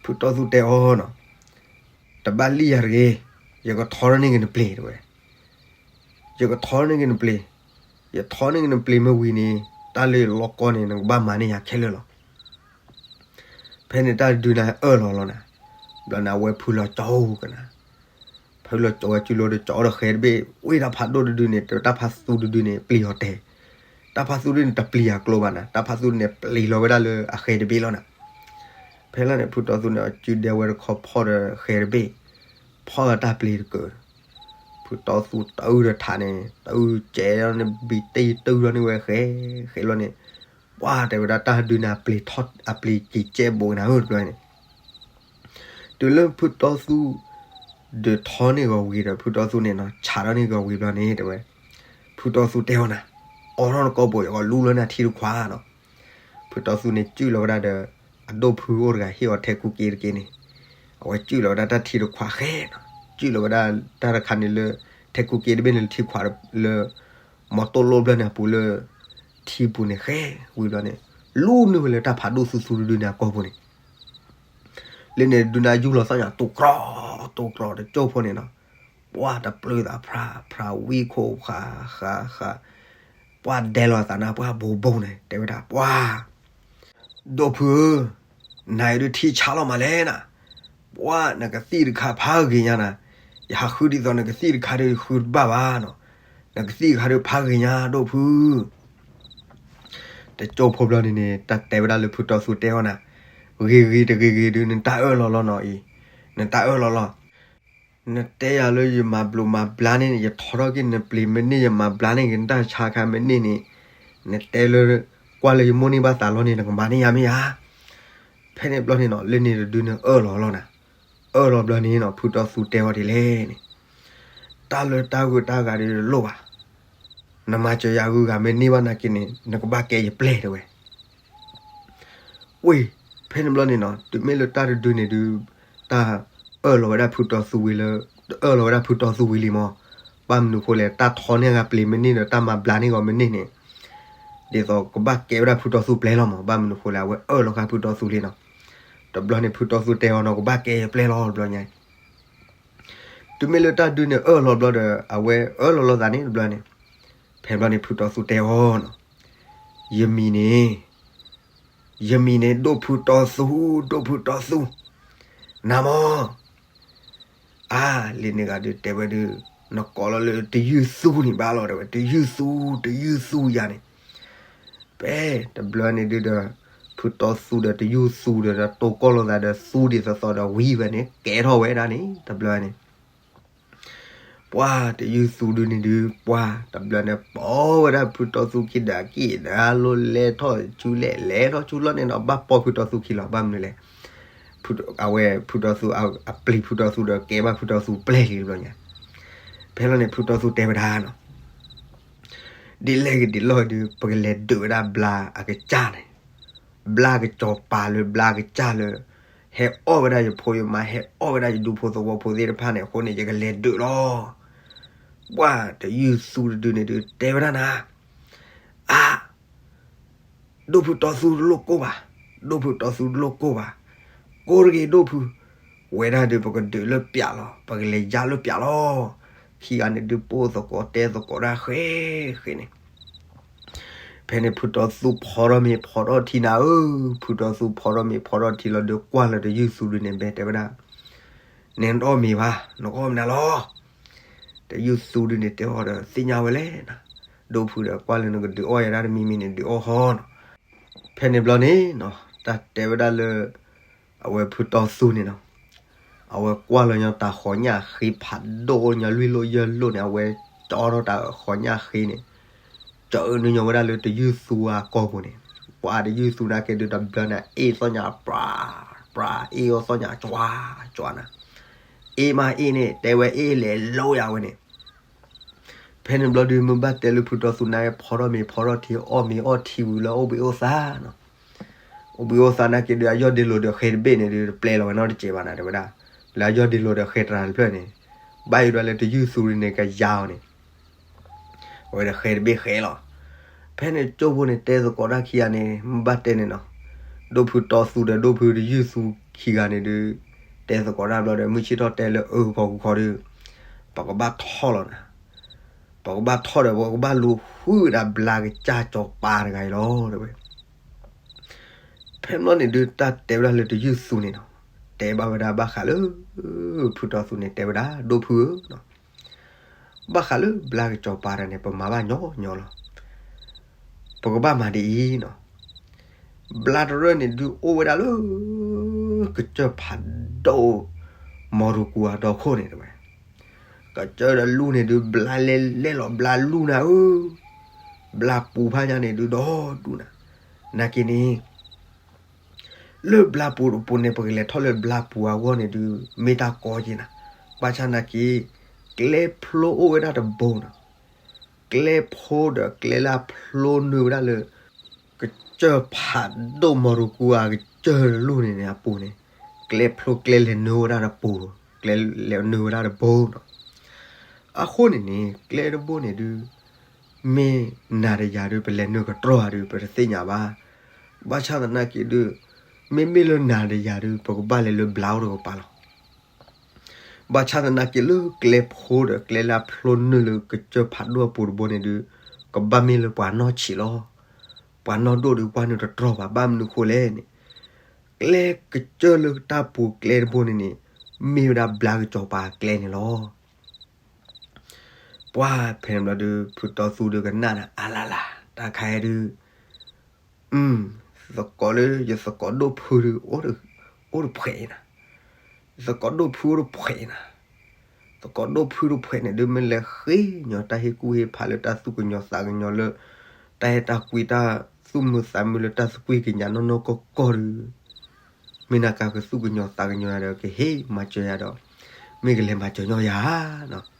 ဖုတီသူတဲအီၤနီၤ, တဘၣ်လံၣ်ယၤတဂ့ၤ, ယကထီထီၣ်န့ၢ်က့ၤနပျ့ၤတဲဝဲ, ယကထီထီၣ်န့ၢ်က့ၤနပျ့ၤ, ယထီန့ၢ်က့ၤနပျ့ၤမ့ၢ်ဝံၤန့ၣ် တၢ်လၢယလီၢ်ကီၢ်န့ၣ် နကဘၣ်မၤန့ၢ်ယၤခဲလၢာ်လီၤ. ဖဲန့ၣ်တၢ်တဒုန့ၣ်အၢၣ်လီၤလီၤနၤ, ဘျီန့ၣ်အဝဲဖုလီၤကၠီကနၤ, ဖုလီၤကၠီဝဲစုလိၤဒီးကၠီဒီးဃဲၤတဘ့ၣ်, ဝ့ၢ်တၢ်ဖးဒိၣ်တဒုန့ၣ် တၢ်ဖးသူတဒုန့ၣ် ပျံၤအီၤတဲာ်, တၢ်ဖးသူဒုန့ၣ် တပျံၤအကျိဘၣ်နၤ, တၢ်ဖးသူန့ၣ် ပျံၤလီၤဝဲဒၣ်လၢအဃဲၤတဘ့ၣ်လီၤနၤ. ဖဲလီၤန့ၣ် ဖုတီသူန့ၣ် အစုဒဲဝဲတခီဖီၣ်ဒီးဃဲၤတဘ့ၣ်, ဖီၣ်လီၤတၢ်ပျ့ၤတကၢၢ်, ဖုတီသူတအုၣ်ဒီးထးန့ၣ် တအုၣ်ကဲလီၤန့ၣ် ဘံတ့ၢ်တုၢ်လီၤန့ၣ်ဝဲဃဲၤ, ဃဲၤလီၤန့ၣ် ပှၢ်တဲဝဲဒၣ်တၢ်ဒုန့ၣ် အပျ့ၤထီၣ် အပျ့ၤက့ၤကဲဘိးကနၤဧၢတဘျီန့ၣ် တုၤလၢဖုတီသူ ဒုးထီန့ၢ်ဂီၤဝံၤဒီး ဖုတီသူန့ၣ်နီၤ ဆးထီၣ်န့ၢ်ဂီၤဝံၤဘျီန့ၣ်တဲဝဲ, ဖုတီသူတဲအီၤနၤ, အိးထီၣ်နကိာ်ဘိး ယကလူလၢနထံတခွးနီၤ. ဖုတီသူန့ၣ်စုၣ်လီၤဝဲဒၣ်ဒီး အဒိၣ်ဖုအိၣ်တဂၤဟ့ၣ်အီၤထဲကူက့တက့န့ၣ်, အဝဲစုၣ်လီၤဝဲဒၣ်တၢ်ထံတခွးဃဲနီၤ, စုၣ်လီၤဝဲဒၣ်တၢ်တခါန့ၣ်လၢ ထဲကူက့တဘ့ၣ်န့ၣ်လၢထံခွးလၢ မီတိၢ်လိၣ်ဘျီန့ၣ်အပူၤလၢ ထံပူၤန့ၣ်ဃဲဝံၤဘျီန့ၣ် လူနုာ်ဝဲလၢတၢ်ဖးဒိၣ်သူသူတဒုန့ၣ်အကိာ်ပူၤန့ၣ် လၢန့ၣ်ဒုးနၤယူၢ်လီၤသီၣ်ညါ တိၤကြီ တိၤကြီတကၠိၢ်ဖိန့ၣ်နီၤ, ပှၢ်တပျုာ်သး ဖြး ဖြးဝံခိၣ်ဃးဃးဃး, ပှၢ်ဒဲလီၤသးနၤ ပှၢ်ဘိးဘိးန့ၣ် တဲဝဲဒၣ် ပှၢ် ဒိၣ်ဖုဧၢ, နၤအံၤဒုးထံဆါလီၤမးလဲၣ်နၤ, ပှၢ်နကသံၣ်တခါဖးဂ့ၤညါနၤ, ယဟးဃုဒ်သိးနကသံၣ်တခါဒီးဃုတဘၣ်ဘၣ်နီၤ, နကသံၣ်တခါဒီးဖးဂ့ၤညါဒိၣ်ဖု တကၠိၢ်ဖိဘျီန့ၣ်န့ၣ် တၢ်တဲဝဲဒၣ်လၢဖုတီသူတဲအီၤနၤ, ဂ့ၤဂ့ၤတဂ့ၤဂ့ၤဒုး နတၢ်အၢၣ်လီၤလီၤနီၤအံၤ, နတၢ်အၢၣ်လီၤလီၤ, နတဲယၤလၢယမၤဘျိးမၤဘျါန့ၣ် ယထီထီၣ်က့ၤနပျ့ၤမ့ၢ်န့ၢ် ယမၤဘျါန့ၢ်က့ၤနတၢ်ဆါခါမ့ၢ်န့ၢ်န့ၣ်, နတဲလၢ ကွၢ်လၢယမိၢ်န့ၢ်ဘၣ်သးလီန့ၣ် နကမၤန့ၢ်ယၤမ့ၢ်ဧါ. ဖဲန့ၣ်ဘျီန့ၣ်နီၤ လၢန့ၣ်တဒုန့ၣ်အၢၣ်လီၤလီၤနၤ, အၢၣ်လီၤဘျီန့ၣ်နီၤ ဖုတီသူတဲအီၤဒ်လဲၣ်န့ၣ်, တၢ်လၢတၢ်ဂုၤတၢ်ဂၤဒုးတလိၣ်ဘၣ်, နမၤစၢၤယၤဂုၤဂၤမ့ၢ်န့ၢ်ဘၣ်နာ်က့န့ၣ် နကဘၣ်ကဲယပျဲၢ်တဲဝဲ ဝ့ၢ်, ဖဲန့ၣ်ဘျီန့ၣ်နီၤ တုၤမ့ၢ်လၢတၢ်တဒုန့ၣ်ဒုး တၢ်အၢၣ်လီၤဝဲဒၣ်ဖုတီသူဝံၤလၢ အၢၣ်လီၤဝဲဒၣ်ဖုတီသူဝံၤလံမး, ဘၣ်မနုၤဃိလဲၣ် တၢ်ထီန့ၢ်ဂၤပျ့ၤမ့ၢ်န့ၢ်ဒီး တၢ်မၤဘျါန့ၢ်ဂီၤမ့ၢ်န့ၢ်န့ၣ်, ဒ်သိးကဘၣ်ကဲဝဲဒၣ်ဖုတီသူပျဲၢ်လီၤမး, ဘၣ်မနုၤဃိလဲၣ် အဝဲအၢၣ်လီၤဃာ်ဖုတီသူလံနီၤ. တဘျီန့ၣ်ဖုတီသူတဲအီၤနီၤ ကဘၣ်ကဲယပျဲၢ်လီၤတဘျီညါ တုၤမ့ၢ်လၢတၢ်ဒုးန့ၣ်အၢၣ်လီၤဘျီဒီး အဝဲအၢၣ်လီၤလိာ်သးန့ၣ်တဘျီန့ၣ်, ဖဲဘျီန့ၣ်ဖုတီသူတဲအီၤနီၤ, ယမံၤန့ၣ်, ယမံၤန့ၣ် ဒိၣ်ဖုတီသူ, ဒိၣ်ဖုတီသူ, နၤမး, အါ, လံာ်န့ၣ်ဂၤဒုးတဲဝဲဒုး, နကိးလီၤလၢတယုၢ်သူန့ၣ်ဘၣ်လီၤတဲဝဲ, တယုၢ်သူ, တယုၢ်သူယၤန့ၣ် ဖဲတဘျီန့ၣ်ဒုးဒီး ဖုတီသူဒီးတယုၢ်သူဒီး တိၤကိၢ်လိာ်သးဒီးသူဒ်သိးသိးဒီးဝံၤဝဲန့ၣ် ကဲထီၣ်ဝဲဒၣ်န့ၣ် တဘျီန့ၣ် ပှၢ်တယုၢ်သူဒုန့ၣ်ဒုး ပှၢ်တဘျီန့ၣ် ပိာ်ဝဲဒၣ်ဖုတီသူခံဒါက့ၤဒါလိၤ လဲၤထီၣ်ဆူလဲၣ် လဲၤထီၣ်ဆူလီၤန့ၣ်နီၤ ဘၣ်ပိာ်ဖုတီသူခံလီၤ ဘၣ်မနုၤလဲၣ် အဝဲဖုတီသူ အပျံၤဖုတီသူဒီးကဲဘၣ်ဖုတီသူပျဲၢ်လံတဘျီညါ ဖဲလီၤန့ၣ် ဖုတီသူတဲဝဲဒၣ်နီၤ ဒ်လဲၣ်ဂ့ၤဒ်လဲၣ်ဂ့ၤဒုး ပကလဲၤဒုးဝဲဒၣ်ဘျါအကစၢ်န့ၣ်, ဘျါကစီၤပၤလၢ ဘျါကစၢ်လၢ ဟဲအီၣ်ဝဲဒၣ်ယဖိယမါ ဟဲအီၣ်ဝဲဒၣ်ယဒူဖိသဝီဖိသ့ၣ်တဖၣ်န့ၣ် အဃိန့ၣ် ယကလဲၤဒုးလီၤ. ပှၢ်တယုၢ်သူတဒုန့ၣ်ဒုး တဲဝဲဒၣ်နၤ, အါ ဒိၣ်ဖုတီသူတလိၣ်ကိၢ်ဘၣ်, ဒိၣ်ဖုတီသူတလိၣ်ကိၢ်ဘၣ်, ကိၢ်တဂ့ၤဒိၣ်ဖု, ဝဲဒၣ်ဒီးပကဒုးလၢပျးလီၤ, ပကလဲၤယါလၢပျးလီၤ. ခံဂၤန့ၣ်ဒုးပိၢ်သကိးတဲသကိးတၢ်ဃဲဃဲန့ၣ် ဖဲန့ၣ်ဖုတီသူဖီထီၣ်မ့ၤဖီထီၣ်ထံနၤဧၢ, ဖုတီသူဖီထီၣ်မ့ၤဖီထီၣ်ထံလီၤဒီး ကွၢ်လၢတယုၢ်သူဒုန့ၣ် ဘဲတဲဝဲဒၣ်, နဲနတအီၣ်မ့ၤဘၣ်, နကအီၣ်မနုၤလီၤ. တယုၢ်သူဒုန့ၣ်တဲအီၤဒီး သ့ၣ်ညါဝဲလဲၣ်နၤ, ဒိၣ်ဖုဒီးကွၢ်လၢနကဒုးအီၣ်ယၤဒၣ်တမံၤမံၤန့ၣ် ဒုးအီၣ်ဟီနီၤ. ဖဲန့ၣ်ဘျီန့ၣ်နီၤ တၢ်တဲဝဲဒၣ်လၢ အဝဲဖုတီသူန့ၣ်နီၤ အဝဲကွၢ်လီၤညီတၢ်ဃီညၣ်ဃ့ဖးဒိၣ်ညီလွံၢ်လိၣ်ယဲၢ်လိၣ်န့ၣ် အဝဲကၠီထီၣ်တၢ်ဃီညၣ်ဃ့န့ၣ် ကၠီအၢနုာ်ညီဝဲဒၣ်လၢတယုၢ်သူအကီၢ်ပူၤန့ၣ်, ပှၤတယုၢ်သူနာ်က့ဒုးတဘျီန့ၣ် အ့ၣ်သီၣ်ညါပြး ပြး အ့ၣ်အီၣ်သီၣ်ညါကွၢ်ကွၢ်နၤ, အ့ၣ်မးအ့ၣ်န့ၣ် တဲဝဲအ့ၣ်လဲၤလိယၤဝဲန့ၣ် ဖဲန့ၣ်ဘျီဒုး မ့ၢ်ဘၣ်တဲလၢဖုတီသူနာ်က့ ဖီထီၣ်မ့ၤဖီထီၣ်ထံ အီၣ်မ့ၤအီၣ်ထံဝံၤလၢအိၣ်ဘှံးအိၣ်သါနီၤ, အိၣ်ဘှံးအိၣ်သါနာ်က့ဒုး အယီၢ်ဒ့လိာ်ဒီးဃ့တဘ့ၣ်န့ၣ်ဒုး တပျဲလီၤဝဲနီတစဲးဘၣ်နၤ တဲဝဲဒၣ်, လၢအယီၢ်ဒ့လိာ်ဒီးဃ့တရၤတဖျၢၣ်န့ၣ် ဘၣ်ယိၣ်ဒၣ်လၢတယုၢ်သူဒုန့ၣ်ကယါအီၤန့ၣ် အဝဲဒီးဃ့တဘ့ၣ်ဃ့လီၤ. ဖဲန့ၣ်ကၠိဖိန့ၣ်တဲသကိးတၢ်ခံဂၤန့ၣ် မ့ၢ်ဘၣ်တဲန့ၣ်နီၤ, ဒိၣ်ဖုတီသူဒီးဒိၣ်ဖုတယုၢ်သူခံဂၤန့ၣ်ဒုး တဲသကိးတၢ်ဘျီဒီး မုၢ်ဆ့ၣ်ထီၣ်တဲလၢအၢကဖီခိၣ်ခီဒီး ပကဘၣ်ထီၣ်လီၤနၤ, ပကဘၣ်ထီၣ်ဒီး ပကဘၣ်လူၤဃုဝဲဒၣ်ဘျါကစၢ်စီၤပၤတဂၤအံၤလီၤ တဲဝဲ ဖဲန့ၣ်ဘျီန့ၣ်ဒုး တၢ်တဲဝဲဒၣ်လၢတယုၢ်သူန့ၣ်နီၤ, တဲဘၣ်ဝဲဒၣ်ဘၣ်ဃးလၢ ဖုတီသူန့ၣ်တဲဝဲဒၣ် ဒိၣ်ဖုဧၢနီၤ, ဘၣ်ဃးလၢဘျါကစၢ်စီၤပၤတဂၤန့ၣ် ပမၤဘၣ်ညီညီလီၤ. ပကဘၣ်မၤဒ်အံၤနီၤ, ဘျါတရၢၣ်န့ၣ်ဒုးအိၣ်ဝဲဒၣ်လၢ ကစၢၢ်ဖးဒိၣ် မီၢ်ရူၤကူၤအဒီခိၣ်န့ၣ်တဲဝဲ, ကစၢၢ်ဒီးလူၢ်န့ၣ်ဒုး ဘျါလဲၤလဲၤလီၤဘျါလူၢ်နၤဧၢ, ဘျါပူၤဖးညါန့ၣ်ဒုးဒီဒူၣ်နၤ, နာ်က့န့ၣ် လၢဘျါပူၤတပူၤန့ၣ် ပကလဲၤထီၣ်လၢဘျါပူၤအဂီၢ်န့ၣ်ဒုး မ့ၢ်တၢ်ကီက့ၤနၤ, ဘၣ်ဆၣ်နာ်က့ ကျဲဖျိအိၣ်ဝဲဒၣ်တဘိနီၤ, ကျဲဖိဒီးကျဲလၢအဖျိနုာ်ဝဲဒၣ်လၢ ကစၢၢ်ဖးဒိၣ်မီၢ်ရူၤကူၤအကစၢၢ်လူၢ်န့ၣ်န့ၣ်အပူၤန့ၣ်, ကျဲဖျိကျဲလဲၤနုာ်ဝဲဒၣ်တပူၤ, ကျဲလဲၤနုာ်ဝဲဒၣ်တဘိနီၤ, အဃိန့ၣ်န့ၣ် ကျဲတဘိန့ၣ်ဒုး မ့ၢ်နၤဒီးယၤဒုး ပလဲၤနုာ်ကတြီၢ်ဧါဒုး ပတသ့ၣ်ညါဘၣ်. ဘၣ်ဆၣ်သနာ်က့ဒုး မ့မ့ၢ်လၢနၤဒီးယၤဒုး ပကဘၣ်လဲၤလၢဘျါအိၣ်တကပၤလီၤ. ဘၣ်ဆၣ်သနာ်က့လၢကျဲဖိဒီးကျဲလၢအဖျိနုာ်လၢကစၢၢ်ဖးဒိၣ်အပူၤတဘိန့ၣ်ဒုး ကဘၣ်မ့ၢ်လၢပှၤနီၢ်ဆံးလီၤ. ပှၤနီၢ်ဒိၣ်ဒုးကွၢ်နုာ်တတြီၢ်ဘၣ် ဘၣ်မနုၤဃိလဲၣ်န့ၣ် ကျဲကစၢၢ်လၢတၢ်ပူၤကျဲတဘိန့ၣ်န့ၣ် မ့ၢ်ဝဲဒၣ်ဘျါကစီၤပၤကျဲန့ၣ်လီၤ. ပှၢ်ဖဲန့ၣ်ဘျီဒုး ဖုတီသူဒုးကနၣ်နၤ အါလၢ်လၢ် တၢ်ခါအံၤဒုး သကိးလၢယသကိးဒိၣ်ဖုဒုး အိၣ်တဖှဲးအံၤနၤ, ယသကိးဒိၣ်ဖုအိၣ်တဖှဲးအံၤနၤ, သကိးဒိၣ်ဖုတဖှဲးန့ၣ်ဒုး မ့ၢ်လဲၤဃ့ညီတၢ်ဟ့ၣ်ကူၣ်ဟ့ၣ်ဖးလၢတၢ်သူၣ်ကညီၤသးကညီၤလၢ တၢ်အဲၣ်တၢ်ကွံတၢ်သူၣ်မုာ်သးမုာ်လၢတၢ်သကွံၢ်ကညးနီၢ်နီၢ်ကီၢ်ကီၢ်ဒုး မ့ၢ်နၤကၤကသူၣ်ကညီၤသးကညီၤယၤဒီး ကဟ့ၣ်မၤစၢၤယၤဒီး မ့ၢ်ကလဲၤမၤစၢၤညီယၤနီၤ.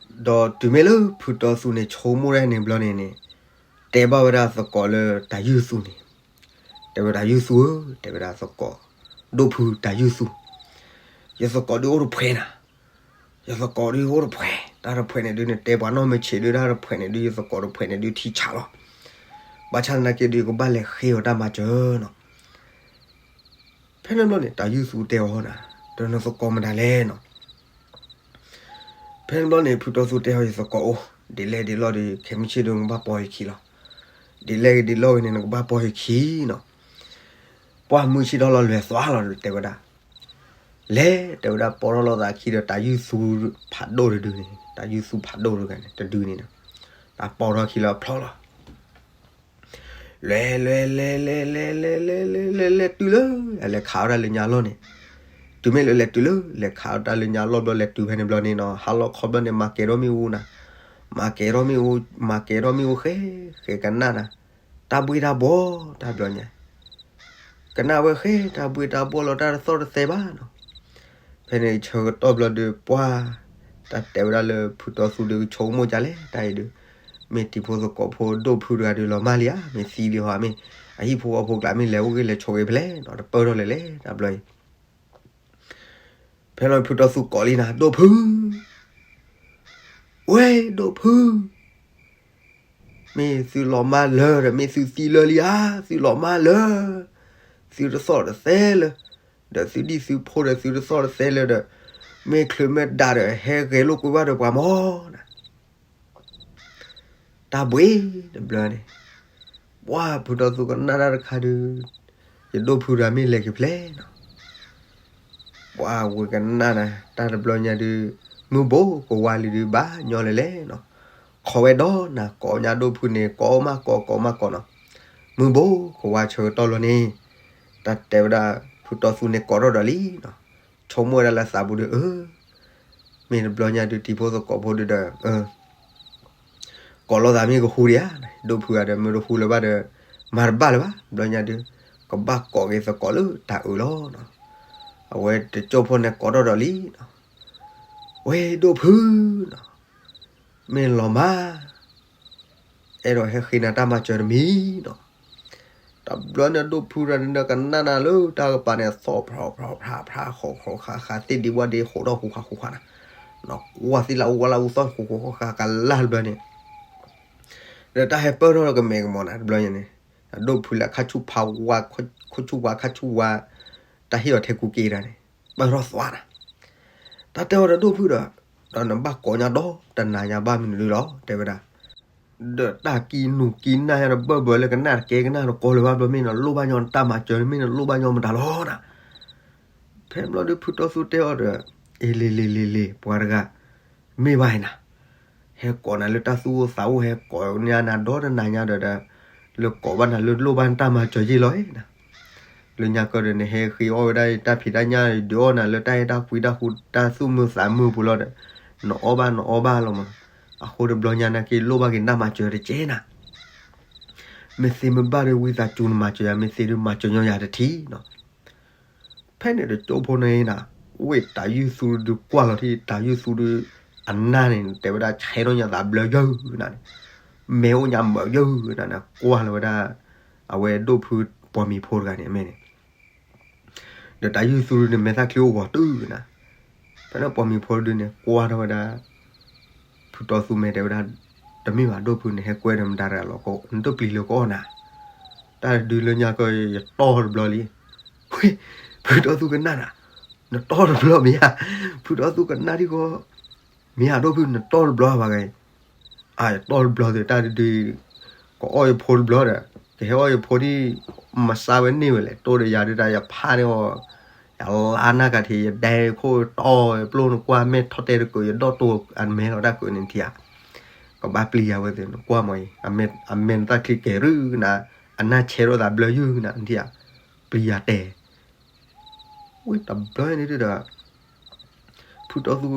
ဒီးတုၤမ့ၢ်လၢဖုတီသူန့ၣ် ဆိကမိၣ်ဒၣ်န့ၣ်ဘျီန့ၣ်န့ၣ် တဲဘၣ်ဝဲဒၣ်သကိးလၢတၢ်ယုၢ်သူန့ၣ်, တဲဝဲဒၣ်ယုၢ်သူဧၢ, တဲဝဲဒၣ်သကိး ဒိၣ်ဖုတၢ်ယုၢ်သူ, ယသကိးဒုးအိၣ်တဖှဲးနၤ, ယသကိးဒုးအိၣ်တဖှဲး, တၢ်တဖှဲးန့ၣ်ဒုးန့ၣ် တဲပှၤနီၢ်မ့ၢ်ဆံးဒုး တၢ်တဖှဲးန့ၣ်ဒုး ယသကိးတဖှဲးန့ၣ်ဒုးထံဆးလီၤ. ဘၣ်ဆၣ်သနာ်က့ဒုး ကဘၣ်လဲၤဃ့အီၤတၢ်မၤစၢၤနီၤ. ဖဲန့ၣ်ဘျီန့ၣ် တၢ်ယုၢ်သူတဲအီၤနၤ, ဒီးနသကိးမတၤလဲၣ်နီၤ. ဖဲန့ၣ်ဘျီန့ၣ် ဖုတီသူတဲအီၤ ယသကိးအိၣ်, ဒ်လဲၣ်ဒ်လဲၣ်ဒီး ခဲမုၢ်ဆ့ၣ်ဒုး နကဘၣ်ပိာ်ယခံလီၤ. ဒ်လဲၣ်ဂ့ၤဒ်လဲၣ်ဂ့ၤန့ၣ် နကဘၣ်ပိာ်ယခံနီၤ. ပှၢ်မုၢ်ဆ့ၣ်ထီၣ်လီၤလဲၤသွါလီၤ တဲဝဲဒၣ်. လဲၤ တဲဝဲဒၣ် ပိာ်ထီၣ်လိာ်သးခံဒီး တၢ်ယုၢ်သူဖးဒိၣ်တဒုန့ၣ်, တၢ်ယုၢ်သူဖးဒိၣ်တဂၤန့ၣ် တဒုန့ၣ်, တၢ်ပိာ်ထီၣ်ခံလီၤဖျီလီၤ. လဲၤ လဲၤ လဲၤ လဲၤ လဲၤ လဲၤ လဲၤ လဲၤ လဲၤ လဲၤ တုၤလၢ အလဲၤခးဝဲဒၣ်လၢညါလီၢ်န့ၣ်, တုၤမ့ၢ်လၢလဲၤတုၤလၢ လဲၤခးဝဲဒၣ်လၢညါလီၢ်ဘျီ လဲၤတုၤဖဲန့ၣ်ဘျီန့ၣ်နီၤ ဟါလီၤခီဘျီန့ၣ် မၤကဲၤထီၣ်မ့ၣ်အူနၤ, မၤကဲၤထီၣ်မ့ၣ်အူ, မၤကဲၤထီၣ်မ့ၣ်အူဃဲ ဃဲကနၣ်နၤ, တၢ်ဘှ့ၣ်တၢ်ဘှီၣ်တၢ်ဘျီညါ ကနၣ်ဝဲဃဲ တၢ်ဘှ့ၣ်တၢ်ဘှီၣ်လီၤ တၢ်တသီၣ်တသဲဘၣ်နီၤ. ဖဲန့ၣ်ဆၢကတီၢ်ဘျီဒီး ပှၢ် တၢ်တဲဝဲဒၣ်လၢ ဖုတီသူဒီး ကဆိကမိၣ်ဒ်လဲၣ် တၢ်အံၤဒုး, မ့ၢ်တံၤဖိသကိးဖိဒိၣ်ဖုတဂၤဒုး လီၤမၢ်လံဧါ, မ့ၢ်သံလံဧါ, မ့ၢ်အဟံၣ်ဖိဃီဖိကျါ မ့ၢ်လဲၤအိၣ်ဂ့ၢ်လဲၤဆိးဂ့ၤဖဲလဲၣ်နီၤ, တပၢၢ်ထီၣ်လဲၣ်လဲၣ် တၢ်ဘျီအံၤ ဖဲလီၤဖုတီသူကိးလံနၤ ဒိၣ်ဖု, ဝဲ ဒိၣ်ဖု, မ့ၢ်သုလီၤမၢ်လၢာ်ဒီး မ့ၢ်သုသံလၢာ်လံဧါ, သုလီၤမၢ်လၢာ်, သုတသီၣ်တသဲလၢာ်, ဒီးသုဒံၣ်သုဖိဒီးသုတသီၣ်တသဲလၢာ်ဒီး, မ့ၢ်ချုးမ့ၢ်ဒါဒီး ဟဲဂဲၤလိာ်ကွံာ်ဘၣ်ဒီးပှၤမၢ်နၤ. တၢ်ဘှံးတဘျီန့ၣ်, ပှၢ်ဖုတီသူကနၣ်တၢ်တခါဒုး, ယဒိၣ်ဖုတဂၤမ့ၢ်လဲၤက့ၤဖျဲၣ်နီၤ. ပှၢ်ဝဲကနၣ်နၤ တၢ်တဘျီညါဒုး, မုၢ်ဘိးကဝါလံဒုးဘၣ်ညီလၢၤလဲၣ်နီၤ. ခိးဝဲဒီးနၤကိးညါဒိၣ်ဖုန့ၣ် ကိးမးကိး ကိးမးကိးနီၤ. မုၢ်ဘိးကဝါဆၢကတီၢ်လီၤန့ၣ်, တၢ်တဲဝဲဒၣ် ဖုတီသူန့ၣ်ကိးထီၣ်ဒီးလံနီၤ. ဆိကမိၣ်ဝဲဒၣ်လၢသးပူၤဒုး အၢ မ့ၢ်တဘျီညါဒုး တံၤဖိသကိးဖိဒုးဒီး ကိးလိာ်သးမ့ၢ်ကဟူဒံးဧါ, ဒိၣ်ဖုဂၤဒီး မ့ၢ်တဟူလၢၤဘၣ်ဒီး မၤတဘၣ်လၢၤဘၣ်, တဘျီညါဒုး ကဘၣ်ကိးက့ၤသကိးလၢတၢ်အုးလီၤနီၤ. အဝဲတကၠိၢ်ဖိန့ၣ်ကိးထီၣ်ဒီးလံနီၤ. ဝဲဒိၣ်ဖုနီၤ, မ့ၢ်လီၤမၢ် အဲၣ်ဒိးဟဲဃ့နၤတၢ်မၤစၢၤတမံၤနီၤ. တဘျီန့ၣ်ဒိၣ်ဖုရၤန့ၣ်ဒီးကနၣ်နၤလၢတၢ်ကပၤန့ၣ် သီၣ်ဖျီဖျီဖျါဖျါ ဃီဃီဃါဃါ သ့ၣ်ဒံးဝၣ်ဒံးဃိးထီၣ်ဃူဃါဃူဃါနၤ, ကွၢ်သ့ၣ်လၢအဝါလၢအူသီၣ်ဃူဃူဃါဃါကလၢ်တဘျီန့ၣ်, ဒီးတၢ်ဟဲပၢၢ်ထီၣ်ကမဲာ်ကမီၤနၤ တဘျီညါန့ၣ်, အဒိၣ်ဖုလၢခါဆူၣ်ဖးဝါ ခါဆူၣ်ဝါ ခါဆူၣ်ဝါ, တၢ်ဟ့ၣ်အီၤထဲကူက့ၤတၢ်န့ၣ် ပၢၢ်ထီၣ်သွါနၤ. တၢ်တဲအီၤဒီးဒိၣ်ဖုဒီး, ဒီးနဘၣ်ကိးညါဒီးတနၤညါဘၣ်မနုၤလီၤ တဲဝဲဒၣ် ဒီးတၢ်ကံနူၤကံနၢ်ညါဒီးဘၢၣ်ဘၢၣ်လၢကနၣ်တကဲကနၣ်တကီလၢၤဘၣ်ဘျီ မ့ၢ်နလိၣ်ဘၣ်ညီနတၢ်မၤစၢၤ မ့ၢ်နလိၣ်ဘၣ်ညီမတၤလီၤနၤ. ဖဲဘျီဒုးဖုတီသူတဲအီၤဒီး, အ့လ့လ့လ့လ့ ပှၤတဂၤ, မ့ၢ်ဘၣ်အံၤနၤ, ဟဲကိးနၤလၢတၢ်သူၣ်အိၣ်သးအိၣ် ဟဲကိးညါနၤဒီတနၤညါဒီး, လၢကိးဘၣ်နၤလၢလိၣ်ဘၣ်နတၢ်မၤစၢၤယ့ၢ်လီၤနၤ. လၢညါကဒီးနဟဲဃ့အီၣ်ဝဲဒၣ်တၢ်ဖံးတၢ်ညၣ် ဒုးအီၣ်နၤလၢတၢ်အဲၣ်တၢ်ကွံတၢ်ဃူတၢ်သူၣ်မုာ်သးမုာ်ပူၤလီၤဒီး, နအီၣ်ဘၣ်နအီၣ်ဘၣ်လီၤမး, အဃိတဘျီညါနာ်က့လိၣ်ဘၣ်က့ၤနတၢ်မၤစၢၤ တကဲနၤ. မ့ၢ်သ့မ့ၢ်ဘၣ်ဒီးဝံသးစူၤနမၤစၢၤယၤ မ့ၢ်သ့ဒုးမၤစၢၤညီယၤတထံၣ်နီၤ. ဖဲန့ၣ်တကၠိဖိန့ၣ်နၤ, ဝ့ၢ်တၢ်ယုၢ်သူဒုးကွၢ်လီၤထံၣ် တၢ်ယုၢ်သူဒုး, အနၢ်န့ၣ် တဲဝဲဒၣ်ဆဲးထီၣ်ညါသးဘျၢယုၢ်နၤန့ၣ်, မဲာ်အိၣ်ညါမၢာ်ယုၢ်နၤန့ၣ် ကွၢ်လီၤဝဲဒၣ်, အဝဲဒိၣ်ဖုပှၤမံၤဖိတဂၤန့ၣ်အမဲာ်န့ၣ် ဒီးတၢ်ယုၢ်သူဒုန့ၣ် မဲာ်သၣ်ချံအိၣ်ဂီၤတုၤနၤ, ဖဲန့ၣ်ပှၤမံၤဖိဒုန့ၣ် ကွၢ်ထီၣ်ဝဲဒၣ် ဖုတီသူမဲာ် တဲဝဲဒၣ်, တမ့ၢ်ဘၣ်ဒိၣ်ဖုန့ၣ် ဟဲကွဲဒီးမတၤတဂၤလီၤ နတပျံၤလၢကအီၣ်နၤ, တၢ်ဒုးလၢညါကီးယတီၢ်တဘျီလံ, ဝ့ၢ်, ဖုတီသူကနၣ်နၤ, နတီၢ်တဘျီမ့ၢ်ဧါ, ဖုတီသူကနၣ်ဒံးဃီ မ့ၢ်ဧါဒိၣ်ဖု နတီၢ်တဘျီဘၣ်ဂ့ၤ, အၢ ယတီၢ်တဘျီဒီး တၢ်တဒုး, ကအီၣ်ယဖိတဘျီဒီး, ကဟဲအီၣ်ယဖိဒ်, မၤစၢ်ဝဲန့ၢ်ဝဲလဲၣ် တိၢ်ဒီးယၤဒုးတၢ်ယဖးန့ၢ်အီၤ, ယလါနၢ်ကထံး ယဒဲခိၣ်တီၢ်ပျိၢ် နကွၢ်မဲာ်ထီၣ်တဲတကုး ယဒီၣ်တိၢ်အမဲာ်လီၤတၢ်ကုးန့ၣ်ထံၣ်ဧါ, ကဘၣ်ပျံၤယၤဝဲသ့ၣ် နကွၢ်မ့ၢ်အံၤ, အမဲာ်နသၣ်ချံကဲၤရုၢ်နၤ, အနၢ်ဆဲးထီၣ်သးဘျၢယုၢ်နၤထံၣ်ဧါ, ပျံၤယၤတဲ ဝံၤတဘျီန့ၣ်ဒုးဒီး, ဖုတီသူ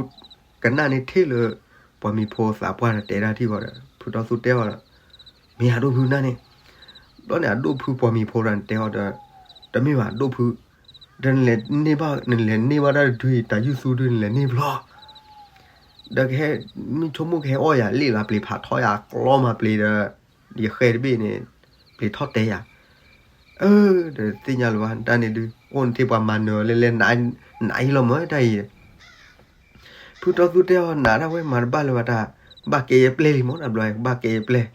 ကနၣ်န့ၣ်ထံၣ်လၢ ပှၤမံၤဖိသးပှၢ်န့ၣ်တဲဒၣ်ထံၣ်ဃီဒီး ဖုတီသူတဲအီၤဒီး, မ့ၢ်အဒိၣ်ဖုနၢ်န့ၣ်, ဘျီန့ၣ်အဒိၣ်ဖုပှၤမံၤဖိတဂၤန့ၣ်တဲအီၤဒီး, တမ့ၢ်ဘၣ်ဒိၣ်ဖု, ဒီးနလဲၤန့ၢ်ဘၣ် နလဲၤန့ၢ်ဘၣ်တၢ်တဒုအံၤ တၢ်ယုၢ်သူဒုန့ၣ် နလဲၤန့ၢ်ဘျီ ဒီးကဟဲ, မ့ၢ်ဆိကမိၣ်ကဟဲအီၣ်ယၤလံလီၤ ပျံၤဖးထီယၤ ကျီမၤပျံၤဒီး, ယဃဲတဘ့ၣ်န့ၣ်, ပျံၤထီၣ်တဲယၤ, အၢ, ဒီးသ့ၣ်ညါလၢၤဘၣ် တၢ်န့ၣ်ဒုး အိၣ်နထံၣ်ပှၤမၤနၢၤလဲၤလဲၤ, နအံၤလီၤမၢတၢ်အံၤ, ဖုတီသူတဲအီၤ နးဒၣ်ဝဲမၤတဘၣ်လၢၤဘၣ်တၢ်, ဘၣ်ကဲယပျဲၢ်လံမၢ တဘျီကဘၣ်ကဲယပျဲၢ်,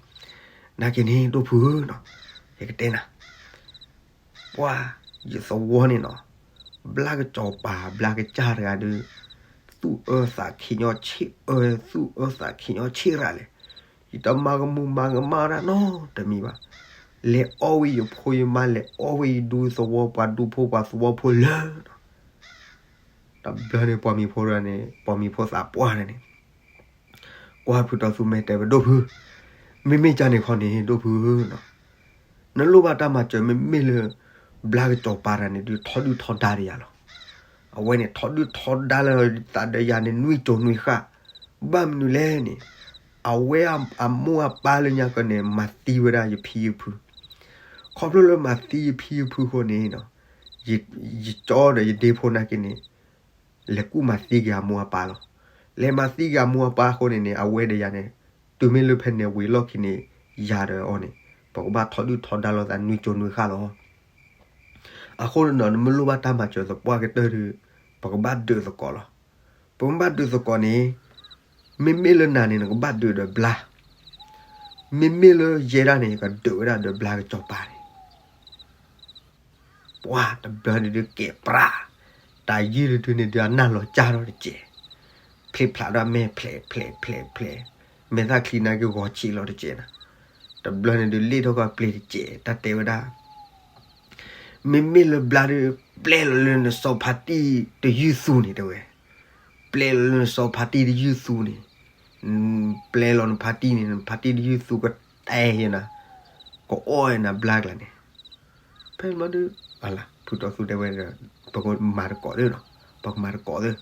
နာ်က့န့ၣ် ဒိၣ်ဖုဧၢနီၤ, ယကတဲနၤ ပှၤ, ယသဝီန့ၣ်နီၤ, ဘျါကစီၤပၤ ဘျါကစၢ်တဂၤဒီး, သူၣ်အၢသးခံညီဆ့ၣ်အၢ, သူၣ်အၢသးခံညီဆ့ၣ်ရၤလဲၣ်, ယတမၤကမူၤမၤကမၣ်ဒၣ်နီတမံၤဘၣ်, လဲၤအီၣ်ဝံၤယဖိယမါ လဲၤအီၣ်ဝံၤယဒူသဝီ ပှၤဒူဖိပှၤသဝီဖိလၢာ်နီၤ, တဘျီန့ၣ် ပှၤမံၤဖိတဂၤန့ၣ် ပှၤမံၤဖိသးပှၢ်န့ၣ် ကွၢ်ဖုတီသူမဲာ်တဲဝဲဒိၣ်ဖု, မ့မ့ၢ်ကန့ၣ်ခီန့ၣ် ဒိၣ်ဖုဧၢနီၤ, နလိၣ်ဘၣ်တၢ်မၤစၢၤမ့မ့ၢ်လၢ ဘျါကစီၤပၤတဂၤန့ၣ်ဒုး ထီဒုၣ်ထီဒါဒီးယၤလီၤ, အဝဲန့ၣ် ထီဒုၣ်ထီဒါလၢသးဒီးယၤန့ၣ် နွံစိၤနွံဃၣ်, ဘၣ်မနုၤလဲၣ်န့ၣ်, အဝဲအမိၢ်အပၢ်လၢညါကီးန့ၣ် မၤသံဝဲဒၣ်ယဖံယဖု, ခီဖျိလၢမၤသံယဖံယဖုအဃိန့ၣ် ယကၠီဒီးယဒ့ဖိနာ်က့န့ၣ် လဲၤကူၣ်မၤသံက့ၤအမိၢ်အပၢ်လီၤ. လဲၤမၤသံက့ၤအမိၢ်အပၢ်အဃိန့ၣ်န့ၣ် အဝဲဒီးယၤန့ၣ် တုၤမ့ၢ်လၢဖဲန့ၣ်ဝံၤလီၢ်ခံန့ၣ် ယၤဒီးအီၤန့ၣ် ပကဘၣ်ထီဒုၣ်ထီဒါလိာ်သးနွံစိၤနွံဃၣ်လီၤ. အဃိန့ၣ်ဒီး နမ့ၢ်လိၣ်ဘၣ်တၢ်မၤစၢၤသပှၢ်ကတၢၢ်ဒီး ပကဘၣ်ဒုးသကိးလီၤ. ပကဘၣ်ဒုးသကိးန့ၣ် မ့မ့ၢ်လၢနၤန့ၣ် နကဘၣ်ဒုးဒီးဘျါ, မ့မ့ၢ်လၢယဲဒၣ်န့ၣ် ယကဒုးဝဲဒၣ်ဒီးဘျါကစီၤပၤန့ၣ်, ပှၤတဘျီန့ၣ်ဒုးကဲးပြး, တၢ်ယုၢ်တဒုန့ၣ်ဒုးအနၢ်လီၤကၢ်ထီၣ်တစဲး, ဖျ့ဖျးဒီးမဲာ်ဖျဲးဖျဲးဖျဲးဖျဲး, မဲာ်သၣ်ချံနာ်က့ဂီၤဆံးလီၤတစဲးနၤ, တဘျီန့ၣ်ဒုးလ့ၣ်ထီၣ်ကီၢ်ပျ့ၤတစဲး, တၢ်တဲဝဲဒၣ် မ့မ့ၢ်လၢဘျါဒုး ပျဲလီၤလၢနစီၤဖါတံၢ်တယုၢ်သူန့ၣ်တဲဝဲ, ပျဲလီၤလၢနစီၤဖါတံၢ်တယုၢ်သူန့ၣ်, ပျဲလီၤနဖါတံၢ်န့ၣ် နဖါတံၢ်တယုၢ်သူကတဲယဲနၤ, ကအီၣ်ယဲနၤဘျါကျါန့ၣ်, ဖဲန့ၣ်ဘျီဒုး, ဖုတီသူတဲဝဲဒီး, ပကမၤတကိးသ့နီၤ, ပကမၤတကိးသ့,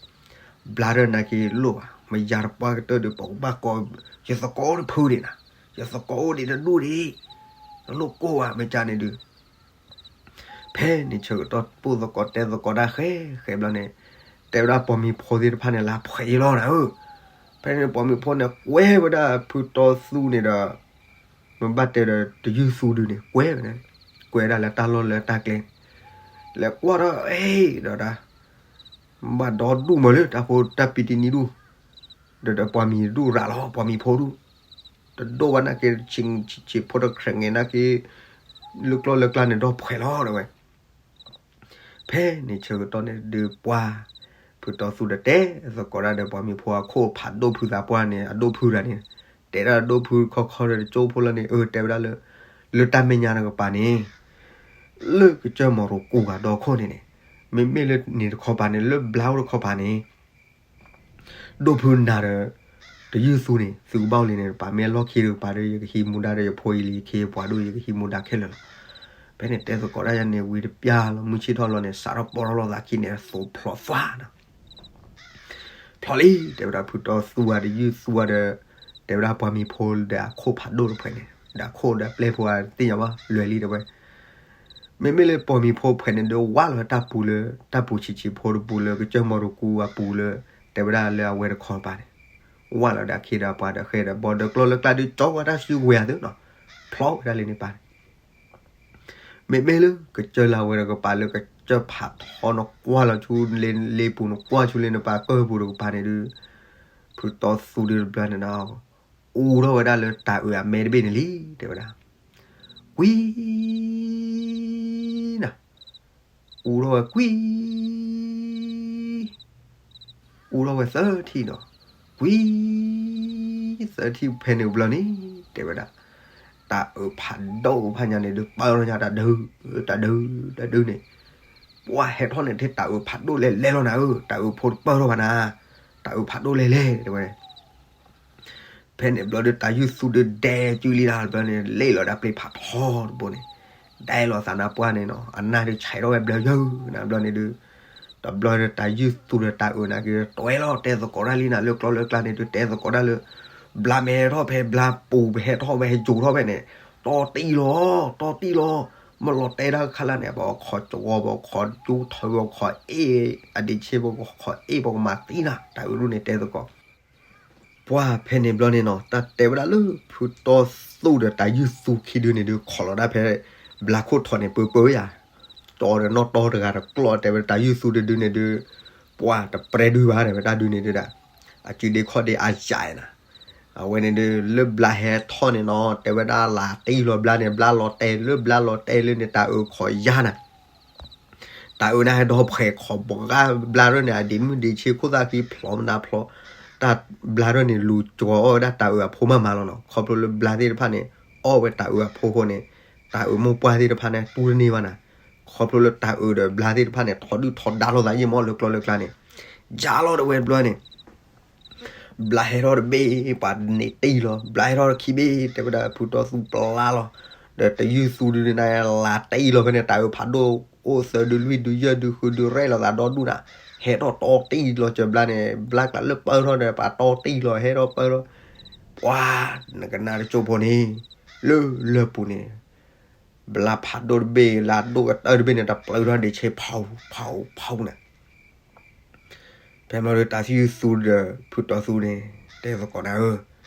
ဘျါဒုးနာ်က့လိၣ်ဘၣ်, မ့ၢ်ယၤတပှၢ်ကတၢၢ်ဒုး ပကဘၣ်ကိး, ယသကိးအိၣ်တဖုဒံးနၤ, ယသကိးအိၣ်ဒံးတဒူၣ်ဒံး, တလိၣ်ကိၢ်ဘၣ် မ့ၢ်ကန့ၣ်ဒုး ဖဲန့ၣ်ဆၢကတီၢ်ပိၢ်သကိးတဲသကိးတၢ်ဃဲဃဲဘျီန့ၣ်, တဲဝဲဒၣ်ပိာ်မုၣ်ဖိသ့ၣ်တဖၣ်န့ၣ် လၢဖှဲးယလီၤနၤဧၢ, ဖဲန့ၣ်ပိာ်မုၣ်ဖိန့ၣ်ကွဲဝဲဒၣ်ဖုတီသူန့ၣ်ဒီး, မ့ၢ်ဘၣ်တဲဒီးတယုၢ်သူဒုန့ၣ် ကွဲဝဲဒၣ်, ကွဲဝဲဒၣ်လၢတၢ်လီၢ်လၢတၢ်ကျဲန့ၣ်, လဲၤကွၢ်ထီၣ်အ့ၣ်ဒီးဒၣ်, ဘၣ်ဒီဒူၣ်မးလၢတၢ်ဖိတၢ်ပံတနံၤဒူၣ်, ဒီးဒီးပိာ်မုၣ်ဒူၣ်ရၤလီၤ ပိာ်မုၣ်ဖိဒူၣ်, တဒိၣ်ဘၣ်နာ်က့, ဆံးဆံးဖိတခရဲးငဲၤနာ်က့, လၢကျီၢ်လၢကျါန့ၣ်ဒီဖှဲးလီၤတဲဝဲ ဖဲန့ၣ်ဆၢကတီၢ်န့ၣ်ဒုးပှၤ, ဖုတီသူဒီးတဲသကိးတၢ်ဒီးပိာ်မုၣ်ဖိအခိၣ်ဖးဒိၣ်ဖုသးပှၢ်န့ၣ် အဒိၣ်ဖုတဂၤန့ၣ်, တဲဒၣ်ဒိၣ်ဖုခီခီဒီးတကၠိဖိလီၤန့ၣ် အၢ တဲဝဲဒၣ်လၢ, လၢတၢ်မဲာ်ညါတကပၤန့ၣ်, လၢကစၢၢ်မီၢ်ရိၤကူၤဂၤဒီခိၣ်န့ၣ်န့ၣ်, မ့မ့ၢ်လၢန့ၣ်တခီပၤန့ၣ် လၢဘျါအိၣ်တခီပၤန့ၣ် ဒိၣ်ဖုနၤဒီး, တယုၢ်သူန့ၣ် သုကဘၣ်အိၣ်လံန့ၣ် ပာ်မ့ၢ်အလီၢ်ခံတကပၤဒီး ယကဟံးမူဒါဒီးယဖိအံၤလံ ယခ့ယပှၤဒိၣ် ယကဟံးမူဒါခဲလၢာ်လီၤ. ဖဲန့ၣ်တဲသကိးတၢ်ယၤန့ၣ် ဝံၤတပျၢ်လီၤ မုၢ်ဆ့ၣ်ထီၣ်လီၤန့ၣ် စးထီၣ်ပီထီၣ်လီၤသးခံန့ၣ် သိးဖျိးသွါနီၤ ဖျိးလံ တဲဝဲဒၣ်ဖုတီသူဝဲဒီးယုၢ်သူဝဲဒီး, တဲဝဲဒၣ်ပိာ်မုၣ်ဖိဒီးအခိၣ်ဖးဒိၣ်တဖှဲးန့ၣ် ဒီးအခိၣ်ဒီးပျဲၢ်ဖိသ့ၣ်ညါဘၣ် လွဲၤလံတဲဝဲ မ့မ့ၢ်လၢပိာ်မုၣ်ဖိဖှဲးန့ၣ်ဒီးဝၢ်လီၤတၢ်ပူၤလၢ, တၢ်ပူၤဆံးဆံးဖိတပူၤလၢ ကစၢၢ်မီၢ်ရိၤကူၤအပူၤလၢ, တဲဝဲဒၣ်လၢအဝဲတခီပၤန့ၣ်, ဝၢ်လီၤဒီးအခ့ဒီးအပှၤဒီးဃဲဒီးဘီဒီးကျီၢ်လၢကျါဒုးကၠီဝဲတၢ်စုကဝဲၤအသိးနီၤ, ဖျိးဝဲဒၣ်လၢန့ၣ်ပၤန့ၣ် မ့မ့ၢ်လၢကစၢၢ်လၢအဝဲတကပၤလၢကစၢၢ်ဖးထီနကွၢ်လီၤဆူလ့ပူၤ နကွၢ်ဆူလ့နပၤကၢၢ်ပူၤတကပၤန့ၣ်ဒုး, ဖုတီသူဒုးတဘျီန့ၣ်နီၤ, အူထီၣ်ဝဲဒၣ်လၢတၤအုးအမဲတဘ့ၣ်န့ၣ်လံ တဲဝဲဒၣ်, ကွံ နၤ, အူထီၣ်ဝဲကွံ အူထီၣ်ဝဲသၢထံၣ်နီၤ, ကွံ သၢထံၣ်ဖဲန့ၣ်တဘျီန့ၣ်, တဲဝဲဒၣ်, တၤအုးဖးဒိၣ်ဖးညါန့ၣ်ဒုး ပၢထီၣ်ညါတၢ်ဒုး, တၢ်ဒုး, တၢ်ဒုးန့ၣ်, ပှၤဟဲထီၣ်န့ၣ်ထဲတၤအုးဖးဒိၣ်လဲၤလဲၤလီၤနၤဧၢ, တၤအုးဖိတပၢထီၣ်ဘၣ်နၤ, တၤအုးဖးဒိၣ်လဲၤလဲၤတဲဝဲ ဖဲန့ၣ်ဘျီဒုးတၤယုၢ်သူဒုးဒဲကၠူလံဒၣ်တဘျီန့ၣ် လ့ၣ်လီၤဒၣ်ပျ့ၤဖးထီတဘိန့ၣ်, ဒဲလီၤသးနါပှၢ်န့ၣ်နီၤ အနၢ်ဒုးဆဲးထီၣ်ဝဲဘျၢယၢၢ်နၤဘျီန့ၣ်ဒုး, တဘျီဒုးတၤယုၢ်သူဒီးတၤအုးနာ်က့ တွဲလီၤတဲသကိးတၢ်လံနၤ လၢကျီၢ်လၢကျါန့ၣ်ဒုးတဲသကိးတၢ်လၢ, ဘျါမ့ၢ်ဟဲထီၣ်ဖဲဘျါပူၤ ဟဲထီၣ်ဖဲဟဲယိၤထီၣ်ဖဲန့ၣ်, တီတံၢ်လီၤ, တီတံၢ်လီၤ, မ့ၢ်လီၤတဲတၢ်ခါလၢ်န့ၣ် ပခိးကဝီၤ ပခိးကၠူထၢ ပခိးအ့ၣ်, အဒ့းဆ့ ပခိးအ့ၣ် ပကမၤသံနၤ တၤအုးဒူၣ်န့ၣ်တဲသကိး ပှၤဖဲန့ၣ်ဘျီန့ၣ်နီၤ တၢ်တဲဝဲဒၣ်လၢဖုတီသူဒီးတၤယုၢ်သူခံဒုန့ၣ်ဒုး ခိးလီၤဒၣ်ဖဲဘျါခိၣ်ထီးန့ၣ် ပၢပၢယၤ, တီဒီးနီၢ်တီတဂၤတကျီၢ် တဲဝဲတၤယုၢ်သူဒုဒုန့ၣ်ဒုး, ပှၤတပြဲဒုဘၣ်တဲဝဲတၢ်ဒုန့ၣ်ဒုဒၣ်, အစုဒ့ခီၣ်ဒ့အယၤနၤ, အဝဲန့ၣ်ဒုး လၢဘျါဟဲထီၣ်န့ၣ်နီၤ တဲဝဲဒၣ်လၤတံၢ်လီၤဘျါန့ၣ် ဘျါလီၤတဲာ်လၢ ဘျါလီၤတဲာ်လၢန့ၣ် တၤအုးခိးယါနၤ တၤအုးန့ၣ်ဟဲဒီဖှဲးခိးဘှါဘျါထီၣ်န့ၣ် အဒ့းမုၢ်ဒ့းဆ့ ခိၣ်သၣ်ဃံဖျိးမနၤဖျိး, တၢ်ဘျါထီၣ်န့ၣ် လူၤကၠီအီၣ်ဝဲဒၣ်တၤအုးအဖိမးမးလီၤနီၤ. ခီဖျိလၢဘျါသ့ၣ်တဖၣ်န့ၣ် အီၣ်ဝဲတၤအုးအဖိအဃိန့ၣ်, တၤအုးမိၢ်ပှၢ်သ့ၣ်တဖၣ်န့ၣ် တူၢ်တန့ၢ်ဘၣ်နၤ. ခီဖျိလၢတၤအုးဒီးဘျါသ့ၣ်တဖၣ်န့ၣ် ထီဒုၣ်ထီဒါလိာ်သးယံာ်မးလၢကျီၢ်လၢကျါန့ၣ်, ယါလီၤတဝဲဘျီန့ၣ် ဘျါဟဲထီၣ်တဘ့ၣ် ပှၤန့ၣ်တံၢ်လီၤ, ဘျါဟဲထီၣ်တခံဘ့ၣ် တဲဝဲဒၣ်ဖုတီသူပျါလီၤ, ဒီးတၤယုၢ်သူဒုန့ၣ် လၤတံၢ်လီၤဖဲန့ၣ် တၤအုးဖးဒိၣ်အိၣ်သၢဒုလွံၢ်ဒုယဲၢ်ဒုဃုဒုရဲၣ်လီၤသးဒီဒူၣ်နၤ, ဟဲထီၣ်တီတံၢ်လီၤစၢၤဘျါန့ၣ် ဘျါကျါလၢပၢထီၣ်ဒီး ပှၤတီတံၢ်လီၤ ဟဲထီၣ်ပၢထီၣ်, ပှၤနကနၣ်တကၠိဖိန့ၣ်, လၢလၢၢ်ပူၤန့ၣ် ဘျါဖးဒိၣ်တဘ့ၣ် လၢအဒိၣ်ကတၢၢ်တဘ့ၣ်န့ၣ် တပျုးထီၣ်ဒ့းဆ့ဖီဖီဖီန့ၣ် ဖဲမ့ၢ်ဒီးတၤယုၢ်သူဒီးဖုတီသူန့ၣ် တဲသကိးနၤဧၢ,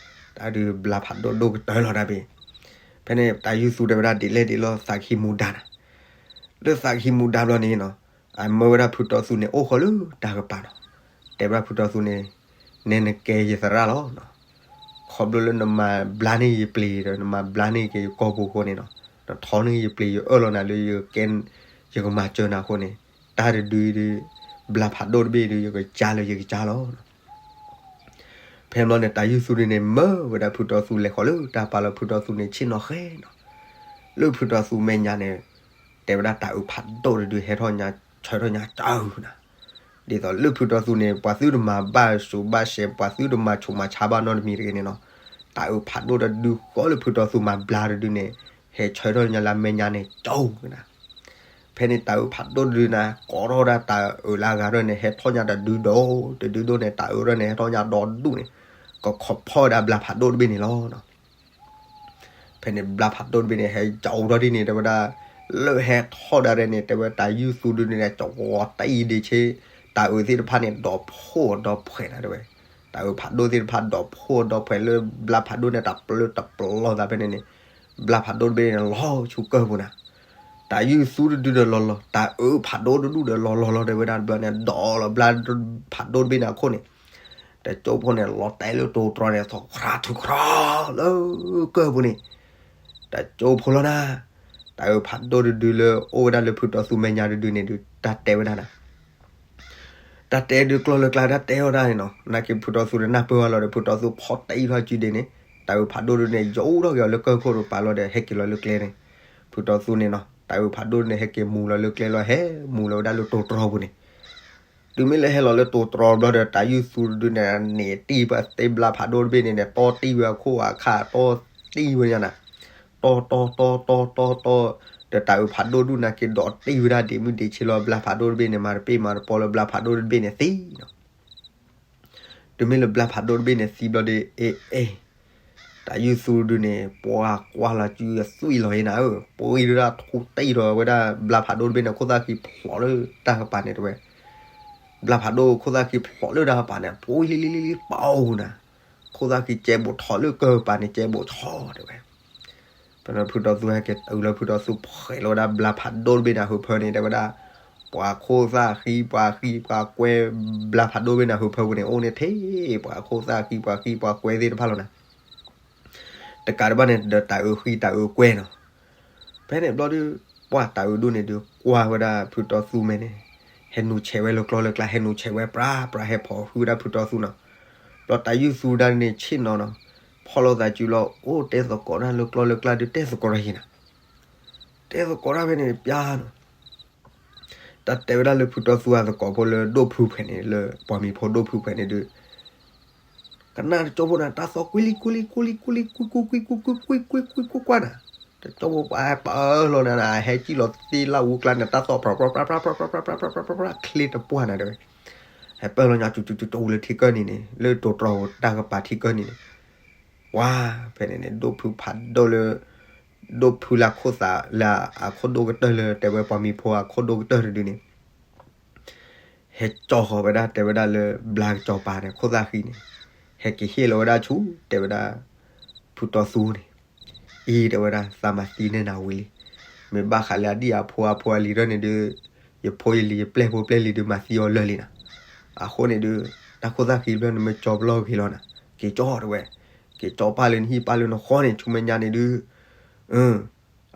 တၢ်ဒုးဘျါဖးဒိၣ်ဒိၣ်ကတၢၢ်လီၤတၢ်ဘ့ၣ်, ဖဲန့ၣ်တၤယုၢ်သူတဲဝဲဒၣ်ဒ်လဲၣ်ဒ်လဲၣ်သးကဟံးမူဒါနၤ, လၢသးကဟံးမူဒါဘျီန့ၣ်နီၤ, အမၢဝဲဒၣ်ဖုတီသူန့ၣ် အိၣ်ဃီလၢတၢ်ကပၤနီၤ, တဲဝဲဒၣ်ဖုတီသူန့ၣ်, နဲနကဲယသရၣ်လီၤ, ခ ခီဖျိလၢနမၤဘျါန့ၢ်ယပျ့ၤဒီး နမၤဘျါန့ၢ်က့ၤယကီၢ်ပူၤအဃိန့ၣ်နီၤ, နထီန့ၢ်ယပျ့ၤ ယအၢၣ်လီၤနၤလၢယကဲ ယကမၤစၢၤနၤအဃိန့ၣ်, တၢ်တဒုဒု ဘျါဖးဒိၣ်တဘ့ၣ်ဒု ယကစၢ်လၢယကစၢ်လီၤ. ဖဲန့ၣ်ဘျီန့ၣ် တၢ်ယုၢ်သူဒုန့ၣ် မၢဝဲဒၣ်ဖုတီသူလဲၤဃီၤလၢတၢ်ပာ်လီၤဖုတီသူန့ၣ်ဆ့ၣ်နီၤဃဲနီၤ, လၢဖုတီသူမဲာ်ညါန့ၣ် တဲဝဲဒၣ်တၢ်အုးဖးဒိၣ်တဒုဟဲထီၣ်ညါ ဆၢထီၣ်ညါကၢနၤ, ဒ်သိးလၢဖုတီသူန့ၣ် ပှၤသုတမၤဘၣ်ဆူးဘၣ်ဆဲး ပှၤသုတမၤဆူးမၤဆါဘၣ်နီတမံၤတဂ့ၤန့ၣ်နီၤ, တၢ်အုးဖးဒိၣ်တဒုဃီလၢဖုတီသူမၤဘျါတဒုန့ၣ် ဟဲဆၢထီၣ်ညါလၢမဲာ်ညါန့ၣ်ကၢနၤ. ဖဲန့ၣ်တၢ်အုးဖးဒိၣ်တဒုန့ၣ် ကိးထီၣ်ဝဲဒၣ်တၢ်အုးလၢအဂၤဒၣ်န့ၣ် ဟဲထီၣ်ညါတဒုဒီး တဒုဒိၣ်န့ၣ် တၢ်အုးဒၣ်န့ၣ် ဟဲထီၣ်ညါဒီဒူၣ်န့ၣ် ကခီဖီၣ်ဝဲဒၣ်ဘျါဖးဒိၣ်တဘ့ၣ်န့ၣ်လီၤ. ဖဲန့ၣ်ဘျါဖးဒိၣ်တဘ့ၣ်န့ၣ် ဟဲကၠီထီၣ်ဒ်န့ၣ် တဲဝဲဒၣ် လၢဟဲထီၣ်ဒၣ်ရဲၣ်န့ၣ် တဲဝဲတၢ်ယုၢ်သူဒုန့ၣ် ကဝီၤတအံၤဒ့ဆ့ တၢ်အုးသ့ၣ်တဖၣ်န့ၣ် ဒီးဖှိၣ်ဒီးဖှဲးနၤတဲဝဲ, တၢ်အုးဖးဒိၣ်သ့ၣ်တဖၣ်ဒီးဖှိၣ်ဒီးဖှဲးလၢဘျါဖးဒိၣ်န့ၣ် တပျၢ်တပျီသးဖဲန့ၣ်န့ၣ်, ဘျါဖးဒိၣ်တဘ့ၣ်န့ၣ် လီၤဆူကၢၢ်ပူၤနၤ တၢ်ယုၢ်သူတဒုဒီးလီၤလီၤ တၢ်အုးဖးဒိၣ်တဒုဒီးလီၤလီၤလီၤ တဲဝဲဒၣ်တဘျီန့ၣ် ဒီးလီၤဘျါဖးဒိၣ်တဘ့ၣ်န့ၣ်အခိၣ်န့ၣ်, တကၠိဖိန့ၣ် လီၤတဲာ်လၢတိၤတြီန့ၣ် သီၣ်ခရါထုခရါလၢကၢၢ်ပူၤန့ၣ်, တကၠိဖိလီၤနၤ, တၢ်အုးဖးဒိၣ်တဒုလၢအိၣ်ဝဲဒၣ်လၢဖုတီသူမဲာ်ညါတဒုန့ၣ်ဒု တၢ်တဲဝဲဒၣ်နၤ တၢ်တဲဒုးကျီၢ်လၢကျါ တၢ်တဲအီၤဒၣ်န့ၣ်နီၤ, နာ်က့ဖုတီသူန့ၣ်နၢ်ပၢၢ်ဝဲလီၤဒီး ဖုတီသူဖီတအံၣ်ထီၣ်စုဒ့န့ၣ်, တၢ်အုးဖးဒိၣ်ဒုန့ၣ် ယိးထီၣ်က့ၤအီၤလၢကၢၢ်ခိၣ်တပၤလီၤဒီး ဟဲက့ၤလီၤလၢကျဲန့ၣ်, ဖုတီသူန့ၣ်နီၤ တၢ်အုးဖးဒိၣ်ဒုန့ၣ် ဟဲက့ၤမူၤလီၤလၢကျဲလီၤ ဟဲမူၤလီၤဝဲဒၣ်လၢတိၤတြီပူၤန့ၣ်, တုၤမ့ၢ်လၢဟဲလီၤလၢတိၤတြီဘျီဒီး တၢ်ယုၢ်သူဒုန့ၣ် န့ၢ်တံၢ်ပှၤသ့ဘျါဖးဒိၣ်တဘ့ၣ်န့ၣ်န့ၣ် တီတံၢ်ဝဲအခိၣ်အခါ တီတံၢ်ဝဲညါနၤ, တီတီတီတီတီတီ ဒီးတၢ်အုးဖးဒိၣ်ဒုန့ၣ်က့ၤဒီးတံၢ်ဝဲဒၣ်ဒ့မုၣ်ဒ့ဆ့လီၤ ဘျါဖးဒိၣ်တဘ့ၣ်န့ၣ် မၤတပ့ၢ်မၤတပီလၢဘျါဖးဒိၣ်တဘ့ၣ်န့ၣ်သံနီၤ တုၤမ့ၢ်လၢဘျါဖးဒိၣ်တဘ့ၣ်န့ၣ်သံဘျီဒီး အ့ၣ်အ့ၣ်, တၢ်ယုၢ်သူဒုန့ၣ် ပှၤကွၢ်လီၤစုအသွံၣ်လီၤအံၤနၤဧၢ, ပှၤအံၤဒုဒၣ်ထူတံၢ်ဒီးဝဲဒၣ်ဘျါဖးဒိၣ်တဘ့ၣ်န့ၣ် ခိၣ်သၣ်ဃံဖျိးလၢတၢ်ကပၤန့ၣ်တဲဝဲ, ဘျါဖးဒိၣ်ခိၣ်သၣ်ဃံဖျိးလၢတၢ်ကပၤန့ၣ် ပှၤလံလံလံလံပီနၤ, ခိၣ်သၣ်ဃံကဲဘူးထီၣ်လၢကၢၢ်ကပၤန့ၣ် ကဲဘူးထီၣ်တဲဝဲ ဖဲန့ၣ်ဖုတီသူဖှဲးလီၤဝဲဒၣ်ဘျါဖးဒိၣ်တဘ့ၣ်န့ၣ် ဟုးဖၢန့ၣ် တဲဝဲဒၣ်, ပှၤခိၣ်သၣ်ဃံ ပှၤဃံ ပှၤကွဲ ဘျါဖးဒိၣ်တဘ့ၣ်န့ၣ် ဟုးဖၢပူၤန့ၣ် အိၣ်န့ၣ်ထဲ ပှၤခိၣ်သၣ်ဃံ ပှၤဃံ ပှၤကွဲသ့ၣ်တဖၣ်လီၤနၤ တကးတဘၣ်န့ၣ်ဒီးတၢ်အုးဃံတၢ်အုးကွဲနီၤ, ဖဲန့ၣ်ဘျီဒုး ပှၤတၢ်အုးဒိၣ်န့ၣ်ဒုး ကွၢ်ဝဲဒၣ်ဖုတီသူမဲာ်န့ၣ်, ဟဲနုာ်ဆဲးဝဲလၢကျီလၢကျါ ဟဲနုာ်ဆဲးဝဲပြၤပြၤ ဟဲဖိးဟုဝဲဒၣ်ဖုတီသူနီၤ, ဘျီတၢ်ယုၢ်သူဒၣ်န့ၣ်ဆ့ၣ်နီၤနီၤ, ဖီၣ်လိာ်သးစုလီၤ အိၣ်တဲသကိးတၢ်လၢကျီလၢကျါဒုး တဲသကိးတၢ်ယံၤနၤ တဲသကိးတၢ်ဖဲန့ၣ်ပျါနီၤ, တၢ်တဲဝဲဒၣ်လၢဖုတီသူအသကိးဖိလၢဒိၣ်ဖုဖဲန့ၣ် လၢပှၤမံၤဖိဒိၣ်ဖုဖဲန့ၣ်ဒုး ကနၣ်တကၠိဖိန့ၣ် တၢ်သီၣ်ကွံလံ ကွံလံ ကွံလံ ကွံလံ ကွံ ကွံ ကွံ ကွံ ကွံ ကွံ ကွံ ကွံ ကွံ ကွံ ကွံ နၤ, တကၠိဖိပှၤပၢလီၤနၤ ဟဲကံၢ်လီၤသ့လၢဝူကျါန့ၣ် တၢ်သီၣ်ပြၤ ပြၤ ပြၤ ပြၤ ပြၤ ပြၤ ပြၤ ပြၤ ပြၤ ချ့တပှၢ်နၤတဲဝဲ, ဟဲပၢလီၤညါ ကၠူ ကၠူ ကၠူ လၢထံကၢၢ်နံၤန့ၣ် လၢတိၤတြီၤတၢ်ကပၤထံကၢၢ်နံၤန့ၣ် ပှၤ ဖဲန့ၣ်န့ၣ် ဒိၣ်ဖုဖးဒိၣ်လၢ ဒိၣ်ဖုလၢခိၣ်သး လၢအခိၣ်ဒိၣ်ကတၢၢ်လၢ တဲဝဲပှၤမံၤဖိအခိၣ်ဒိၣ်ကတၢၢ်တဒုန့ၣ် ဟဲကၠီဃီၤဝဲဒၣ် တဲဝဲဒၣ်လၢဘျါကစီၤပၤန့ၣ် ခိၣ်သၣ်ဃံန့ၣ် ဟဲက့ၤဟ့ၣ်လီၤဝဲဒၣ်ဆူ တဲဝဲဒၣ် ဖုတီသူန့ၣ် အံၤ တဲဝဲဒၣ် သးမၤသံန့ၢ်နၤဝံၤလံ, မ့ၢ်ဘၣ်ဃးလၢအဒံၣ်အဖိအဖိအလံၤထီၣ်န့ၣ်ဒုး ယဖိယလံၤ ယပျဲၢ်ဖိပျဲၢ်လံၤဒုး မၤသံအီၤလၢာ်လံနၤ, အဃိန့ၣ်ဒုး တၢ်ခိၣ်သၣ်ဃံတဖျၢၣ်န့ၣ် မ့ၢ်ကၠီပလီၢ်ဂ့ၤလီၤနၤ, က့ၤကၠီတဲဝဲ, က့ၤကၠီပာ်လၢနဟံၣ်ပာ်လၢနဃီန့ၣ် ဆူမဲာ်ညါန့ၣ်ဒုး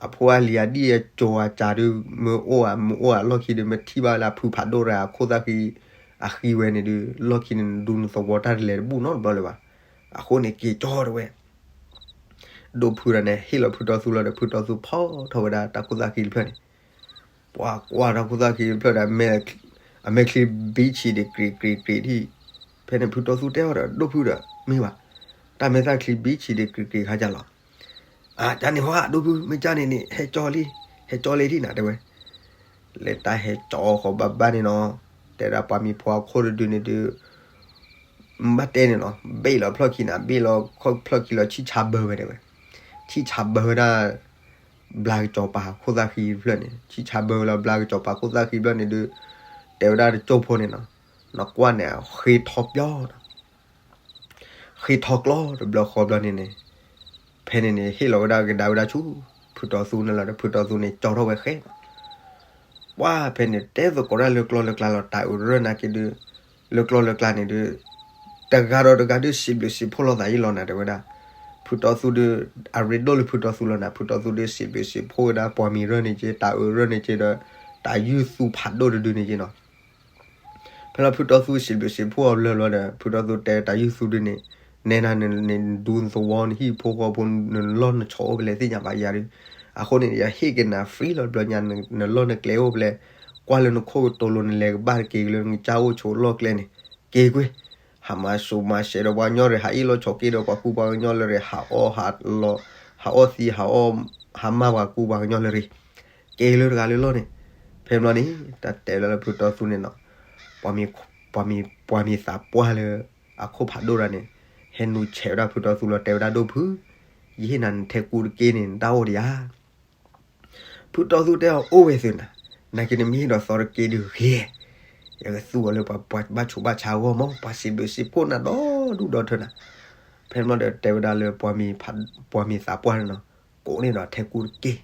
အဖိအလံၤအဒံၣ်အကၠီၤအစၢ်ဒုး မ့ၢ်အိၣ်ဧါ မ့ၢ်အိၣ်ဧါ လီၢ်ခံဒုး မ့ၢ်ထံၣ်ဘၣ်လၢအဖုဖးဒိၣ်ရၢ အခိၣ်သၣ်ဃံ အဃံဝဲန့ၣ်ဒုး လီၢ်ခံန့ၣ် နဒူနသဝီတၢ်တလဲၤတဘူၣ်နီတဘျီလၢၤဘၣ်, အဃိန့ၣ် က့ၤကၠီတဲဝဲ ဒိၣ်ဖုဒီးန့ၣ် ဟ့ၣ်လီၤဖုတီသူလီၤဒီး ဖုတီသူဖီၣ်ထီၣ်ဝဲဒၣ်တၢ်ခိၣ်သၣ်ဃံတဖျၢၣ်န့ၣ်, ပှၤကွၢ်တၢ်ခိၣ်သၣ်ဃံတဖျၢၣ်ဒီး အမဲာ်ချံဘံဆံးဒံး ကြံးကြံးကြံးထံၣ်, ဖဲန့ၣ်ဖုတီသူတဲအီၤဒီး ဒိၣ်ဖုဒီး မ့ၢ်ဘၣ်, တၢ်မဲာ်ချံဘံဆံးဒံး ကြံးကြံးခါကၢ်လီၤ, အတၢ်န့ၣ်ဟီ ဒိၣ်ဖု မ့ၢ်ကၢ်န့ၣ်န့ၣ် ဟဲကၠီလံ, ဟဲကၠီလံထံၣ်နၤတဲဝဲ လၢတၢ်ဟဲကၠီဃီၤဘၣ်ဘၣ်န့ၣ်နီၤ, တဲဒၣ်ပှၤမံၤဖိအခိၣ်တဒုန့ၣ်ဒုး ဘၣ်တဲန့ၣ်နီၤ ဘ့ၣ်လီၤဖျီၣ်ခံနၤ ဘ့ၣ်လီၤဖျီၣ်ခံလီၤ ဆံၣ်ဆါဘၢဝဲတဲဝဲ, ဆံၣ်ဆါဘၢဝဲဒၣ် ဘျါကစီၤပၤခိၣ်သၣ်ဃံတဖျၢၣ်န့ၣ် ဆံၣ်ဆါဘၢဝဲလီၤ ဘျါကစီၤပၤခိၣ်သၣ်ဃံတဖျၢၣ်န့ၣ်ဒုး တဲဝဲဒၣ်တကၠိဖိန့ၣ်နီၤ, နကွၢ်န့ၣ် ဃ့ထီပျီနီၤ ဃ့ထီကျီတဘျီဃီဘျီန့ၣ်န့ၣ်, ဖဲန့ၣ်န့ၣ် ဟ့ၣ်လီၤဝဲဒၣ်ကဒါဝဲဒၣ်ဆူ ဖုတီသူန့ၣ်လီၤဒီး ဖုတီသူန့ၣ် ကၠီထီၣ်ဝဲဃဲနီၤ, ပှၤဖဲန့ၣ် တဲသကိးတၢ်လၢကျီလၢကျါလီၤ တၢ်အုးရၢၢ်နာ်က့ဒုး လၢကျီလၢကျါန့ၣ်ဒုး တဂၤဒီးတဂၤဒုးစံးဘျုးစံးဖှိၣ်လိာ်သးအံၤလီၤနၤ တဲဝဲဒၣ်. ဖုတီသူဒုး အရ့ဒိၣ်လၢဖုတီသူလီၤနၤ. ဖုတီသူဒုးစံးဘျုးစံးဖှိၣ်ဝဲဒၣ် ပှၤမံၤရၢၢ်န့ၣ်က့ တၤအုးရၢၢ်န့ၣ်က့ဒီး တၤယုၢ်သူဖးဒိၣ်တဒုန့ၣ်က့နီၤ. ဖဲလီၤဖုတီသူစံးဘျုးစံးဖှိၣ်အီၤဘျၢဘျီဒီး ဖုတီသူတဲတၤယုၢ်သူဒုန့ၣ်, နဲဒၣ်နဒူသဝီ နဟံၣ်ဖိဃီဖိ နလီၢ်နဆီအိၣ်ဖဲလဲၣ်သ့ၣ်ညါဘၣ်ယၤဒုး, အဃိန့ၣ် ယဟ့ၣ်က့ၤနၤ free လီၤ တဘျီညါ နလီၢ်နကျဲအိၣ်ဖဲလဲၣ်, ကွၢ်လၢနခိၣ်ကတိၤလိၤ နလဲၤကဘၣ်တက့ၤလၢနကစၢ်အိၣ်ဆိးလီၢ်ကျဲန့ၣ်, က့ၤကွံာ်, ဟးမၤစိးမၤစဲးဒီးပှၤကညီရ့ၣ်, ဟးအ့ၣ်လိာ်ဆိးက့ဒီးပှၤကူပှၤကညီလၢရ့ၣ်, ဟးအီၣ်ဟးလီၤ, ဟးအီၣ်သံ ဟးအီၣ် ဟးမၤပှၤကူပှၤကညီလၢရ့ၣ်, က့ၤလၢတဂၤလၢလီၢ်န့ၣ်. ဖဲဘျီန့ၣ် တၢ်တဲဝဲဒၣ်လၢဖုတီသူန့ၣ်နီၤ, ပှၤမံၤ ပှၤမံၤသးပှၢ်လၢအခိၣ်ဖးဒိၣ်တဂၤန့ၣ် ဟဲနုာ်ဆဲးဝဲဒၣ်ဖုတီသူလီၤ တဲဝဲဒၣ် ဒိၣ်ဖု, ယဟ့ၣ်နၤနထဲကူတက့ၢ်န့ၣ် နတၢ်အိၣ်ဒံးဧါ. ဖုတီသူတဲအီၤ အိၣ်ဝဲသုနၤ, နာ်က့နမ့ၢ်ဟ့ၣ်ဒီးသီတက့ၢ်ဒုးဂ့ၤ, ယကသူအီၤလၢပှၤဘၣ်ဆိးဘၣ်ဆါအဂီၢ်မး, ပှၤစံးဘျုးစံးဖှိၣ်နၤဒီဒူၣ်ဒီထၢနၤ. ဖဲဘျီဒီးတဲဝဲဒၣ်လၢ ပှၤမံၤသးပှၢ်န့ၣ်နီၤ, ကိးန့ၢ်ဒီးထဲကူတက့ၢ်,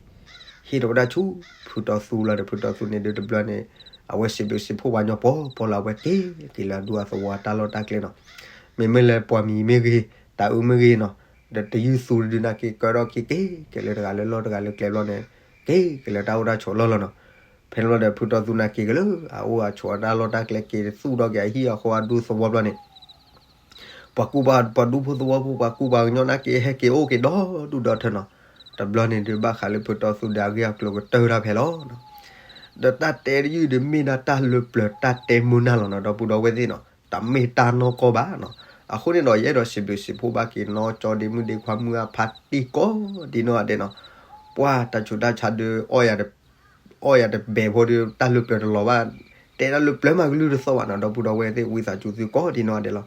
ဟ့ၣ်ဒီးဝဲဒၣ်ဆူဖုတီသူလီၤဒီး ဖုတီသူန့ၣ်ဒုး တဘျီန့ၣ် အဝဲစံးဘျုးစံးဖှိၣ်ပှၤညီပီၤပီၤလၢအဝဲက့ၤက့ၤလၢအဒူအသဝီအတၢ်လီၢ်တၢ်ကျဲနီၤ. မ့မ့ၢ်လၢပှၤမံၤမ့ၢ်ဂ့ၤ, တၤအုးမ့ၢ်ဂ့ၤနီၤ, ဒီးတၤယုၢ်သူတဒုနာ်က့ ကၢထီၣ်က့ၤက့ၤက့ၤလၢတဂၤလၢလီၢ်တဂၤလၢကျဲဘျီန့ၣ်, က့ၤက့ၤလၢတၢ်အိၣ်တၢ်ဆိးလီၢ်လီၤနီၤ. ဖဲန့ၣ်ဘျီဒီး ဖုတီသူနာ်က့ၤက့ၤလၢအအိၣ်အဆိးအတၢ်လီၢ်တၢ်ကျဲ က့ၤသူၣ်ထီၣ်က့ၤအဟံၣ်အဃီအဒူသဝီဘျီန့ၣ် ပှၤကူပှၤ ပှၤဒူဖိသဝီဖိ ပှၤကူပှၤကညီနာ်က့ ဟဲက့ၤအိၣ်က့ၤဒီဒူၣ်ဒီထၢနီၤ. တဘျီန့ၣ်ဒုး ဘၣ်ဃးလၢဖုတီသူဒီးအဂ့ၢ်အကျိၤကတၢၢ်ဝဲဒၣ်ဖဲလီၤ. ဒီးတၢ်တဲတယုၢ်ဒုး မ့ၢ်ဒၣ်တၢ်လၢပျၢၤတၢ်တဲမုာ်နၢ်လီၤနီၤ ဒီပုၢ်ဒီဝဲၢ်သ့ၣ်နီၤ, တမ့ၢ်တၢ်နီၢ်ကီၢ်ဘၣ်နီၤ. အဃိန့ၣ်ဒီး ယအဲၣ်ဒိးစံးဘျုးစံးဖှိၣ်ဘၣ်က့ၤနီၢ်ကၠီဒ့မုၣ်ဒ့ခွါ မုၢ်အဖါတံၢ်ကိးဒ်နီၢ်ဂၤဒဲးနီၤ. ပှၤတၢ်ဆူးတၢ်ဆါဒုး အီၣ်ယၤတဘဲးဖိဒီး တၢ်လၢပျၢၤတလီၤဘၣ်, တဲတၢ်လၢပျၢၤမးကလုၢ်တသီၣ်ဘၣ်နီၤ ဒီပုၢ်ဒီဝဲၢ်သ့ၣ် ဝံသးစူၤသုကိးဒ်နီၢ်ဂၤဒဲးလီၤ.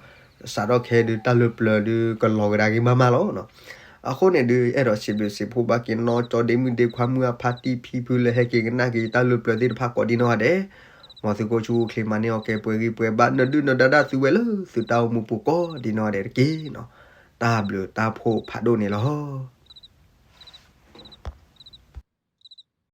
စးထီၣ်ခဲဒုး တၢ်လၢပျၢၤဒုး ကလီၤကဒါက့ၤမးမးလီၤနီၤ. အဃိန့ၣ်ဒုး အဲၣ်ဒိးစံးဘျုးစံးဖှိၣ်ဘၣ်က့ၤနီၢ်ကၠီဒ့မုၣ်ဒ့ခွါ မုၢ်အဖါတံၢ်ဖံဖုလၢဟဲက့ၤကနၣ်က့ၤ တၢ်လၢပျၢၤသ့ၣ်တဖၣ်ကိးဒ်နီၢ်ဂၤဒဲး, မ်သုကအိၣ်ဆူၣ်အိၣ်ချ့ မၤန့ၢ်အီၣ်ကဲ ပှဲၤဂံၢ်ပှဲၤဘါ နဒုၣ်နဒါဒၣ်သုဝဲလၢသုတၢ်အိၣ်မူပူၤကိးဒ်နီၢ်ဂၤဒဲးတက့ၢ်နီၤ. တၢ်ဘျုးတၢ်ဖှိၣ်ဖးဒိၣ်န့ၣ်လီၤ.